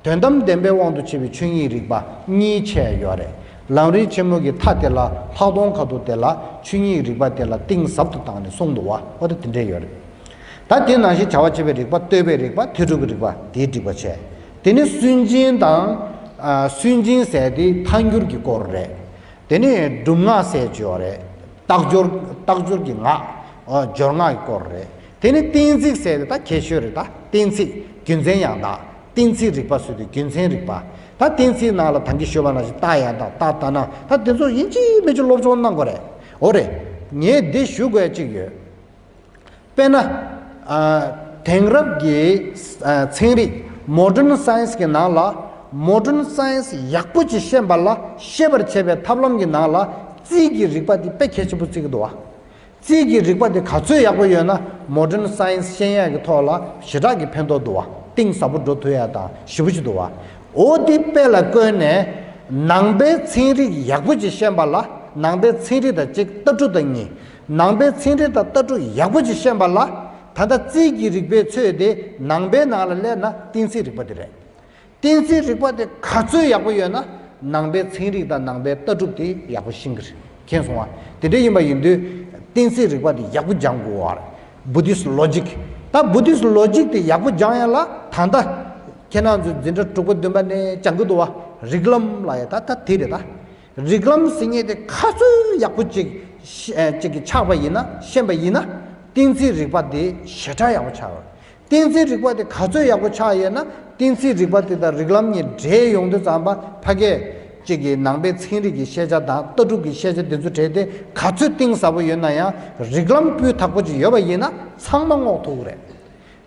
དོན་དམ་བདེན་པའི་དབང་དུ་བྱས་པའི་ཆོས་ཉིད་རིག་པ་གཉིས་ཕྱེ་ཡོད་རེད། ལམ་རིམ་ཆེན་མོ་གི་མཐའ་དེ་ལ་ལྷག་མཐོང་ཁ་ཐུག་དེ་ལ་ཆོས་ཉིད་རིག་པ་དེ་ལ་གཏིང་ཟབ་ཏུ་བཏང་ནས་གསུངས་འདུག་བ། འོ་ད་དེ་འདྲས་ཡོད་རེད། ད་དེ་ནང་བཞིན་བྱ་བ་བྱེད་པའི་རིག་པ། ལྟོས་པའི་རིག་པ། མཐར་ཐུག་གི་རིག་པ། དེའི་རིག་པ་བྱས། དེ་ནི་སུན་འབྱིན་དང་། ཨ་སུན་འབྱིན་ཟེར་དེ་ཐལ་འགྱུར་གྱི་སྐོར་རེད། དེ་ནི་སྒྲུབ་ངག་ཟེར་གྱི་ཡོད་རེད། རྟགས་སྦྱོར། རྟགས་སྦྱོར་གྱི་ངག་ཨ་སྦྱོར་ངག་གི་སྐོར་རེད། དེ་ནི་གཏན་ཚིགས་ཟེར་དེ་ད་གལ་ཤོས་རེད། ད་གཏན་ཚིགས་རྒྱུ་མཚན་ཡང་དག་གཏན་ཚིགས་རིག་པ་ཟེར་དུས་རྒྱུ་མཚན་རིག་པ། ད་གཏན་ཚིགས་ནང་ལ་ད་གིན་ཞུས་པ་ནང་བཞིན་རྟགས་ཡང་དག་རྟགས་ལྟར་སྣང་། ད་དེ་ཚོ་ཡིན་གཅིག་མིན་གཅིག་སློབ་སྦྱོང་གནང་དགོས་རེད། འོ་རེད། ངས་འདི་ཞུ་དགོས་ཡ་གཅིག་ཡོད། དཔེར་ན། ཨ་དེང་རབས་ཀྱི་ཨ་ཚན་རིག Modern Science གི་ནང་ལ། Modern Science ཡག་པོ་ཅིག་ཤེས་པ་ལ། ཤེས་པར་བྱེད་པའི་ཐབས་ལམ་གྱི་ནང་ལ་རྩིས་ཀྱི་རིག་པ་འདི་དཔེ་གལ་ཆེན་པོ་བརྩི་གི་འདུག་བ། རྩིས་ཀྱི་རིག་པ་འདི་ག་ཚོད་ཡག་པོ་ཡོད་ན། Modern Science ཤེས་ཡག་གི་ཐོག་ལ་ཞེ་དྲག་གི་ཕན་ཐོགས་འདུག་བ། གཏིང་ཟབ་པོ་འགྲོ་ཐུབ་ཡག་དང་ཞེ་པོ་ཅིག་འདུག་བ། འོ་འདི་དཔེ་ལ་བཀོད་ནས། ནང་པའི་ཚན་རིག་ཡག་པོ་ཅིག་ཤེས་པ་ལ། ནང་པའི་ཚན་རིག་དང་གཅིག་ལྟ་གྲུབ་དང་གཉིས། ནང་པའི་ཚན་རིག་དང་ལྟ་གྲུབ་ཡག་པོ་ཅིག་ཤེས་པ་ལ། ད་ལྟ་རྩིས་ཀྱི་རིག་པའི་ཚོད་དེ་ནང་པའི་ནང་ལ་སླེབས་ན་གཏན་ཚིགས་རིག་པ་དེ་རེད། གཏན་ཚིགས་རིག་པ་དེ་ག་ཚོད་ཡག་པོ་ཡོད་ན། ནང་པའི་ཚན་རིག་དང་ནང་པའི་ལྟ་གྲུབ་དེ་ཡག་པོ་ཤེས་ཀྱི་རེད། མཁྱེན་སོང་བ། དེ་འདྲ་ཡིན་པ་ཡིན་དུས་གཏན་ཚིགས་རིག་པ་དེ་ཡག་པོ་སྦྱང་དགོས་བ་རེད། Buddhist logic ད་Buddhist logic དེ་ཡག་པོ་སྦྱང་ཡ་ལ་ད་ལྟ་ཁྱེད་རང་ཚོ་འཛིན་གྲྭ་དྲུག་པ་བདུན་པ་ནས་སྦྱང་གི་འདུག་བ། རིགས་ལམ་ལ་ཡ་ད་ད་དེ་རེད་ད། རིགས་ལམ་ཟེར་མཁན་དེ་ག་ཚོད་ཡག་པོ་ཅིག་ཤེ་ཅིག་གི་ཆགས་པ་ཡིན་ན། ཤེས་པ་ཡིན་ན། གཏན་ཚིགས་རིག་པ་དེ་ཞེ་དྲག་ཡག་པོ་ཆགས་ཡོད། གཏན་ཚིགས་རིག་པ་དེ་ག་ཚོད་ཡག་པོ་ཆགས་ཡོད་ན། གཏན་ཚིགས་རིག་པ་དེ་དང་རིགས་ལམ་གཉིས་འདྲེས་ཡོང་དུས་ཙམ་པ་ཕ་གིའི་ཅིག་གི་ནང་པའི་ཚན་རིག་གི་ཤེས་བྱ་དང་ལྟ་གྲུབ་ཀྱི་ཤེས་བྱ་དེ་ཚོ་འདྲེས་ཏེ་ག་ཚོད་གཏིང་ཟབ་པོ་ཡོད་ན་ཡང་། རིགས་ལམ་སྤུས་དག་པོ་ཅིག་ཡོད་པ་ཡིན་ན་ཚང་མ་སྔོག་ཐུབ་ཀྱི་རེད།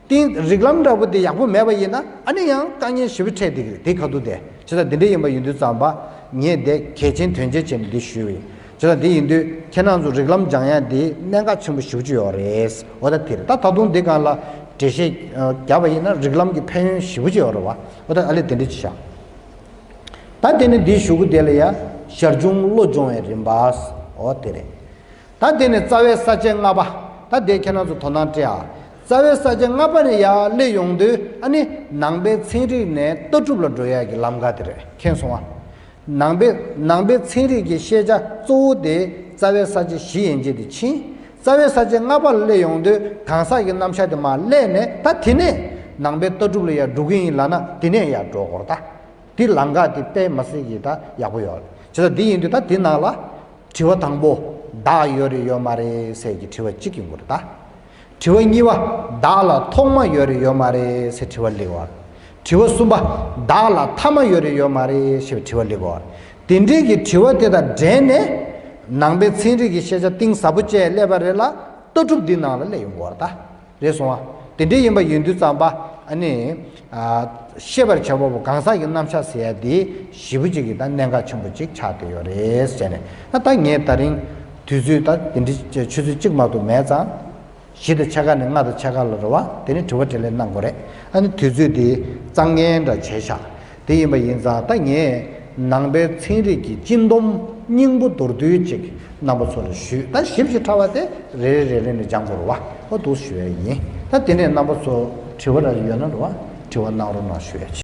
གཏིང་རིགས་ལམ་འདྲ་པོ་དེ་ཡག་པོ་མེད་པ་ཡིན་ན། ཨ་ནི་ཡང་དཀའ་ངལ་ཞེ་པོ་འཕྲད་བསྡད་ཀྱི་རེད། དེ་ག་དུས་དེ། བྱས་ཙང་དེ་འདྲ་ཡིན་པ་ཡིན་དུས་ཙམ་པ་ངས་དེ་གལ་ཆེན་དོན་ཆེན་བྱས་ནས་འདི་ཞུས་པ་ཡིན། བྱས་ཙང་དེ་ཡིན་དུས་ཁྱེད་རང་ཚོ་རིགས་ལམ་སྦྱང་ཡ་དེ་གནད་འགག་ཆེན་པོ་ཞེ་པོ་ཅིག་ཡོད་རེད། འོ་ད་དེ་རེད། ད་ད་དུང་འདི་སྒང་ལ་འགྲེལ་བཤད་རྒྱབ་པ་ཡིན་ན་རིགས་ལམ་གྱི་ཕན་ཡོན་ཞེ་པོ་ཅིག་ཡོད་རེད་བ། འོ་ད་ཨ་ལས་དེ་འདྲ་ཅིག་བཞག་ད་དེ་ནས་འདིའི་གཞུག་གུ་དེ་ལ་ཡ། ཞར་བྱུང་བློ་སྦྱོང་བའི་རིམ་པ། འོ་དེ་རེད། ད་དེ་ནས་རྩ་བའི་ས་བཅད་ལྔ་པ། ད་དེ་ཁྱེད་རང་ཚོ་དོ་སྣང་སྤྲད་ཨ། རྩ་བའི་ས་བཅད་ལྔ་པ་ནས་ཡར་སླེབས་ཡོང་དུས་ཨ་ནི་ནང་པའི་ཚན་རིག་ནས་ལྟ་གྲུབ་ལ་འགྲོ་ཡག་གི་ལམ་ཁ་དེ་རེད། མཁྱེན་སོང་ཨ། ནང་པའི་ནང་པའི་ཚན་རིག་གི་ཤེས་བྱ་གཙོ་བོ་དེ་རྩ་བའི་ས་བཅད་བཞི་ཡན་ཆད་དེ་ཕྱིན། རྩ་བའི་ས་བཅད་ལྔ་པ་ལ་སླེབས་ཡོང་དུས་གང་ཟག་གི་རྣམ་གཞག་དེ་མར་སླེབས་ནས། ད་དེ་ནས་ནང་པའི་ལྟ་གྲུབ་ལ་ཡར་འགྲོ་གི་ཡིན་ལབ་ན་དེ་ནས་ཡར་འགྲོ་དགོས་རེད་ད། དེ་ལམ་ཁ་དེ་དཔེ་མི་སྲིད་ཀྱི་ད་ཡག་པོ་ཡོད་རེད། བྱས་ཙང་དེ་ཡིན་དུས་ད་དེ་ནང་ལ་དྲི་བ་དང་པོ། བདག་ཡོད་རེད་ཡོད་མ་རེད་ཟེར་གྱི་དྲི་བ་གཅིག་ཡོང་གི་རེད་ད། དྲི་བ་གཉིས་པ། བདག་ལ་ཐོག་མ་ཡོད་རེད་ཡོད་མ་རེད་ཟེར་དྲི་བ་སླེབས་པ་རེད། དྲི་བ་གསུམ་པ། བདག་ལ་ཐ་མ་ཡོད་རེད་ཡོད་མ་རེད་ཟེར་བའི་དྲི་བ་སླེབས་པ་རེད། དེ་འདྲའི་གི་དྲི་བ་དེ་དང་འབྲེལ་ནས་ནང་པའི་ཚན་རིག་གི་ཤེས་བྱ་གཏིང་ཟབ་པོ་བཅས་སླེབས་པ་རེད་ལ། ལྟ་གྲུབ་འདི་ནང་ལ་སླེབས་ཡོང་གི་རེད་ད། རེད་སོང་ཨ། དེ་འདྲ་ཡིན་པ་ཡིན་དུས་ཙམ་པ་ཨ་ནི། ཨ་ཤེས་པར་བྱ་བ་པོ་གང་ཟག་གི་རྣམ་གཞག་ཟེར་ཡ་དེ་ཞེ་པོ་ཅིག་གི་ད་གནད་འགག་ཆེན་པོ་ཅིག་ཆགས་བསྡད་ཡོད་རེད་ཟེར་ནས། ད་ད་ངས་ད་རིང་དུས་ཚོད་ད་དེ་འདྲའི་ཆུ་ཚོད་གཅིག་མ་གཏོགས་མེད་ཙང་། བཞི་དང་ཕྱེད་ཀ་ནས་ལྔ་དང་ཕྱེད་ཀ་ལ་རེད་བ། དེ་ནས་དྲི་བ་དྲིས་ལན་གནང་དགོས་རེད། ཨ་ནི་དུས་ཚོད་དེ་གཙང་ངན་འདྲ་བྱས་ཤག་དེ་ཡིན་པ་ཡིན་ཙང་ད་ངས་ནང་པའི་ཚན་རིག་གི་སྤྱི་སྡོམ་སྙིང་པོ་མདོར་བསྡུས་ཅིག་རྣམ་པ་ཚོ་ལ་ཞུས། ད་ཞིབ་ཅིང་ཕྲ་བ་དེ་རེ་རེ་རེ་རེ་ནས་སྦྱང་དགོས་རེད་བ། ཨོ་འདུག་ཞུ་ཡ་ཡིན། ད་དེ་ནས་རྣམ་པ་ཚོ་དྲི་བ་འདྲ་ཡོད་ན་རེད་བ། དྲི་བ་གནང་རོགས་གནང་ཞུ་ཡ་ཡིན།